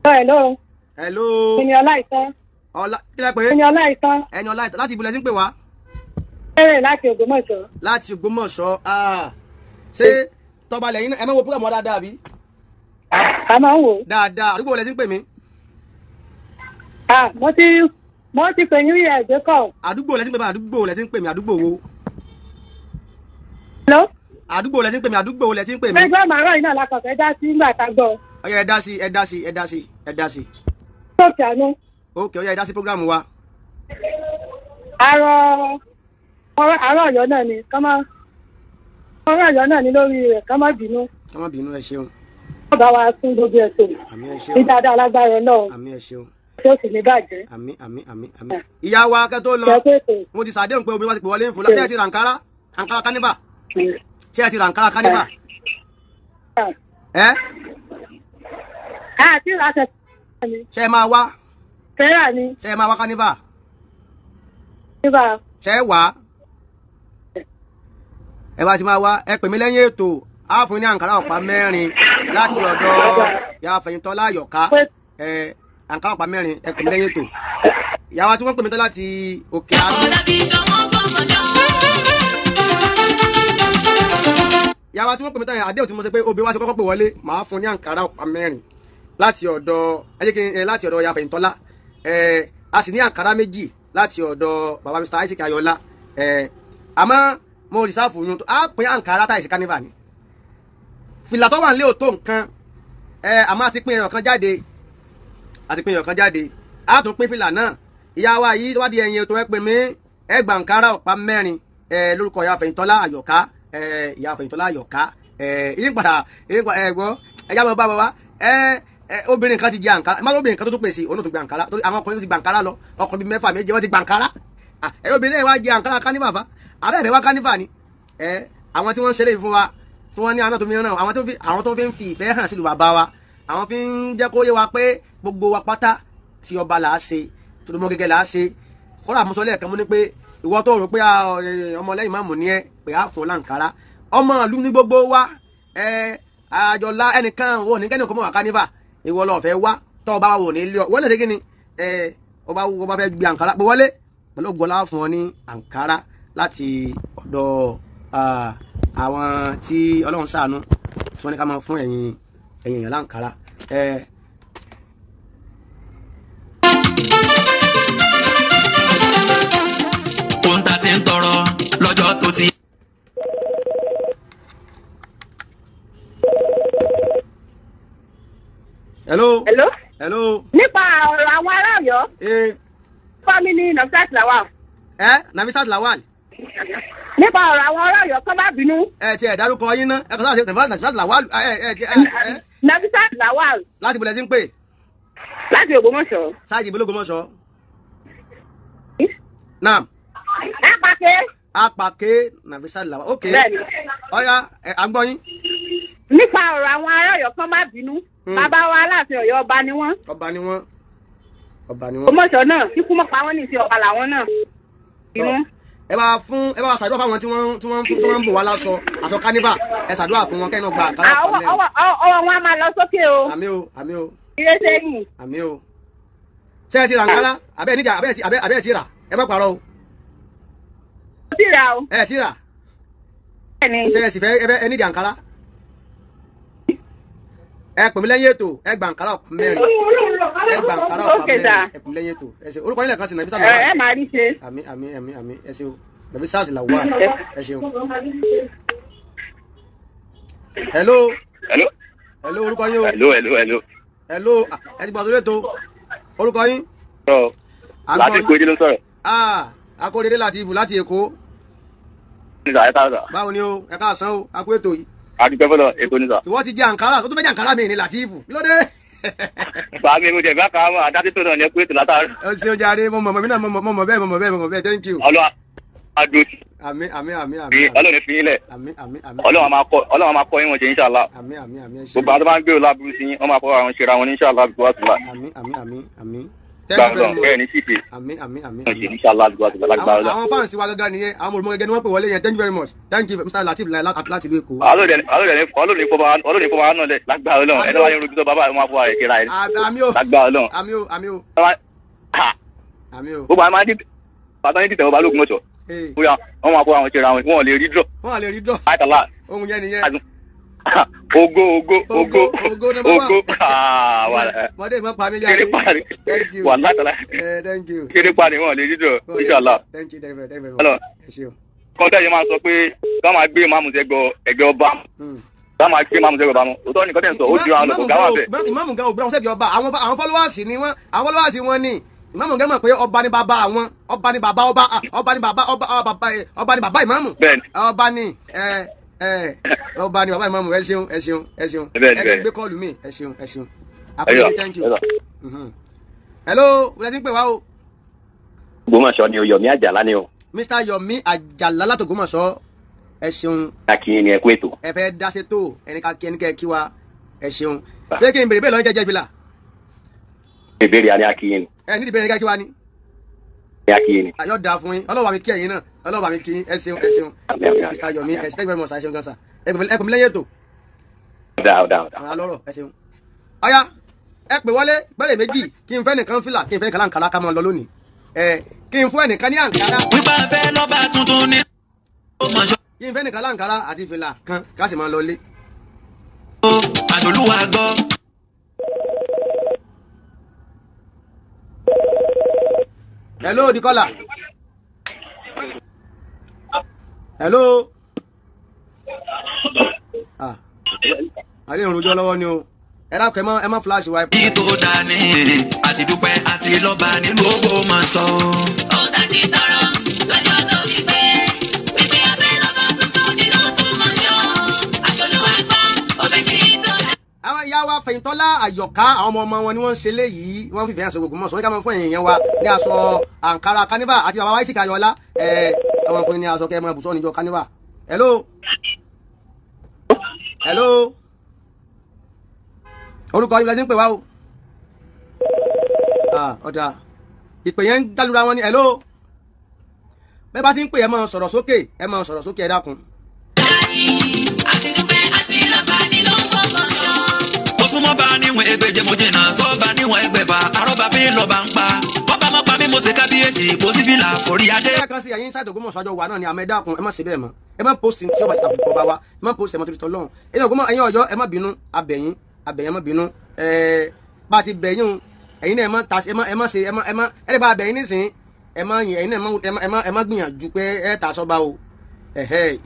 Hello. Hello. Ẹni ọlá ìtàn. Ọlá kí lẹ pé? Ẹni ọlá ìtàn. Ẹni ọlá ìtàn láti ibùdó ẹ ti ń pè wá. Bẹ́ẹ̀rẹ̀ láti Ògbómọ̀ṣọ́. Láti Ògbómọ̀ṣọ́. Ṣé tọ́ba lẹ́yìn náà ẹ máa wo program wa dáadáa bí? A máa ń wò. Dáadáa, àdúgbò lẹ ti ń pè mí. Mo ti pè yín rí ẹ̀gbẹ́ kọ̀. Àdúgbò lẹ ti ń pè mí, àdúgbò lẹ ti ń pè mí, àdúgbò wo? Hello. Àdúgbò lẹ ti ń pè mí, àdúgbò lẹ ti ń pè mí. Ẹgbẹ́ màárọ̀ yìí náà la kàn fẹ́ dá sí nígbà tá a gbọ́. Ọyá ẹ dá sí, ẹ dá sí, ẹ dá sí, ẹ dá sí. Sọ́ọ̀kì àánú. Ok, ọyá ẹ dá sí program wa. Àrọ̀ Ọ̀yọ́ náà ni kọ́mọ́. Ọ̀rọ̀ Ọ̀yọ́ náà ni lórí rẹ̀ kọ́mọ́ bínú. Kọ́mọ́ bínú, ẹ ṣeun. Wọ́n bá wa tún gbogbo ẹ̀ tó. Àmín, ẹ ṣeun. Ní dáadáa lágbára náà. Àmín, ẹ ṣeun. Tí ó sì ní bàjẹ́. Àmín, àmín, àmín, àmín. Ìyá wa kẹ́ tó lọ. Mo ti ṣàdéhùn pé obìnrin wa ti pè wọlé ń fún lọ. Ṣé ẹ ti ra àǹkárá? Àǹkárá kánífà. Ṣé ẹ ti ra àǹkárá kánífà? Ẹ? Àti ìràṣẹ. Ṣé ẹ máa wá? Fẹ́rà ni. Ṣé ẹ máa wá kánífà? Kánífà. Ṣé ẹ wá? Ẹ bá ti máa wá, ẹ pè mí lẹ́yìn ètò, á fún ní àǹkárá ọ̀pá mẹ́rin láti ọ̀dọ̀ ìyá Fẹ̀yìntọ́lá Àyọ̀ká. Ẹ àǹkárá ọ̀pá mẹ́rin, ẹ pè mí lẹ́yìn ètò. Ìyá wa tí wọ́n pè mí tán láti Òkè Àánú. Ìyá wa tí wọ́n pè mí tán yẹn, àdéhùn tí mo ṣe pé obìnrin wa ti kọ́kọ́ pè wọlé, màá fún ní àǹkárá ọ̀pá mẹ́rin láti ọ̀dọ̀ ẹ jẹ́ kí n láti ọ̀dọ̀ ìyá Fẹ̀yìntọ́lá. Ẹ a sì ní àǹkárá méjì láti ọ̀dọ̀ bàbá Mr. Isaac Ayọ̀lá. Ẹ àmọ́ mo rìsáàfù yun á pín àǹkárá táyì sí kánífà ni. Fìlà tó wà nílé ò tó nǹkan. Ẹ àmọ́ a ti pín ẹyọ kan jáde. A ti pín ẹyọ kan jáde. A tún pín fìlà náà. Ìyá wa yìí tó wá di ẹyin ètò ẹ pè mí ẹ gba àǹkárá ọ̀pá mẹ́rin ẹ lórúkọ ìyá Fẹ̀yìntọ́lá Àyọ̀ká. Ẹ ìyá Fẹ̀yìntọ́lá Àyọ̀ká. Ẹ yín padà ẹ gbọ́ ẹ já mọ́ bá wa ẹ obìnrin kan ti jẹ àǹkárá má lóbìnrin kan tó tún pèsè òun náà tún gba àǹkárá torí àwọn ọkùnrin tó ti gba àǹkárá lọ ọkùnrin bíi mẹ́fà méje wọ́n ti gba àǹkárá. Ẹ obìnrin náà wá jẹ àǹkárá kánífà fa abẹ́ ẹ̀fẹ̀ wá kánífà ni. Ẹ àwọn tí wọ́n ń ṣeré fún wa tí wọ́n ní àwọn tó fi ràn àwọn tó fi ń fi ìfẹ́ hàn sílùú bàbá wa àwọn fi ń jẹ́ kó yé wa pé gbogbo wa pátá tí ọba là á ṣe tòdùmọ̀ gẹ́gẹ́ là á ṣe. Kọ́lá àmúṣọ lẹ́ẹ̀kan mú ní pé ìwọ tó rò pé ọmọlẹ́yìn máàmù ni ẹ pé á fún láǹkárá ọmọ ìlú ní gbogbo wa. Ẹ àjọlá ẹnìkan wò ní kẹ́nìkan mọ̀ wá kánífà ìwọ lọ fẹ́ wá tọ́ ọba wò ní ilé ọ wọlé ṣe kí ni ẹ ọba wo ọba fẹ́ gbé àǹkárá pé wọlé pẹ̀lú ògbọ́lá fún ọ ní àǹkárá láti ọ̀dọ̀ àwọn tí Ọlọ́run ṣàánú tí wọ́n ní ká máa fún ẹ̀yin èèyàn láǹkárá. Ohun tá ti ń tọrọ lọ́jọ́ tó ti. Hello. Hello. Hello. Nípa ọ̀rọ̀ àwọn ará Ọ̀yọ́. Fámi ní Nafisat Lawal. Ẹ Nafisat Lawal. Nípa ọ̀rọ̀ àwọn ará Ọ̀yọ́ kọ́ má bínú. Ẹ ti ẹ̀ dárúkọ yín ná. Ẹ kàn sáà ṣe Nafisat Lawal. Ẹ. Nafisat Lawal. Láti ibùdó ẹ ti ń pè. Láti Ògbómọ̀ṣọ́. Sáàjì ìbílẹ̀ Ògbómọ̀ṣọ́. Naam. Apàké. Apàké Nafisat Lawal. Ok. Bẹ́ẹ̀ni. Ọ̀ya à ń gbọ́ yín. Nípa ọ̀rọ̀ àwọn ará Ọ̀yọ́ kọ́ má bínú. Bàbá wa Aláàfin Ọ̀yọ́ ọba ni wọ́n. Ọba ni wọ́n. Ọba ni wọ́n. Ògbómọ̀ṣọ́ náà kíkú mọ́ pa wọ́n ní ìṣe ọba làwọn náà. Ẹ bá fún ẹ bá ṣàdúrà fáwọn tí wọ́n ń bò wá láṣọ aṣọ kánífà ẹ ṣàdúrà fún wọn kẹ́yìn náà gba àkàrà ọ̀pá mẹ́rin. Ọwọ́ wọn á máa lọ sókè o. Àmín o, àmín o. Ire sẹ́yìn. Àmín o. Ṣé ẹ ti ra àǹkárá? Àbẹ́ ẹ níjà àbẹ́ ẹ ti rà? Ẹ má parọ́ o. Mo ti rà o. Ẹ ti rà. Ṣé ẹ sì fẹ́ ẹ nídìí àǹkárá? Ẹ pè mí lẹ́yìn ètò ẹ gba àǹkárá ọ̀pá mẹ́rin. Ẹ gba àǹkárá ọ̀pá mẹ́rin. Ẹ pè mí lẹ́yìn ètò. Ẹ ṣé orúkọ yín lẹ́ẹ̀kan sí Nafisat Lawal. Ẹ máa rí ṣe. Àmín àmín àmín àmín ẹ ṣé o. Nafisat Lawal ẹ ṣeun. Hello. Hello. Hello orúkọ yín o. Hello hello hello. Hello ẹ ti gbọ́ ètò orúkọ yín. Láti Èkó ló sọ̀rọ̀. Akóredé láti ibù láti Èkó. Nígbà ẹ káàsán. Báwo ni o ẹ káàsán o a kú ètò yìí. Adúpẹ́ fọlọ́ Èkó nígbà. Ìwọ ti jẹ àǹkárá tó tún fẹ́ jẹ àǹkárá mi ní Látìfù. Kí ló dé? Bàá mi mo jẹ̀ bá kà á mọ̀ àdá títò náà ní ẹkú ètò látàrí. Ó ṣe oúnjẹ aré, mo mọ̀ mọ̀ mí náà, mo mọ̀, mo mọ̀ bẹ́ẹ̀, mo mọ̀ bẹ́ẹ̀, mo mọ̀ bẹ́ẹ̀. Thank you. Ọlọ́run adó tì Àmín, àmín, àmín, í, àmín. Ọlọ́run fi yín lẹ̀. Àmín, àmín, àmín. Ọlọ́run á máa kọ́ yín wọ̀n ṣe inshallah. Àmín, àmín, àmín, ẹ ṣé. Gbogbo àwọn tó bá ń gbèrò láburú sí yín, wọ́n máa fọwọ́ àwọn ṣera wọn ní inshallah bí wàá tùlá. Àmín, àmín, àmín, àmín. Thank you Gbàgbọ́ very much. bẹ́ẹ̀ ní ṣìṣe. Àmín, àmín, àmín. Wọ́n ṣe inshallah bí wàá tùlá lágbára Àwọn Ọlọ́run. àwọn fáǹsì wa gangan nìyẹn, àwọn olùmọ̀ gẹ́gẹ́ ni wọ́n pè wọlé yẹn. Thank you very much. Thank you, Mr. Lateef láti ìlú Èkó. Ọlọ́run ní fọba náà lẹ̀ lágbára Ọlọ́run. Ẹni wáyé rúbi tó bàbá rẹ̀ máa fọwọ́ rẹ̀ ṣera ẹ̀. Àmín o. Lágbára Ọlọ́run. Àmín o, àmín o. Àmín o. Gbogbo àwọn máa ń dìtẹ̀ bàtà ní dìtẹ̀ ọba lóògùn ọ̀ṣọ́. Ee. Bóyá wọ́n máa fọwọ́ àwọn ṣera wọn, wọn ò lè rí drop. Wọ́n à lè rí drop. Àìtàlá. Ohun yẹn nìyẹn. Ogo, ogo, ogo, Ogo number one. ogo. Ah, wà Mọ̀dé ìmọ̀ pa mí jáde. kéré parí. Thank you. Wà látàlá. Thank you. Kéré parí, wọn ò lè rí drop. Inshallah. Thank you very very very much. Ọlọ́run. Ẹ ṣeun. Kọ́ńtà yẹn máa sọ pé ká máa gbé máàmù sẹ́gbọ̀ ẹ̀gbẹ́ ọba. Ká máa gbé máàmù sẹ́gbọ̀ ọba mu. Òótọ́ ni kọ́tẹ́ ń sọ, ó ju àwọn lọ, kò gá wà bẹ́ẹ̀. Ìmáàmù gan ògbúra wọn sẹ́bi ọba, àwọn followers ni wọ́n, àwọn followers wọn ni. Ìmáàmù gan mọ̀ pé ọba ni bàbá àwọn, ọba ni bàbá ọba, ọba ni bàbá ọba, ọba ni bàbá ìmáàmù. Bẹ́ẹ̀ni. Ọba ni ẹ ẹ ọba ni bàbá ìmáàmù. Ẹ ṣeun, ẹ ṣeun, ẹ ṣeun. Bẹ́ẹ̀ni, Ẹ bẹ́ẹ̀ni. gbé kọ́ọ̀lù mi, ẹ ṣeun, ẹ ṣeun. Ẹyọ, Àpèjì, thank you. ẹyọ. Hello, wọ́n ti ń pè wá o. Ògbómọ̀ṣọ́ ni o, Yomi Àjàlá ni o. Mr. Yomi Àjàlá látògbómọ̀ṣọ́, ẹ ṣeun. Akínyìn ni, ẹ kú ètò. Ẹ fẹ́ dá sétò, ẹni ká kí ẹni kẹ́ kí wa, ẹ ṣeun. Ṣé kí n bèrè bẹ́ẹ̀ lọ́yìn jẹ́jẹ́ fìlà? Ìbéèrè àní akínyìn ni. Ẹ nídìí bèrè ní ká kí wa ni. Ní akínyìn ni. Yóò dáa fún yín, ọlọ́wà mi kí ẹ̀yin náà, ọlọ́wà mi kí yín. Ẹ ṣeun, ẹ ṣeun. Mr. Yomi, ẹ ṣe, thank you very much, ẹ ṣeun gan sa. Ẹ pè mí lẹ́yìn ètò. Ọ̀dà, ọ̀dà, ọ̀dà. Àwọn alọ́rọ̀, ẹ ṣeun. Ọ̀ya, ẹ pè wọlé gbẹ́lẹ̀ méjì, kí n fẹ́ nìkan fìlà, kí n fẹ́ nìkan láǹkàrà, ká máa lọ lónìí. Ẹ kí n fún ẹnìkan ní àǹkárá. Wípé abẹ́ lọ́ba tuntun ní Ògbómọ̀ṣọ́. Kí n fẹ́ nìkan láǹkàrà àti fìlà kan, ká sì máa lọ lé. Àdòlúwa gbọ́. Hello, the caller. Hello. Ah, àlẹ́ ìrùn ojú ọlọ́wọ́ ni o. Ẹ dákun, ẹ má flash wa. Kí tó dání àti dúpẹ́ àti lọ́ba nílùú Ògbómọ̀ṣọ́. Ọ̀tá ti tọrọ lọ́jọ́ tó ti pẹ́. Wípé abẹ́ lọ́ba tuntun nínú Ògbómọ̀ṣọ́. Aṣọ́lúwa gbọ́, ọbẹ̀ ṣe é tó dá. Àwọn ìyá wa Fẹ̀yìntọ́lá Àyọ̀ká, àwọn ọmọ ọmọ wọn ni wọ́n ń ṣe léyìí, wọ́n fìfẹ́ aṣọ Ògbómọ̀ṣọ́. Wọ́n ní ká máa fún èèyàn wa ní aṣọ àǹkárá kánífà, àti bàbá wa Ìsìkà Ayọ̀ọ́lá, ẹ̀ àwọn fún yín ní aṣọ kẹ́ ẹ máa bùsọ̀ níjọ kánífà. Hello. Hello. Orúkọ yín la ti ń pè wá o. Ah, ọ̀dà ìpè yẹn ń dálura wọn ni. Hello. Bẹ́ẹ̀ bá ti ń pè, ẹ máa sọ̀rọ̀ sókè, ẹ máa sọ̀rọ̀ sókè, ẹ dákun. Àti dúpẹ́ àti lọ́ba nínú Ògbómọ̀ṣọ́. Mo súnmọ́ bá níwọ̀n ẹgbẹ̀je, mo jìnnà sọ́ba níwọ̀n ẹgbẹ̀fà, àrọ́bà fi lọ́ba ń pa. Bọ́bá mọ́ pa mí, mo ṣe kábíyèsí, kò sí fìlà forí adé. Ẹ kan sí ẹ̀yin sáìtì Ògbómọ̀ṣọ́, àjọ wà náà ni, àmọ́ ẹ dákun, ẹ má ṣe bẹ́ẹ̀ mọ́. Ẹ má post tí ó bá ti tàbùkù ọba wa, ẹ má post ẹ mọ́ torí tọ́lọ́run. Ẹ̀yin Ògbómọ̀, ẹ̀yin Ọ̀yọ́, ẹ má bínú, abẹ̀yìn, abẹ̀yìn, ẹ má bínú. Ẹ bá a ti bẹ̀yìn o, ẹ̀yin náà ẹ má ta, ẹ má ṣe, ẹ má ẹ lè bá a bẹ̀yìn nísìnyí, ẹ má yìn, ẹ̀yin náà ẹ má gbìyànjú pé ẹ ta sọ́ba o. Ẹ̀hẹ́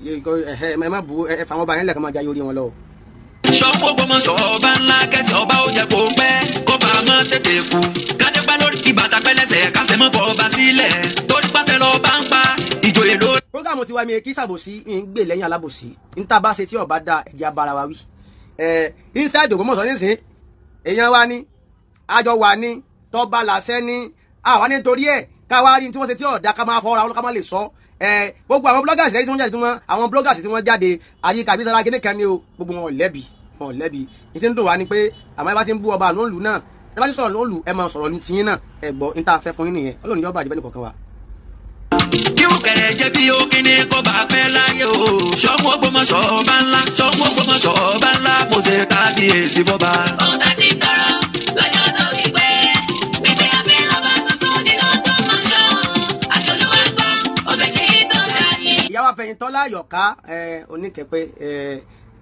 ẹ̀hẹ́, ẹ má bu ẹ fà wọn bá yẹn lẹ̀kọ́ máa jayé orí wọn lọ. Ṣọ́kó Ògbómọ̀ṣọ́ ọba ńlá kẹsì ọba ó jẹ kó pẹ́, kó bá a mọ́ tètè kú. Kádépá lórí kí bàtà pẹ́lẹ́sẹ̀ kásẹ̀ mọ́ fọ́ ọba sílẹ̀. Torí pàṣẹ lọ bá ń pa ìjòyè lórí. Programu tiwa mi kí sàbòsí ń gbè lẹ́yìn alábòsí ń tá bá ṣe tí ọba da ẹ̀jẹ̀ abara wa wí. Ẹ inside Ògbómọ̀ṣọ́ nísìnyí, èèyàn wa ni àjọ wà ní tọ́ba làṣẹ ní àwa nítorí ẹ̀ káwa rí tí wọ́n ṣe tí ọ̀dà ká máa fọwọ́ra wọn ká má lè sọ. Ẹ gbogbo àwọn bloggers lẹ́yìn tí wọ́n jáde, tí wọ́n àwọn bloggers tí wọ́n jáde àyíká àbí sara kíní kan ni o, gbogbo wọn ò lẹ́bi, wọn ò lẹ́bi. Ní ti ń dùn wá ni pé àmọ́ ẹ bá ti ń bú ọba lóńlù náà, ẹ bá ti sọ̀rọ̀ lóńlù, ẹ máa sọ̀rọ̀ lu tiyín náà. Ẹ gbọ́ ní tá a fẹ́ fún yín nìyẹn. Ọlọ́run ní ọba àjẹbẹ́ nìkọ̀ọ̀kan wa. Kírùkẹ̀rẹ̀ jẹ́ bí ó kíní kó bá pẹ́ láyé o. Ṣọ́kó Ògbómọ̀ṣọ́ ọba ńlá, Ṣọ́kó Ògbómọ̀ṣọ́ ọba ńlá, mo ṣe kábíyèsí bọ́ba. Ọ̀tá ti tọrọ lọ́jọ́ tó ti pẹ́. Wípé abẹ́ lọ́ba tuntun nínú Ògbómọ̀ṣọ́. Aṣọ́lúwa gbọ́, ọbẹ̀ ṣe é tó dá ní. Ìyá wa Fẹ̀yìntọ́lá Àyọ̀ká, ẹ oníkẹ̀pẹ́, ẹ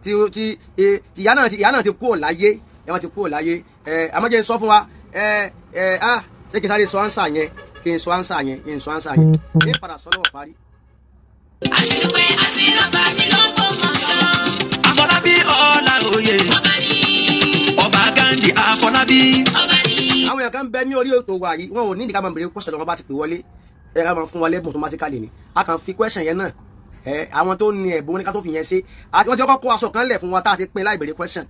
tí tí ẹ tí ìyá náà ti kúrò láyé, ẹ wọ́n ti kúrò láyé. Ẹ àmọ́ jẹ́ n sọ fún wa, ẹ ẹ ah, ṣé kí n sáré sọ ánsà yẹn, kí n sọ ánsà yẹn, kí n sọ ánsà yẹn ní padà sọ lọ́wọ́ parí. Àti dúpẹ́ àti lọ́ba nínú Ògbómọ̀ṣọ́. Àfọlábí ọ̀la òye. Ọba Gandhi Àfọlábí. Àwọn èèyàn kan bẹ ní orí ètò wa yìí, wọn ò ní ìdíkà máa bèrè question lọ́wọ́. Bá ti pè wọlé, ẹ ká máa fún wa lẹ́bùn automatically ni. A kàn fi question yẹn náà, ẹ àwọn tó ní ẹ̀bùn ní ká tó fi yẹn ṣe. Àti wọ́n ti kọ́kọ́ kó aṣọ kan lẹ̀ fún wa tá a ti pín láì bèrè question.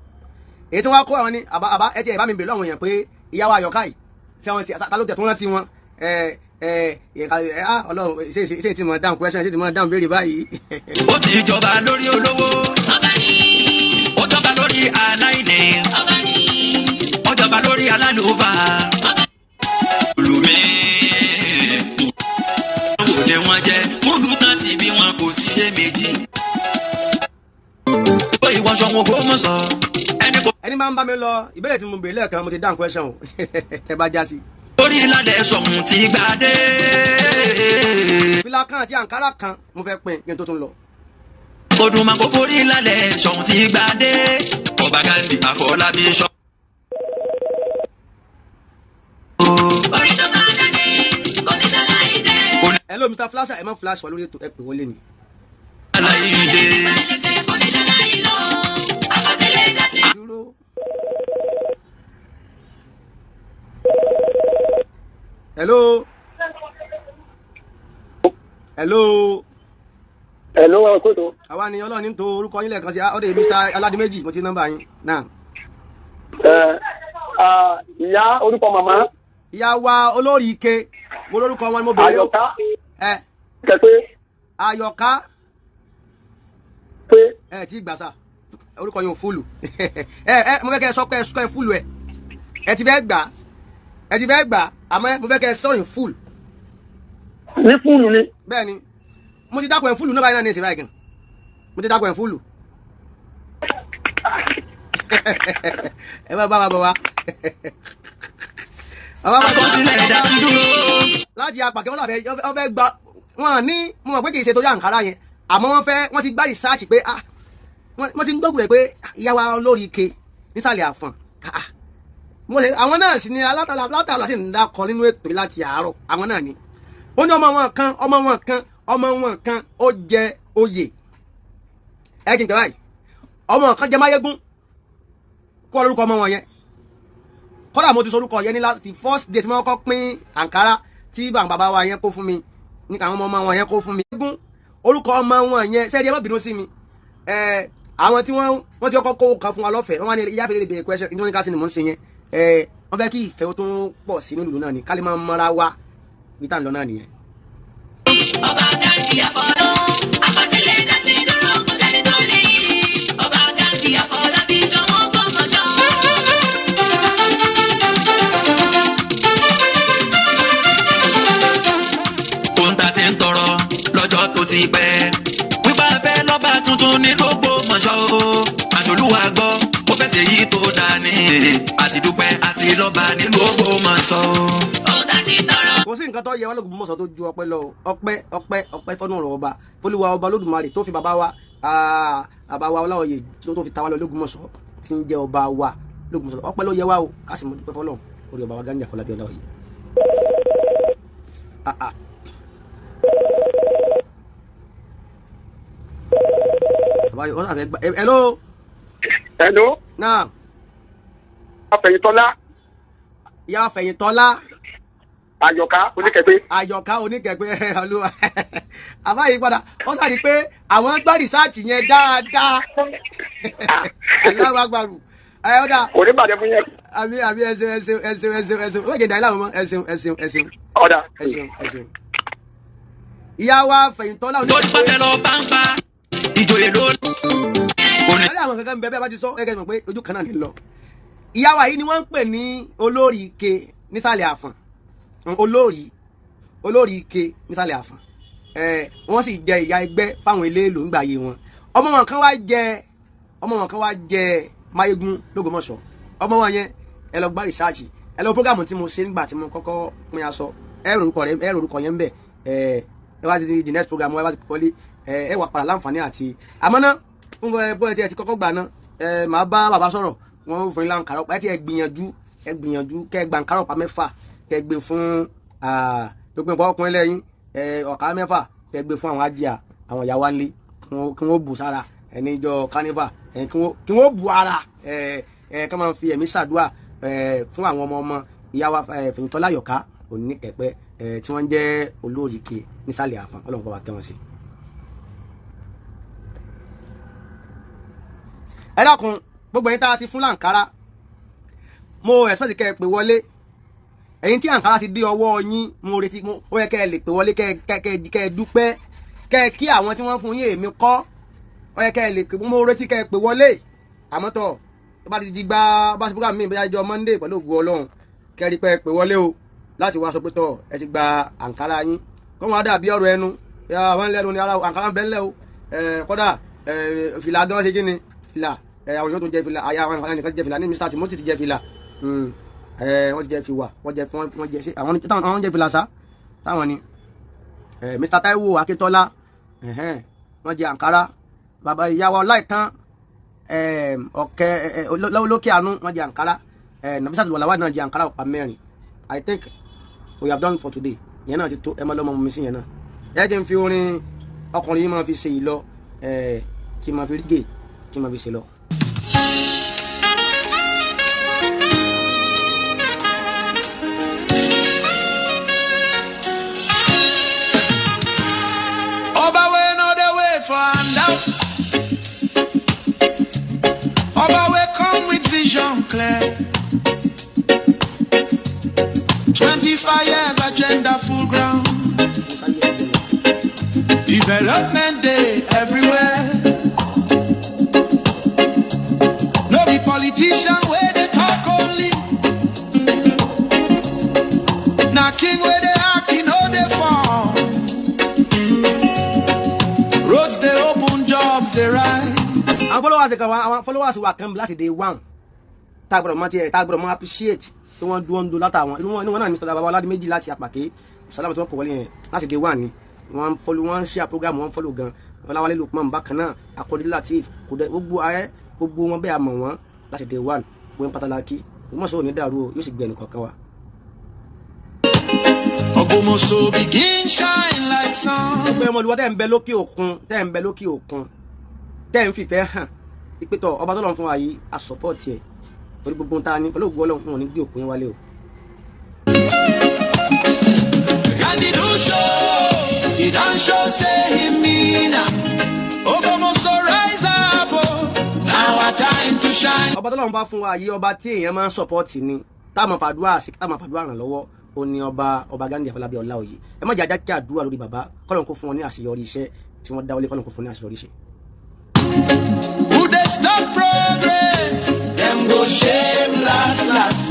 Èyí tí wọ́n kó àwọn ní àbá ẹ ti ẹ̀ bá mi bèrè lọ́wọ́ èèyàn pé ìyàwó Àyọ̀ká yìí tí àwọn ti ta ló tẹ̀ tó rántí wọn. Ẹ ẹ ẹ Ọlọ́run ṣe ti mọ̀ dáhùn question, ṣe ti mọ̀ dáhùn béèrè báyìí. Ó ti jọba lórí olówó. Ó jọba lórí aláìní. Ó jọba lórí alálùfáà. Olùmí. Kò ní wọ́n jẹ́ múlù kan ti bí wọn kò sí dé méjì. Ó ìwọ̀sọ̀ wọn kò mọ̀ sọ. Ẹni máa ń bá mi lọ ìbéèrè tí mo béèrè lẹ́ẹ̀kan, mo ti dáhùn question o, ẹ bá já sí. Orí ìlànà sọ̀hún ti gbà dé. Fìlà kan àti àǹkárá kan mo fẹ́ pín kí n tó tún lọ. Odùnmọ̀ kò forí ìlànà sọ̀hún ti gbà dé. Ọba Ghandi Àfọlábí sọ. Orí tó bá dání, kò ní ṣaláì dé. Hello Mr. Flasher, ẹ má flash wà lórí ètò, ẹ pè wọlé ni. Aláìdé. Kò ní ṣaláì lọ. Àkọsílẹ̀ dàtí. Dúró. Hello. Hello. Hello, ẹ kó tó. Àwa ni Ọlọ́run ní to orúkọ yín lẹ́ẹ̀kan sí ọ̀dẹ̀ Mr. Aládìméjì, mo ti nọ́mbà yín náà. Ìyá orúkọ màmá. Ìyá wa olórí ike, mo lórúkọ wọn ni mo bèrè. Àyọ̀ká. Ẹ. Kẹ̀pẹ́. Àyọ̀ká. Pé. Ẹ ti gbà sá, orúkọ yín ò fúlù. Ẹ ẹ mo fẹ́ kẹ́ ẹ sọ pé ẹ sọ ẹ fúlù ẹ. Ẹ ti fẹ́ gbà, ẹ ti fẹ́ gbà, àmọ́ mo fẹ́ kẹ́ ẹ sọ yín fúlù. Ní fúlù ni. Bẹ́ẹ̀ni, mo ti dákọ̀ ẹ̀ fúlù náà báyìí náà ní ìsìn báyìí gan. Mo ti dákọ̀ ẹ̀ fúlù. Ẹ bá bá wa bọ̀ wá. Àkọsílẹ̀ dàtí dúró. Láti apàkẹ́ wọn làbẹ́ ọbẹ̀ gba wọn ní, mo mọ̀ pé kì í ṣe torí àǹkárá yẹn, àmọ́ wọ́n fẹ́ wọ́n ti gbá rìsáàcì pé ah wọ́n ti ń gbógun rẹ̀ pé ìyá wa lórí ike nísàlẹ̀ àfọ̀n. Àwọn náà sì ni alátàlá sì ń dákọ nínú ètò yìí láti àárọ̀, àwọn náà ni. Ó ní ọmọ wọn kan, ọmọ wọn kan, ọmọ wọn kan ó jẹ oyè. Ẹ kì í pẹ́ báyìí, ọmọ kan jẹ máyégún, kó lórúkọ ọmọ wọn yẹn. Kọ́dà mo ti sọ orúkọ yẹn ní láti first day tí wọ́n kọ́ pín àǹkárá tí bàbá wa yẹn kó fún mi, ní àwọn ọmọ wọn yẹn kó fún mi. Orúkọ ọmọ wọn yẹn, sẹ́ẹ̀dì ẹ má bínú sí mi. Àwọn tí wọ́n ti kọ́kọ́ kó kan fún wa lọ́fẹ̀ẹ́, wọ́n wá ní ìyá fèrè bèrè question, nítorí ká sí ni mò ń ṣe yẹn. Wọ́n fẹ́ kí ìfẹ́ tó ń pọ̀ sí nílùú náà ni, ká lè máa mọ́ra wa bí tá à ń lọ náà nìyẹn. Ọba Ghandi Àfọlọ́, àkọsílẹ̀ dàtí dúró, kò sẹ́ni tó lè yí. Ọba Ghandi Àfọlábí Ṣọ̀ún Ògbómọ̀ṣọ́. Ohun tá ti ń tọrọ lọ́jọ́ tó ti pẹ́. Wípé a fẹ́ lọ́ba tuntun nínú Ògbómọ̀ṣọ́ o. Àṣolúwa gbọ́, ó fẹ́ ṣe yìí tó dáa ní. Àti dúpẹ́ àti lọ́ba nínú Ògbómọ̀ṣọ́ o. Ohun tá ti tọrọ. Kò sí nǹkan tó yẹ wá l'Ògbómọ̀ṣọ́ tó ju ọpẹ́ lọ. Ọpẹ́ ọpẹ́ ọpẹ́ fọ́nù ọ̀rọ̀ ọba fọlúwa ọba Olódùmarè tó fi bàbá wa bàbá wa Ọláoyè tó fi ta wá lọ l'Ògbómọ̀ṣọ́ tí ń jẹ́ ọba wa l'Ògbómọ̀ṣọ́. Ọpẹ́ ló yẹ wá o, ká sì mọ dúpẹ́ fọ́lọ́run orí ọba wa Ghandi Àfọlábí Ọláoyè. Hello. Hello. Náà. Afẹ̀yìntọ́lá. Ìyá Afẹ̀yìntọ́lá. Àyọ̀ká oníkẹ̀pẹ́. Àyọ̀ká oníkẹ̀pẹ́ olúwa. Àbá yìí padà, wọ́n sáré pé àwọn gbọ́ rìsáàtì yẹn dáadáa. Aláwọ̀ agbárù. Ẹ ó dáa. Kò ní bàjẹ́ fún yẹn. Àbí àbí ẹ ṣeun ẹ ṣeun ẹ ṣeun ẹ ṣeun ẹ ṣeun. Wọ́n jẹ̀ dàí láwọn mọ́ ẹ ṣeun ẹ ṣeun ẹ ṣeun. Ọ̀dà. Ẹ ṣeun ẹ ṣeun. Ìyá wa Fẹ̀yìntọ́lá oníkẹ̀pẹ́. Lórí pàtẹ lọ bá ń pa ìjòyè ló. Ìyá àwọn kankan bẹ bẹ́ẹ̀ bá ti sọ ẹgẹ́ mọ̀ pé ojú kan náà ní lọ. Ìyá wa yìí ni wọ́n ń pè ní olórí ike nísàlẹ̀ àfọ̀n. Olórí ike nísàlẹ̀ àfọ̀n. Wọ́n sì jẹ ìyá ẹgbẹ́ fáwọn eléèlò ńgbà ayé wọn. Ọmọ wọn kan wá jẹ Máyégún l'Ógbómọ̀ṣọ́. Ọmọ wọn yẹn ẹ lọ gbá rìsáàcì, ẹ lọ prógámù tí mo ṣe nígbà tí mo kọ́kọ́ pín aṣọ, ẹ rorúkọ yẹn ń bẹ̀. Ẹ wá sí the next program, ẹ wá sí kọ́lé, ẹ wà padà láǹfààní àti àmọ́ náà ń bọ ẹ ti kọ́kọ́ gbà náà. Ẹ máa bá bàbá sọ̀rọ̀, wọ́n fún yín láǹkárọ̀ pa. Ẹ ti ẹ gbìyànjú kẹ́ ẹ gba àǹkárọ̀ pa mẹ́fà kẹ́ gbé fún gbogbo nǹkan ọkùnrin lẹ́yìn, ọ̀kà mẹ́fà kẹ́ gbé fún àwọn ajíà àwọn ìyá wa ńlé kí wọ́n bù sára ẹni jọ kánífà, kí wọ́n bù ara kí wọ́n fi ẹ̀mí ṣàdúà fún àwọn ọmọ ọmọ ìyá wa Fẹ̀yìntọ́lá Àyọ̀ká Oníkẹ̀pẹ́ tí wọ́n jẹ́ olóríke nísàlẹ̀ àfọ̀n. Ọlọ́run bá wa tẹ́ wọn sí. Ẹ dákun, Gbogbo ẹ̀yin tá a ti fún láǹkárá, mo expect kẹ́ ẹ pè wọlé. Ẹ̀yin tí àǹkárá ti dé ọwọ́ yín, mo retí, ó yẹ kẹ́ ẹ lè pè wọlé, kẹ́ ẹ dúpẹ́, kẹ́ ẹ kí àwọn tí wọ́n fún yín. Èmi kọ́, ó yẹ kẹ́ ẹ lè pè, mo retí kẹ́ ẹ pè wọlé. Àmọ́ tọ̀, tó bá ti di gbá bá ṣe program mi bóyá ọjọ́ Monday, pẹ̀lú ògùn Ọlọ́run, kẹ́ ẹ rí pé ẹ pè wọlé o láti wá sọ pé tọ̀, ẹ ti gba àǹkárá yín. Kọ́ wọn á dàbí ọ̀rọ̀ ẹnu àwọn lẹ́nu ni ara àǹkárá ń bẹ́ ńlẹ̀ o. Kọ́dà fìlà gan ṣe kí ni fìlà, àwọn yóò tún jẹ fìlà. Àyà àwọn ẹnìkan jẹ fìlà ní Mr Timothy ti jẹ fìlà, wọ́n ti jẹ fìwà, wọ́n jẹ, wọ́n jẹ ṣe àwọn jẹ fìlà sá táwọn ni Mr Taiwo Akíntola, wọ́n jẹ àǹkárá. Bàbá ìyàwó ọláìtàn ọ̀kẹ́ lókè àánú, wọ́n jẹ àǹkárá. Nafisat Wàlàwà náà jẹ àǹkárá ọ̀pá 4. I think we have done for today. Ìyẹn náà ti tó. Ẹ má lọ́mọ mi sí yẹn náà. Ẹ jẹ́ n fi orin ọkùnrin yìí máa fi ṣe ìlọ, kí n máa fi rígè, kí n máa fi ṣe lọ. Oba wey no dey wait for handout. Oba wey come with vision clear. 25 years agenda full ground. Development dey everywhere. No be politician wey dey talk only. Na king wey dey act, e no dey form. Roads dey open, jobs dey rise. Àwọn followers kan wa, àwọn followers wa kan láti day one tá a gbọ́dọ̀ mọ tiẹ̀, tá a gbọ́dọ̀ mọ appreciate tí wọ́n dúró ń do látàwọn inú wọn náà. Mr Baba Ọládìméjì láti Àpàké Sàlámù tí wọ́n kò wọlé yẹn, láti day one ni wọ́n ń follow, wọ́n ń share program, wọ́n ń follow gan. Ọláwálé Lukman bákan náà, Akọ́dé Latif kò dẹ, gbogbo ayé, gbogbo wọn bẹ́ẹ̀, àmọ̀ wọn láti day one. Wọ́n pàtàkì Ògbómọ̀ṣọ́ ò ní dàrú o, yóò sì gbẹ ẹnìkọ̀ọ̀kan wa. Ogbomoso begin shine like sun. Ẹgbẹ́ ọmọlúwa tẹ́ ń bẹ lókè òkun, tẹ́ ń bẹ lókè òkun, tẹ́ ń fìfẹ́ hàn ìpẹ́tọ̀ ọba tó lọ́n fún wa yìí, a support ẹ̀ torí gbogbo ohun tá a ní pẹ̀lú ògùn Ọlọ́run, wọn ò ní gbé òkun yín wálé o. Gandhi do show, he don show say he mean am. Ogbomoso rise up, oh, now our time to shine. Ọba tó lọ́n bá fún wa yìí, ọba tí èèyàn máa ń support ni, táwọn fàdúrà sí, táwọn fàdúrà ràn lọ́wọ́, ó ní ọba Gandhi Afọlábí Ọláoyè. Ẹ má jàjà kí àdúrà lórí bàbá, kọ́lọ́n kó fún wọn ní àṣeyọrí iṣẹ́ tí wọ́n dáwọ́lé, kọ́lọ́n kó fún wọn ní àṣeyọrí iṣẹ́. Who dey stop progress? Dem go shame last last.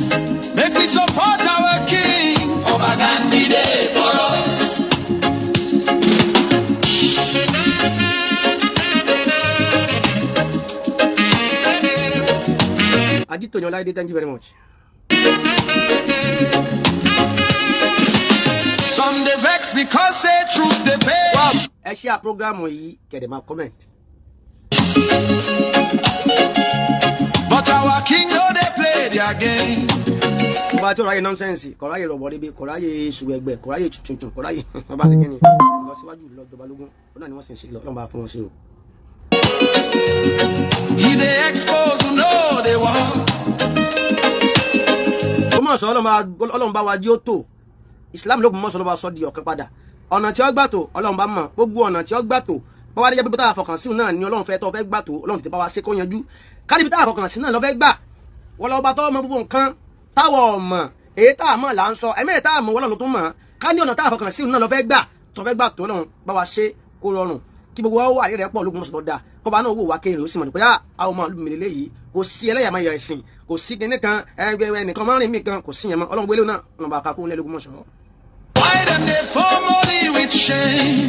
Make we support our king. Oba Gandhi dey for us. Ajitoyin Ọláìdé, thank you very much. Some dey vex because say truth dey pain. Ẹ share program yìí, kẹ̀dẹ̀ máa comment. But our king no dey play their game. Ọba tí ó ráyè nonsense, kò ráyè rọ̀bọ̀ ríbi, kò ráyè ṣùgbẹ̀gbẹ̀, kò ráyè tuntun, kò ráyè ọba sí kíni lọ síwájú lọ jọba lógún, ó náà ni wọ́n sì ń ṣe lọ, ọlọ́run bá fún wọn ṣe o. He dey expose who no dey work. Ó mọ̀ sọ Ọlọ́run bá wa jí ó tò Islam ló mọ̀ sọ lọ́ba sọ di ọ̀kan padà. Ọ̀nà tí ó gbà tó, Ọlọ́run bá mọ̀ gbogbo ọ̀nà tí ó gbà tó. Báwa dé jẹ́ pé tá a fọkàn sí náà ni Ọlọ́run fẹ́ tó fẹ́ gbà tó, Ọlọ́run tètè bá wa ṣe kó yanjú. Káníbi tá a fọkàn sí náà lọ́ fẹ́ gbà wọ́n lọ́ba tó mọ gbogbo nǹkan táwọ̀ ọ̀mọ̀, èyí tá a mọ̀ là ń sọ, ẹ̀mí tá a mọ̀ wọ́n lọ́run tó mọ̀. Ká ní ọ̀nà tá a fọkàn sí náà lọ́ fẹ́ gbà tó fẹ́ gbà tó, Ọlọ́run bá wa ṣe kó rọrùn kí gbogbo wa wà ní rẹ̀ pọ̀ lógun mọ̀sán tó dáa, kọba náà wò wá kéré, ó sì mọ̀ pé àwọn ọmọ ìlú mi lélẹ́yìí, kò sí ẹlẹ́yàmẹ̀yà ẹ̀sìn, kò sí kinní kan, ẹgbẹ́ ẹnìkan márùn-ún mi kan kò sí yẹn mọ́. Ọlọ́run gbélé náà, ọlọ́run bá kakú ní ẹlẹ́gùn mọ̀ṣọ́. Why dem dey form only with shame?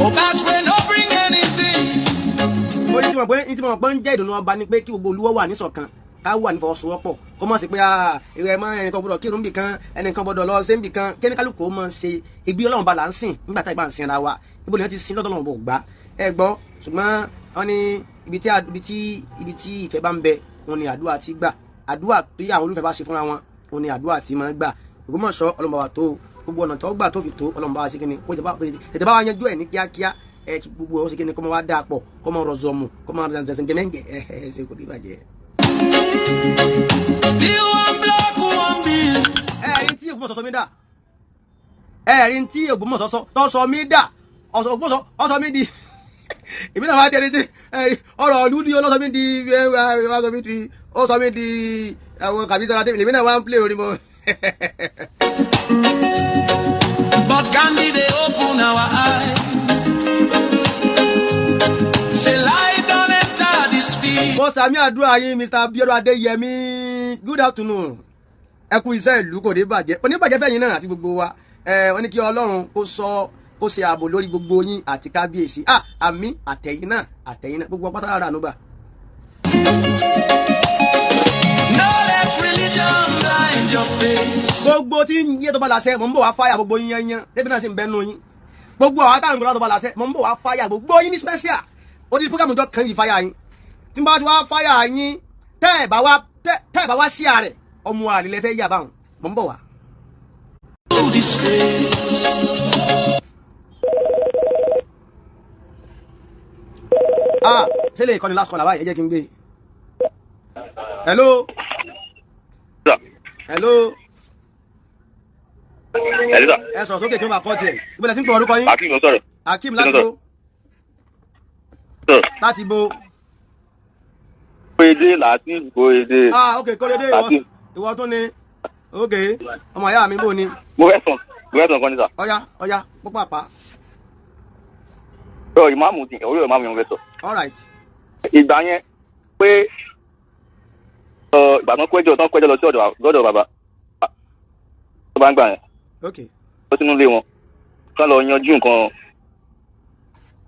Obas wey no bring anything. Ó ní tí mo pé ní tí mo pé ń jẹ́ ìdùnnú ọba ni pé kí gbogbo olúwo wà níṣọ̀kan, ká wà nífọwọ́sowọ́pọ̀, kó mọ̀ sí pé ìrẹ̀ mọ́ ẹnìkan gbọ́dọ̀ kírun bì kan, ẹnìkan gbọ́dọ̀ lọ sí bì kan, kí ní kálukú ó mọ̀ ṣe ibi Ọlọ́run ba là ń sìn nígbà tá ìbá ń sin ara wa, ibo ni wọ́n ti sin lọ́dọ̀ Ọlọ́run bò gbá ẹ gbọ́. Ṣùgbọ́n wọ́n ní ibi tí ìfẹ́ bá ń bẹ, òun ni àdúrà ti gbà. Àdúrà tí àwọn olùfẹ́ bá ṣe fúnra wọn, òun ni àdúrà ti máa ń gbà. Ògbómọ̀ṣọ́, Ọlọ́run bá wa tó gbogbo ọ̀nà tó gbà tó fi tó, Ọlọ́run bá wa ṣe kíni kó tètè bá wa yanjú ẹ̀ ní kíákíá. Ẹ gbogbo ẹ̀ ó ṣe kíni kó máa wá dáa pọ̀, kó máa rọ̀ zọmù, kó máa rọ̀ zẹ̀ngẹ̀mẹ̀ngẹ̀, ẹ ẹ ṣe kò ní bàjẹ́. Still one block, one bill. Ẹ̀rí tí Ògbómọ̀ṣọ́ sọ mí dà, ẹ̀rí tí Ògbómọ̀ṣọ́ tó sọ mí dà, Ògbómọ̀ṣọ́ sọ mí di. Èmi náà wá dé ẹni tí ọ̀rọ̀ ọ̀lú ní ọlọ́sọ mi di ọsọ mi di ó sọ mi di àwọn kàbí sára tèmi, lèmi náà wá ń play orin mọ́. But Gandhi they open our eyes. Say light don't enter this field. Mo sàmì àdúrà yín, Mr. Abiodun Adéyẹmí, good afternoon. Ẹ kú iṣẹ́ ìlú, kò ní bàjẹ́, oníbàjẹ́ fẹ̀yìn náà àti gbogbo wa. Ẹ wọ́n ní kí Ọlọ́run kó sọ, kó ṣe ààbò lórí gbogbo yín àti kábíyèsí. Ah, àmì àtẹ̀yìn náà, àtẹ̀yìn náà, gbogbo pátá ara ànúgbà. No let religion blind your face. Gbogbo tí ń yé tó bá láṣẹ, mò ń bọ̀ wá fáyà gbogbo yín yẹn yẹn débi náà sì ń bẹ́nu yín. Gbogbo àwọn táwọn ìgbọ́dọ̀ tó bá láṣẹ, mò ń bọ̀ wá fáyà gbogbo yín ní special. Ó di program jọ kan yìí, fáyà yín. Tí n bá ti wá fáyà yín, tẹ́ ẹ̀ bá wá sí ààrẹ ọmọ àlè lẹ́fẹ́ yà báwọn, mò ń bọ̀ wá. To disgrace. Ah, ṣé lè kọ́ni last call àbáyé? Ẹ jẹ́ kí n gbé. Hello. Hello. Hello, sir. Ẹ sọ̀rọ̀ sókè kí wọ́n bá kọ́ tiẹ̀. Ìbílẹ̀ tí ń pè, orúkọ yín? Akeem ló sọ̀rọ̀. Akeem láti bo? Sọ̀rọ̀. Láti bo? Kóyedé, Lateef Kóyedé. Ah, ok, Kóyedé, ìwọ. Lateef. Ìwọ tún ni. Ok, ọmọ ìyá mi, bò ni? Mo fẹ́ sàn kan ní sà. Ọ̀ya ọ̀ya, pópàpá. Ọ̀rọ̀ ìmáàmù ti orí ìmáàmù yẹn mo fẹ́ sọ. All right. Ìgbà yẹn pé ìgbà tán kẹjọ lọ sí ọ̀dọ̀ lọ́dọ̀ bàbá tó bá ń gbà yẹn lọ sínú ilé wọn, kán lọ yanjú nǹkan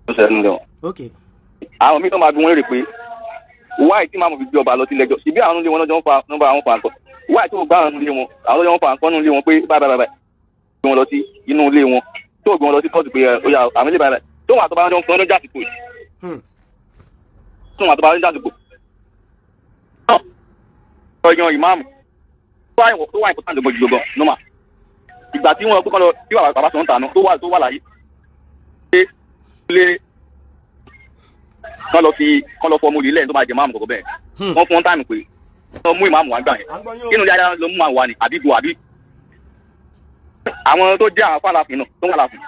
tó ṣẹlẹ̀ nínú ilé wọn. Àwọn míì tó máa bí wọn léèrè pé wáì tí màmú fi gbé ọba lọ sí ilé-ẹjọ́, ìbí àwọn ilé wọn lọ́jọ́ ń fa nọ́mbà àwọn fa nǹkan, wáì tó gbá àwọn ilé wọn, àwọn lọ́jọ́ ń fa nǹkan nínú ilé wọn pé báyìí báyìí báyìí, gbé wọn lọ sí inú ilé wọn, tó gbé wọn lọ sí kóòtù pé ó yà àwọn ilé báyìí báyìí, tó wọn àtọ́ba lọ́jọ́ ń fún ọjọ́ àsìkò yìí, tó wọn àtọ́ba lọ́jọ́ àsìkò náà lọ yan ìmáàmù tó wà important gbogbo gbogbo normal. Ìgbà tí wọn kọ́ lọ tí bàbá sọ̀ ń tànú tó wà láyé pé lé kán lọ fi kán lọ fọmú ilé tó máa jẹ máàmù kọ̀ọ̀kan bẹ́ẹ̀, wọ́n fún time pé wọ́n mú ìmáàmù wá gbà yẹn, inú ilé ayára ló mú àwọn wá ní àbí bo àbí àwọn tó jẹ́ àwọn fàlàfin náà tó wà láàfin,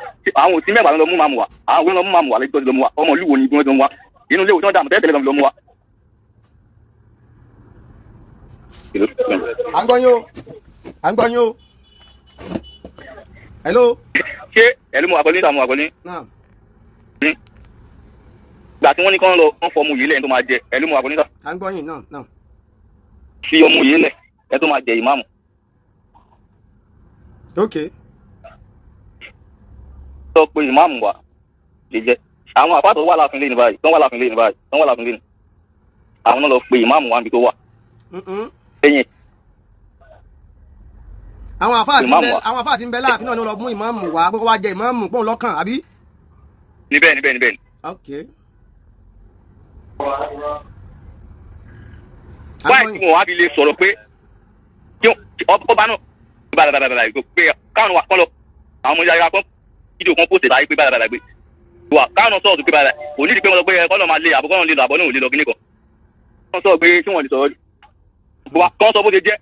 àwọn òsín mẹ́wàá ló mú máàmù wá, àwọn òwe ló mú máàmù wá lẹ́jọ́ ló mú wá, ọmọ ìlú wo ni wọ́n ló mú wá, inú ilé ìwòsàn dààmú tẹ́lẹ̀ tẹ́lẹ̀ ló mú wá. À ń gbọ́ yín o, à ń gbọ́ yín o. Hello. Ṣé ẹ̀lú mo wà pẹ̀lú níta, mo wà pẹ̀lú. Naam. Gbà tí wọ́n ní kán lọ wọ́n fọmú yìí lẹ́yìn tó máa jẹ, ẹ̀lú mo wà pẹ̀lú níta. À ń gbọ́ yín náà náà. Fi ọmú yìí lẹ̀ ẹ tó máa jẹ ìmáàmù. Sọ pé ìmáàmù wa lè jẹ àwọn àpáàtọ̀ wà láàfin lé ní báyìí, tó wà láàfin lé ní báyìí, tó wà láàfin lé ní, àwọn náà lọ pé ìmáàmù wa níbi tó wà lẹ́yìn. Àwọn àfáà tí ń bẹ Ìmáàmù wa. Àwọn àfáà tí ń bẹ láàfin náà ni wọ́n lọ mú ìmáàmù wá pé kó wá jẹ ìmáàmù pọ́n lọ́kàn, àbí? Níbẹ̀ níbẹ̀ níbẹ̀. Wáyé tí wọn wá fi lè sọ̀rọ̀ pé kí ọba náà báyìí báyìí báyìí pé káwọn wà kọ́ lọ àwọn ọmọ yàrá kan fídíò kan pòsè báyìí pé báyìí báyìí pé wà káwọn náà sọ̀rọ̀ pé báyìí kò nídìí pé wọ́n sọ pé kọ́ lọ́ máa lé àbọ̀, kọ́ lọ́ lè lọ àbọ̀ náà ò lè lọ kíní kan, wọ́n sọ pé kí wọ́n lè sọ̀rọ̀ wà kọ́ sọ bó ṣe jẹ́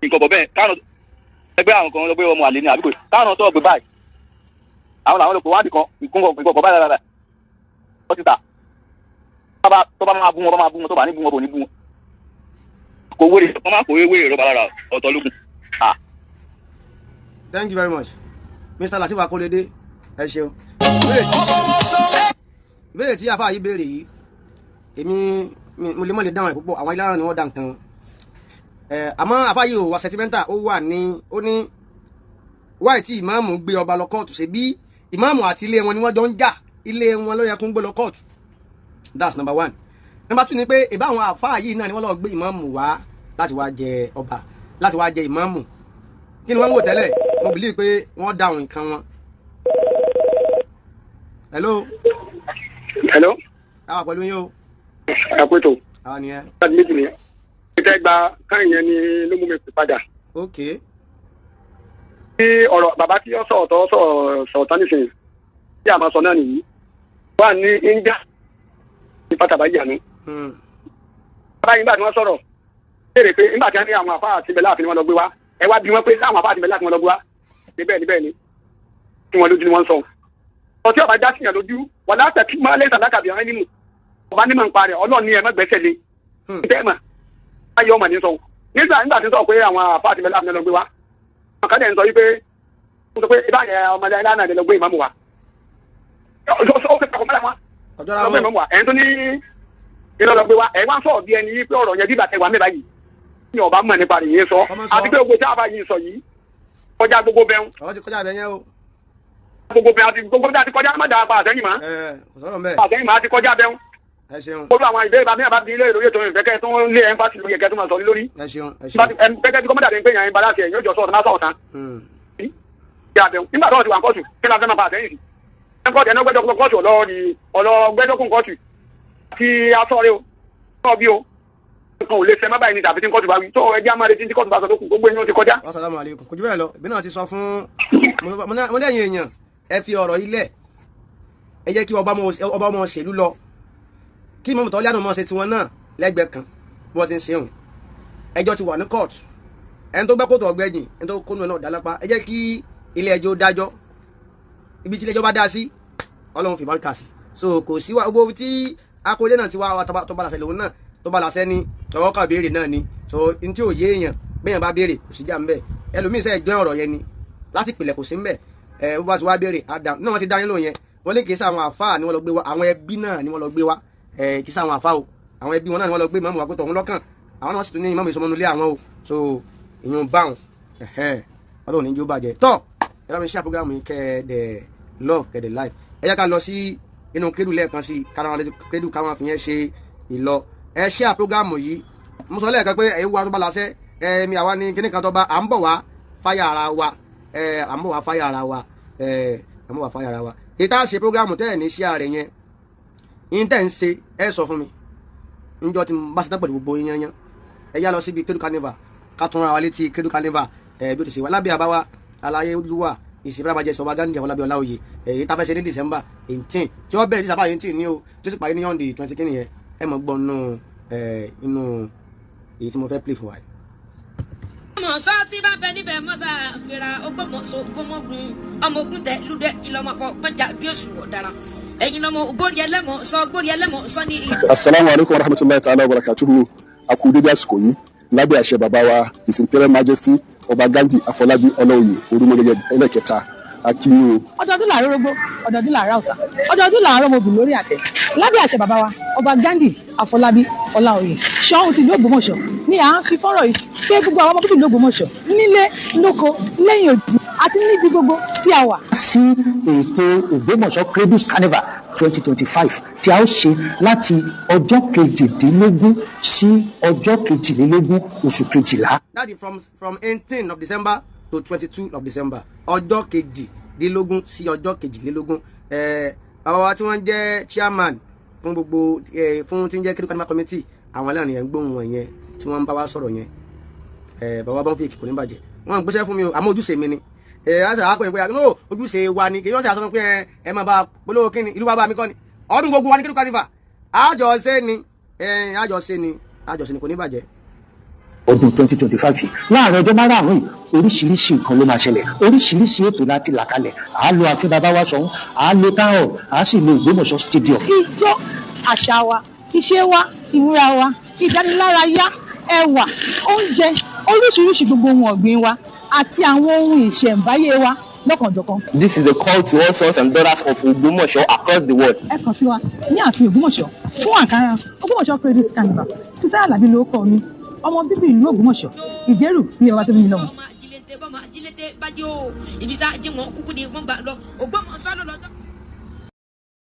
nǹkan bọ̀ bẹ́ẹ̀, káwọn ẹgbẹ́ àwọn kan sọ pé ọmọ àlè ni àbíkò, káwọn sọ̀rọ̀ pé báyìí àwọn làwọn lè kó wádìí kan nǹkan kan báyìí báyìí wọ́n ti tà tó bá máa bú wọn, bá máa bú wọn, tó bá ní bú wọn, bò ní bú wọn, kò wéèrè, wọ́n máa kò wéèrè rọ́bà lára ọ̀tọ̀ lókun. Thank you very much, Mr. Lateef Akorede, ẹ ṣeun. Ìbéèrè tí afa yìí béèrè yìí, èmi mo lè mọ̀ lè dáhùn rẹ̀ púpọ̀, àwọn ìlànà ni wọ́n dá nǹkan wọn. Àmọ́ afa yìí ò wá sentimental, ó wà ní ó ní wáyé tí ìmáàmù gbé ọba lọ kóòtù, ṣe bí ìmáàmù àti ilé wọn ni wọ́n jọ ń jà, ilé wọn ló yẹ kó ń gbé lọ kóòtù. That's number one. Number two ni pé ìbá àwọn àfáà yìí náà ni wọ́n lọ gbé ìmáàmù wá láti wá jẹ ọba, láti wá jẹ ìmáàmù. Kí ni wọ́n ń wò tẹ́lẹ̀? Mo believe pé wọ́n dáhùn nǹkan wọn. Hello. Hello. Àwa pẹ̀lú yín o. Ẹ kú ètò. Àwa nìyẹn. Láti méjì nìyẹn. Ìtẹ́ gba káyìn yẹn ni ló mú mi pè padà. Tí ọ̀rọ̀ bàbá tí ó sọ̀rọ̀ tó sọ̀rọ̀ sọ̀rọ̀ tán nísìnyí, tí a máa sọ náà nìyí. Wà ní India ní pátábá yìí. Bàbá yìí nígbà tí wọ́n sọ̀rọ̀ béèrè pé nígbà tí wọ́n ní àwọn àfáà àti ibẹ̀ láàfin ni wọ́n lọ gbé wá. Ẹ wá bí wọ́n pé láwọn àfáà àti ibẹ̀ láàfin wọ́n lọ gbé wá. Níbẹ̀ níbẹ̀ ni. Tí wọ́n lójú ni wọ́n ń sọ. Ọtí ọba já síyàn lójú. Wà látàkì máa lẹ́sà lákàbí àwọn ẹni mú ọba ní mọ̀ ń parẹ́ Ọlọ́run ní ẹ má gbẹ́sẹ̀ lé tẹ́ẹ̀mà ayé ọmọ ní sọ nígbà tí sọ pé àwọn àfáà ti mẹ́lá lọ gbé wa àwọn kan dẹ̀ ń sọ wípé ń sọ pé ìbáyẹn ọmọdé aláàánà lọ gbé ìmáàmù wa ó fi papọ̀ mọ́ra wọn lọ gbé ìmáàmù wa ẹ̀ń tó ní iná lọ gbé wa ẹ̀ wá ń sọ̀rọ̀ bí ẹni wípé ọ̀rọ̀ yẹn bíbà tẹwàá mẹ́ba yìí ní ọba mọ̀ nípa rẹ̀ yẹn sọ àti pé gbogbo tí a bá yìí sọ yìí kọjá gbogbo bẹ́ẹ̀ ọ̀rọ̀ ti kọjá bẹ́ẹ̀ yẹn o. Gbogbo bẹ́ẹ̀ àti gbogbo bẹ́ẹ̀ àti kọjá má dàá pa àtẹ́yìn mọ́ àtẹ́yìn mọ́ àti kọjá bẹ́ẹ̀. Ẹ ṣeun. Gbogbo àwọn ìbéèrè bá mi àbá bí ilé ìròyìn ètò ìfẹ́kẹ́ tó ń lé ẹnfàsì lórí ẹ̀kẹ́ tó máa sọ lórí. Ẹ ṣeun ẹ ṣeun. Gẹ́gẹ́ bí kọ́mọ́dà ń pè yàn ń balá tiẹ̀ yóò jọ sọ̀tàn lásán ọ̀tàn. Nígbà tó ti wà kóòtù kí la fẹ́ máa bá àtẹ́yìn sí. Ẹnkọ́tù ẹni ọgbẹ́jọ́ kóòtù ọlọ́gbẹ́jọ́ kún kóòtù ti asọ́rẹ́ o sọ bí o nǹkan ò lè fẹ́ má báyìí ní tàbí tí kóòtù bá wí tó ẹjẹ́ á máa retí tí kóòtù bá sọ tó kù gbogbo ẹni ó ti kọjá. Assalamu alaikum. Kò jù bẹ́ẹ̀ lọ, ìbí náà ti sọ fún mo lẹ́yìn èèyàn ẹ fi ọ̀rọ̀ ilẹ̀ ẹ jẹ́ kí ọba ọmọ ṣèlú lọ kí mọ̀mọ́tò ọlẹ́nu mọ̀ ṣe tiwọn náà lẹ́gbẹ̀ẹ́ kan bí wọ́n ti ń ṣeun. Ẹjọ́ ti wà ní kóòtù, ẹni tó gbẹ́ kóòtù ọ̀gbẹ́jìn, ẹni tó kónú ẹ̀ náà dálápá. Ẹ jẹ́ kí ilé ẹjọ́ dájọ́, ibi tí ilé ẹjọ́ bá dá sí Ọlọ́run fi bárúkà sí. So kò sí wa gbogbo tí akóyè náà ti wá tó bá làṣẹ lòun náà tó bá làṣẹ ní ọwọ́ kà béèrè náà ni. So n tí ò yé èèyàn béèyàn bá béèrè kò sí jà ń bẹ̀. Ẹlòmíín sẹ́ jẹ́ ọ̀rọ̀ yẹn ni láti ìpìlẹ̀ kò sí ń bẹ̀. Ẹ bó bá ti wá béèrè adam náà wọ́n ti dá yín lóhùn yẹn. Wọ́n lè kì í sá àwọn àfáà ni wọ́n lọ gbé wá, àwọn ẹbí náà ni wọ́n lọ gbé wá. Ẹ kì í sá àwọn àfáà o, àwọn ẹbí wọn náà ni wọ́n lọ gbé mọ́mù wa pé tọ̀hún lọ́kàn àwọn náà sì tún ní mọ́mù ìsọmọnulé àwọn o. So ìyún báwọn Ọlọ́run ní jó bàjẹ́. Tọ́ ẹ bá mi ṣe àpọ́gàmù yìí kẹ́ẹ̀dẹ̀ love kẹ́ẹ̀dẹ̀ like. Ẹ jẹ́ ká lọ sí inú krédù lẹ́ẹ̀kan sí krédù káwọn fi yẹn ṣe ìlọ. Ẹ ṣe àpọ́gàmù yìí, mo sọ lẹ́ẹ̀kan pé ẹ wá tó bá láṣẹ ẹ mi àwa ní kíní kan tó bá à ń bọ̀ wá fáyà ara wa, ẹ à ń bọ̀ wá fáyà ara wa, ẹ à ń bọ̀ wá fáyà ara wa. Ìta ṣe prógámù tẹ́ ẹ̀ ní ṣí ààrẹ yẹn yín tẹ́ ń ṣe ẹ sọ fún mi níjọ́ tí mo bá ṣe tán pẹ̀lú gbogbo yín yán. Ẹ yá lọ síbi Cradle Carnival ká tún ra wa létí Cradle Carnival ẹ bí ó ti ṣe wá lábẹ́ àbáwá aláyé olúwa ìsìnbára jẹ sọba Gandhi Afọlábí Ọláoyè èyí tá a fẹ́ ṣe ní December 18 tí wọ́n bẹ̀rẹ̀ December 18 ní o tó sì parí ní on the 20 kí nìyẹn. Ẹ mọ̀ gbọ́ nínú èyí tí mo fẹ́ play fún wa yìí. Ọmọ sọ tí bá bẹ níbẹ̀ mọ́sá fira Ògbómọ̀ṣọ́ ògbómọ̀gùn ọmọ ogun tẹ lúdẹ kìlọ́mọ fọ pẹ́jà bí oṣù ọ̀daràn ẹ̀yin lọ́mọ ògbórí ẹlẹ́mọ̀ sọ ògbórí ẹlẹ́mọ̀ sọ ní. Assalamu alaikum warahmatullahi ta'ala wabarakatuhu. A kú dédé àsìkò yìí lábẹ́ àṣẹ bàbá wa His Imperial Majesty Ọba Gandhi Afọlábí Ọláoyè Orúmọgẹ́gẹ́ ẹlẹ́kẹta akínyìn o. Ọdọọdún làárọ̀ rógbó, ọdọọdún làárọ̀ ọ̀sà, ọdọọdún làárọ̀ mobì lórí àtẹ lábẹ́ àṣẹ bàbá wa Ọba Gandhi Afọlábí Ọláoyè Ṣọ̀ún ti ìlú Ògbómọ̀ṣọ́ ni à ń fi fọ́nrán yìí pé gbogbo àwọn ọmọ bíbí ìlú Ògbómọ̀ṣọ́ nílé lóko lẹ́yìn odi àti níbi gbogbo tí a wà. Sí ètò Ògbómọ̀ṣọ́ Cradles Carnival 2025 tí a ó ṣe láti ọjọ́ kejìdínlógún sí ọjọ́ kejìlélógún oṣù kejìlá. That is from 18 of December to 22 of December, ọjọ́ kejìdínlógún sí ọjọ́ kejìlélógún. Bàbá wa tí wọ́n jẹ́ chairman fún gbogbo fún tí ń jẹ́ Cradle Carnival committee, àwọn ẹlẹ́rìí yẹn ń gbóhùn wọn yẹn tí wọ́n ń bá wa sọ̀rọ̀ yẹn. Bàbá bọ́n fi kò ní bàjẹ́, wọ́n ń gbéṣẹ́ fún mi o, àmọ́ ojúṣe mi ni. Ẹ ṣe àkọyìn pé no ojúṣe wa ni, kì í wọ́n ṣe àsọ pé ẹ máa bá polówó kíni ìlú bàbá mi kọ́ ni, ọdún gbogbo wa ní Cradle Carnival àjọṣe ni, àjọṣe ni, àjọṣe ni, kò ní bàjẹ́. Ọdún 2025 yìí láàrin ọjọ́ márààrún yìí oríṣiríṣi nǹkan ló máa ṣẹlẹ̀, oríṣiríṣi ètò láti là kalẹ̀. À á lo ààfin bàbá wa Ṣọ̀ún, à á lo town hall, à á sì lo Ògbómọ̀ṣọ́ stadium. Ijó, àṣà wa, iṣẹ́ wa, ìmúra wa, ìdánilárayá, ẹwà, oúnjẹ, oríṣiríṣi gbogbo ohun ọ̀gbìn wa àti àwọn ohun ìṣẹ̀ǹbáyé wa lọ́kànjọ̀kan. This is a call to all sons and daughters of Ògbómọ̀ṣọ́ across the world. Ẹ kàn sí wa ní ààfin Ògbómọ̀ṣọ́ fún àǹkárá Ògbómọ̀ṣọ́ Cradles Carnival. Sísá Àlàbí ló kọ́ mi, ọmọ bíbí ìlú Ògbómọ̀ṣọ́, Ìjẹ́rù ní ọba tó bí mi lọ́mọ. Ọmọ ajílété bọ́mọ ajílété bájẹ́ o, ìbísà jí wọn kúkú ni wọ́n gbà lọ Ògbómọ̀ṣọ́ lọ́lọ́dọ́.